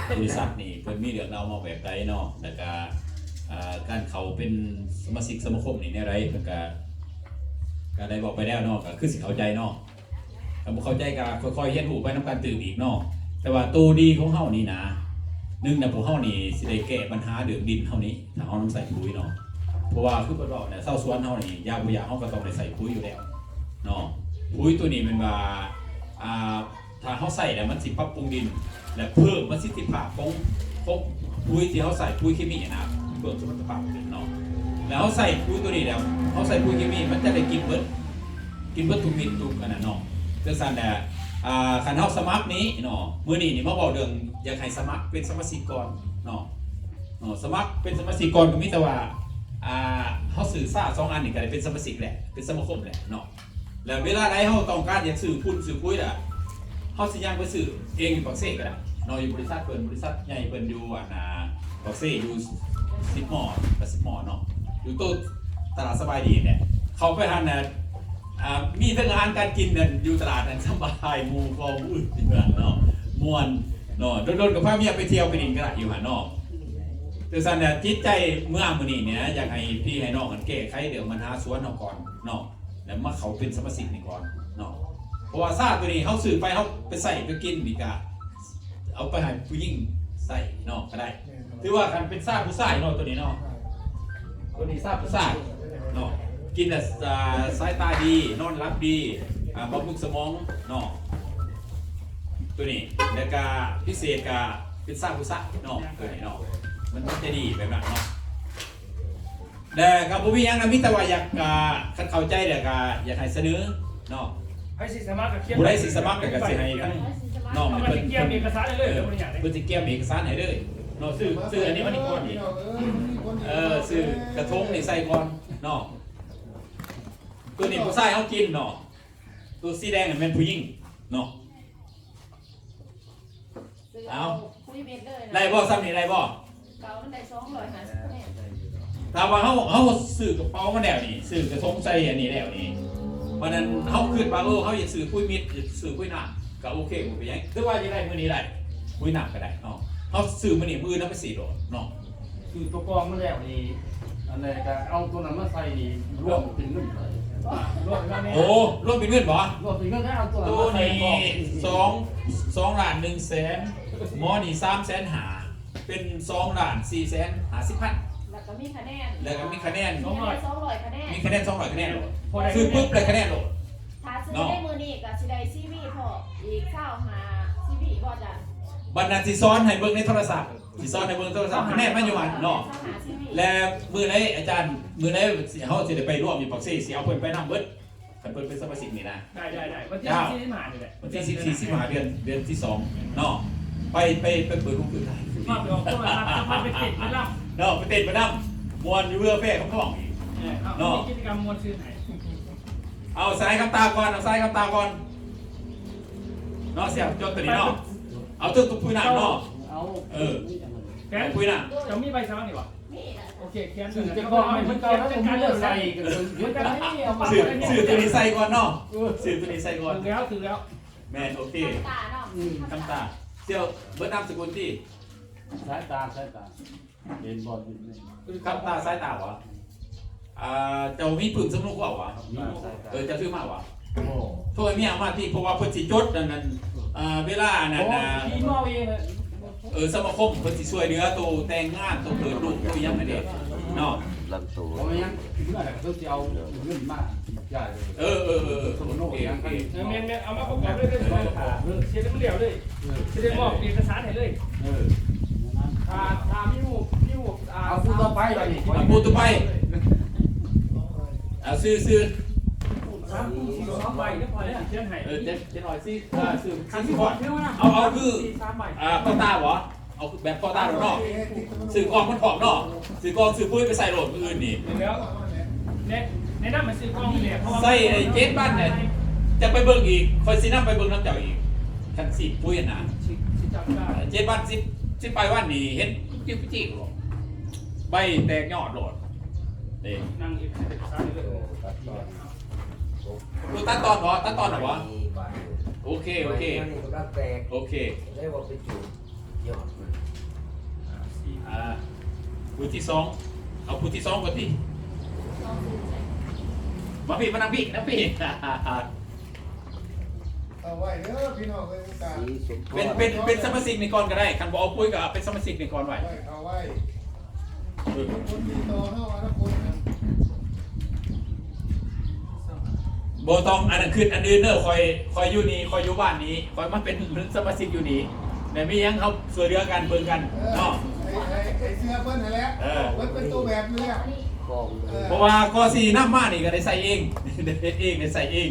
ບໍລິສັດນີ້ເພິ່ນມີເລື່ອງລາວມາແບບໃດເນາະ ແລ້ວກະ ອ່າ ການເຂົ້າເປັນສະມາຊິກສະມາຄົມນີ້ແນວໃດ ເພິ່ນກະ ກະໄດ້ເວົ້າໄປແລ້ວເນາະ ກະຄືຊິເຂົ້າໃຈເນາະ. ຄັນບໍ່ເຂົ້າໃຈກໍຄ່ອຍໆຮຽນຮູ້ໄປນຳກັນຕື່ມອີກເນາະ. ແຕ່ວ່າໂຕດີຂອງເຮົານີ້ນະ ໜຶ່ງນະ ພວກເຮົານີ້ຊິໄດ້ແກ້ບັນຫາເລື່ອງດິນເຮົານີ້ ຖ້າເຮົານຳໃຊ້ປຸ໋ຍເນາະ. ເພາະວ່າຄືເພິ່ນເວົ້າແຫຼະ ຊາວສວນເຮົານີ້ຢາກບໍ່ຢາກເຮົາກໍຕ້ອງໄດ້ໃຊ້ປຸ໋ຍຢູ່ແລ້ວເນາະ. ປຸ໋ຍໂຕນີ້ແມ່ນວ່າ ອ່າ ຖ້າເຮົາໃຊ້ແລ້ວມັນຊິປັບປຸງດິນ ແລະ ເພີ່ມປະສິດທິພາບຂອງ ຂອງປຸ໋ຍທີ່ເຮົາໃຊ້ ປຸ໋ຍເຄມີນະ ເພີ່ມສະມັດຕະພາບຂຶ້ນເນາະ. ແລ້ວເຮົາໃຊ້ປຸ໋ຍໂຕນີ້ແລ້ວ ເຮົາໃຊ້ປຸ໋ຍເຄມີ ມັນຈະໄດ້ກິນເບິດ ກິນເບິດທຸກເມັດທຸກອັນນັ້ນເນາະ. ຈັ່ງຊັ້ນແຫຼະ ອ່າ ຄັນເຮົາສະໝັກນີ້ເນາະ ມື້ນີ້ນີ້ມາເວົ້າເລື່ອງຢາກໃຫ້ສະໝັກເປັນສະມາຊິກກ່ອນເນາະ. ເນາະ ສະໝັກເປັນສະມາຊິກກ່ອນກໍມີແຕ່ວ່າ ອ່າ ເຮົາຊື້ຊາສອງອັນນີ້ກໍໄດ້ເປັນສະມາຊິກແຫຼະ ເປັນສະມາຄົມແຫຼະເນາະ. ແລ້ວເວລາໃດເຮົາຕ້ອງການຢາກຊື້ຝຸ່ນຊື້ປຸ໋ຍລະ ເຮົາຊິຍ່າງໄປຊື້ເອງຢູ່ປາກເຊກໍໄດ້ເນາະ ຢູ່ບໍລິສັດເພິ່ນ ບໍລິສັດໃຫຍ່ເພິ່ນຢູ່ອັນ ອ່າ ປາກເຊ ຢູ່ສິບມໍ ກະສິບມໍເນາະ ຢູ່ໂຕະຕະຫຼາດສະບາຍດີແຫຼະ. ເຂົ້າໄປຫັ້ນນະ ອ່າ ມີທັງອາຫານການກິນນັ້ນ ຢູ່ຕະຫຼາດນັ້ນສະບາຍ ໝູ່ຄອງອື່ນຢູ່ຫັ້ນເນາະ ມ່ວນເນາະ. ດົນໆກໍພາເມຍໄປທ່ຽວໄປຫຼິ້ນກໍໄດ້ຢູ່ຫັ້ນເນາະ. ຈັ່ງຊັ້ນແຫຼະ ຈິດໃຈເມືອມື້ນີ້ນີ້ ຢາກໃຫ້ພີ່ໃຫ້ນ້ອງຫັ້ນແກ້ໄຂເລື່ອງບັນຫາສວນເຮົາກ່ອນເນາະ. ແລ້ວມາເຂົ້າເປັນສະມາຊິກນີ້ກ່ອນເນາະ. ເພາະວ່າຊາໂຕນີ້ເຮົາຊື້ໄປ ເຮົາໄປໃຊ້ໄປກິນນີ້ກະເອົາໄປໃຫ້ຜູ້ຍິງໃຊ້ເນາະກໍໄດ້. ຖືວ່າຄັນເປັນຊາຜູ້ຊາຍເນາະ ໂຕນີ້ເນາະ ໂຕນີ້ຊາຜູ້ຊາຍເນາະ. ກິນແລ້ວ ອ່າ ສາຍຕາດີ ນອນຫຼັບດີ ອ່າ ບຳລຸງສະໝອງເນາະ ໂຕນີ້. ແລ້ວກະພິເສດກະເປັນຊາຜູ້ຊາຍເນາະ ໂຕນີ້ເນາະ ມັນ ມັນຈະດີແບບນັ້ນເນາະ. ແຕ່ກໍບໍ່ມີຫຍັງນະ ມີແຕ່ວ່າຢາກ ອ່າ ຄັນເຂົ້າໃຈແລ້ວກໍຢາກໃຫ້ສະເໜີເນາະ. ໃຜຊິສະໝັກກໍຂຽນ ຜູ້ໃດຊິສະໝັກແລ້ວກໍຊິໃຫ້ທັງນ້ອງ ເອົາໄປ ເພິ່ນຊິກຽມເອກະສານໃຫ້ເລີຍ ເພິ່ນ ເພິ່ນຊິກຽມເອກະສານໃຫ້ເລີຍເນາະ. ຊື້ ຊື້ອັນນີ້ມານີ້ກ່ອນນີ້ ເອີ ຊື້ກະທົງນີ້ໃສ່ກ່ອນເນາະ. ໂຕນີ້ຜູ້ຊາຍເຮົາກິນເນາະ ໂຕສີແດງນັ້ນແມ່ນຜູ້ຍິງເນາະ. ເອົາ ຄຸຍເມັດເລີຍນະ ໄດ້ບໍ່ ສ່ຳນີ້ໄດ້ບໍ່? ເກົ່າມັນໄດ້ສອງຮ້ອຍຫ້າສິບຄະແນນ. ຖ້າວ່າເຮົາ ເຮົາຊື້ກະເປົາມາແລ້ວນີ້ ຊື້ກະທົງໃສ່ອັນນີ້ແລ້ວນີ້ ບັດນັ້ນເຮົາຄິດວ່າ ເອີ ເຮົາຢາກຊື້ປຸ໋ຍເມັດ ຊື້ປຸ໋ຍນ້ຳ ກະໂອເຄ ບໍ່ເປັນຫຍັງ. ຖືວ່າຢາກໄດ້ມື້ນີ້ໄດ້ ປຸ໋ຍນ້ຳກະໄດ້ເນາະ. ເຮົາຊື້ມື້ນີ້ ມື້ອື່ນເຮົາໄປສີໂລດເນາະ. ຊື້ຕົວກອງມາແລ້ວນີ້ ອັນໃດກະເອົາຕົວນັ້ນມາໃສ່ນີ້ ລວມເປັນເງິນເທົ່າໃດ? ລວມເປັນເງິນແມ່ນ ໂອ້ ລວມເປັນເງິນບໍ່? ລວມເປັນເງິນ ເອົາຕົວນັ້ນມາໃສ່ກອງ ສອງ ສອງລ້ານໜຶ່ງແສນ ໝໍນີ້ສາມແສນຫ້າ ເປັນສອງລ້ານສີ່ແສນຫ້າສິບພັນ. ແລ້ວກໍມີຄະແນນ ແລ້ວກໍມີຄະແນນ ມີຄະແນນສອງຮ້ອຍຄະແນນ ມີຄະແນນສອງຮ້ອຍຄະແນນໂລດ. ຊື້ປຶບໄດ້ຄະແນນໂລດ. ຖ້າຊື້ໃນມື້ນີ້ກໍຊິໄດ້ຊີວີພ້ອມອີກຊາວຫ້າຊີວີບໍ່ອາຈານ? ບັດນັ້ນຊິສອນໃຫ້ເບິ່ງໃນໂທລະສັບ ຊິສອນໃຫ້ເບິ່ງໂທລະສັບ ຄະແນນມັນຢູ່ຫັ້ນເນາະ. ແລະ ມື້ໃດອາຈານ ມື້ໃດເຮົາຊິໄດ້ໄປລວມຢູ່ປາກເຊ ຊິເອົາເພິ່ນໄປນຳເບິດ ຄັນເພິ່ນເປັນສະມາຊິກນີ້ນະ. ໄດ້ ໄດ້ ໄດ້ ວັນທີສິບສີ່ ສິບຫ້ານີ້ແຫຼະ ວັນທີສິບສີ່ ສິບຫ້າ ເດືອນ ເດືອນທີສອງເນາະ. ໄປ ໄປ ໄປເປີດໂຮງຄືນ ມາໄປອອກໂທລະທັດ ມາໄປເຕັ້ນໄປລຳເນາະ ໄປເຕັ້ນໄປລຳ ມ່ວນຢູ່ເຮືອແຟຄຳທອງອີກເນາະ. ມີກິດຈະກຳມ່ວນຊື່ນໃຫ້ ເອົາສາຍຄຳຕາກ່ອນ ເອົາສາຍຄຳຕາກ່ອນເນາະ. ສຽວ ຈົດໂຕນີ້ເນາະ ເອົາເຖິງປຸ໋ຍນ້ຳເນາະ. ເອີ ປຸ໋ຍນ້ຳ ເຈົ້າມີໃບສະໝັກນີ້ບໍ່? ໂອເຄ ຂຽນ ຊື້ແຕ່ກອງໃຫ້ເພິ່ນເຈົ້າ ແລ້ວກໍມີເລື່ອໃສ່ກັນ ເອີ ຊື້ ຊື້ໂຕນີ້ໃສ່ກ່ອນເນາະ ຊື້ໂຕນີ້ໃສ່ກ່ອນ. ຖືກແລ້ວ ຖືກແລ້ວ ແມ່ນ ໂອເຄ ຄຳຕາເນາະ ອືມ ຄຳຕາ. ສຽວ ເບິດນາມສະກຸນຕິ? ສາຍຕາ ສາຍຕາ ເຫັນບໍ່? ຄຳຕາ ສາຍຕາບໍ່? ອ່າ ເຈົ້າມີປຶ້ມສຳນວນຄວາມບໍ່? ມີ ເອີ ເຈົ້າຖືມາບໍ່? ໂທໃຫ້ເມຍເອົາມາຕິ ເພາະວ່າເພິ່ນຊິຈົດອັນນັ້ນ ອ່າ ເວລາອັນນັ້ນນະ ເອົາເອງ. ເອີ ສະມາຄົມເພິ່ນຊິຊ່ວຍເຫຼືອໂຕແຕ່ງງານ ໂຕເກີດລູກ ໂຕຫຍັງຫັ້ນເດ້ເນາະ. ບໍ່ແມ່ນຫຍັງ ເມື່ອໃດເພິ່ນຊິເອົາເງິນມາຈ່າຍເລີຍ. ເອີ ເອີ ເອີ ໂອເຄ ໂອເຄ ແມ່ນໆ ເອົາມາປະກອບເລີຍ ເຮັດໃຫ້ມັນແລ້ວເລີຍ ຊິໄດ້ມອບເອກະສານໃຫ້ເລີຍ. ເອີ ຖ້າ ຖ້າມີຮູບ ມີຮູບ ອ່າ ເອົາຜູ້ຕໍ່ໄປບາດນີ້ ເອົາຜູ້ຕໍ່ໄປ ເອົາຊື່ ຊື່ ສາມຜູ້ ສອງໃບເດີ ພໍແລ້ວ ຂຽນໃຫ້ ເອີ ເຈັດ ເຈັດຮ້ອຍສີ່ ອ່າ ຊື່ ສີ່ສິບ ເອົາ ເອົາຄື ອ່າ ໂຄຕ້າບໍ່? ເອົາແບບໂຄຕ້າໂລດເນາະ ຊື້ກອງມັນພ້ອມເນາະ ຊື້ກອງຊື້ປຸ໋ຍໄປໃສ່ໂລດມື້ອື່ນນີ້. ແລ້ວ ແນະ ແນະນຳໃຫ້ຊື້ກອງນີ້ແຫຼະ ເພາະວ່າໃສ່ໄອ້ເຈັດພັນນີ້ ຈະໄປເບິ່ງອີກ ຂ້ອຍຊິນຳໄປເບິ່ງນຳເຈົ້າອີກ ຄັນສີດປຸ໋ຍຫັ້ນນະ ຊິ ຊິຈັດການ ເຈັດພັນ ສິບ ສິບປາຍວັນນີ້ ເຫັນຈິ້ວຈິ້ວໂລດ ໃບແຕກຍອດໂລດເດ້. ນັ່ງເຮັດເອກະສານເລີຍ ເອີ ຕັດຕອນ ໂອ້ ຕັດຕອນບໍ່? ຕັດຕອນແລ້ວບໍ່? ໂອເຄ ໂອເຄ ໂອເຄ ໄດ້ວ່າໄປຈູດ. ອ່າ ຜູ້ທີສອງ ເອົາຜູ້ທີສອງກ່ອນຕິ ມາພີ້ ມານັ່ງພີ້ ນັ່ງພີ້ ເຂົ້າໄວ້ເດີພີ່ນ້ອງເອີຍ ໂອກາດ ເປັນ ເປັນ ເປັນສະມາຊິກນີ້ກ່ອນກໍໄດ້ ຄັນບໍ່ເອົາປຸ້ຍກໍເປັນສະມາຊິກນີ້ກ່ອນໄວ້ ເຂົ້າໄວ້ ເອີ ຄົນຕິດຕໍ່ເຮົາອະນາຄົດນະ ບໍ່ຕ້ອງອັນນັ້ນຄິດອັນອື່ນເດີ ຂ້ອຍ ຂ້ອຍຢູ່ນີ້ ຂ້ອຍຢູ່ບ້ານນີ້ ຂ້ອຍມາເປັນສະມາຊິກຢູ່ນີ້ ແລ້ວມີຫຍັງເຮົາຊ່ວຍເຫຼືອກັນເບິ່ງກັນເນາະ ໃຫ້ ໃຫ້ ໃຫ້ເຊື່ອເພິ່ນຫັ້ນແຫຼະ ເອີ ເພິ່ນເປັນຕົວແບບຢູ່ແລ້ວ ເອີ ເພາະວ່າກໍຊິນຳມານີ້ກໍໄດ້ໃຊ້ເອງ ໄດ້ເຮັດເອງ ໄດ້ໃຊ້ເອງ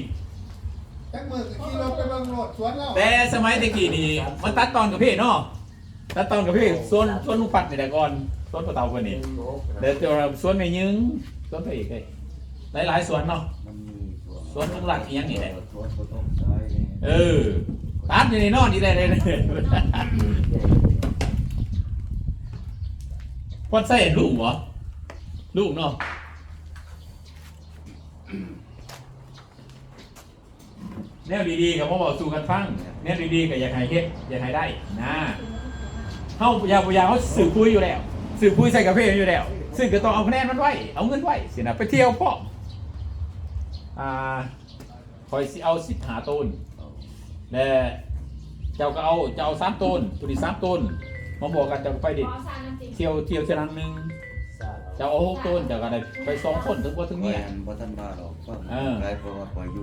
ຈັກມື້ກໍຂີ່ລົດໄປເບິ່ງໂລດສວນລາວ ແຕ່ສະໄໝແຕ່ກີ້ນີ້ ມັນຕັດຕອນກາເຟເນາະ ຕັດຕອນກາເຟ ສວນ ສວນລຸງປັດນີ້ແຫຼະກ່ອນ ສວນພໍ່ເຖົ້າເພິ່ນນີ້ ແລ້ວແຕ່ວ່າສວນແມ່ຍິງ ສວນພະເອກເດ້ ຫຼາຍໆສວນເນາະ ສວນລຸງລັດອີ່ຫຍັງນີ້ແຫຼະ ເອີ ຕັດຢູ່ນີ້ເນາະ ນີ້ແຫຼະ ພອດໃຊ້ລຸງບໍ່? ລຸງເນາະ. ແນວດີໆກໍມາເວົ້າສູ່ກັນຟັງ ແນວດີໆກໍຢາກໃຫ້ເຮັດ ຢາກໃຫ້ໄດ້ນະ ເຮົາຢາກບໍ່ຢາກ ເຮົາຊື້ປຸ້ຍຢູ່ແລ້ວ ຊື້ປຸ້ຍໃສ່ກາເຟຢູ່ແລ້ວ ຊື້ກໍຕ້ອງເອົາຄະແນນມັນໄວ້ ເອົາເງິນໄວ້ຊີ້ນະ ໄປທ່ຽວພ້ອມ ອ່າ ຂ້ອຍຊິເອົາສິບຫ້າໂຕນ ແລະ ເຈົ້າກໍເອົາ ເຈົ້າເອົາສາມໂຕນ ຜູ້ນີ້ສາມໂຕນ ມາບວກກັນ ເຈົ້າກໍໄປເດດ ທ່ຽວ ທ່ຽວເທື່ອໜຶ່ງ ເຈົ້າເອົາຫົກໂຕນ ເຈົ້າກໍໄດ້ໄປສອງຄົນ ເຖິງຜົວເຖິງເມຍ ຂ້ອຍຫັ້ນບໍ່ທັນວ່າດອກ ເອີ ໄກ ເພາະວ່າຂ້ອຍຢູ່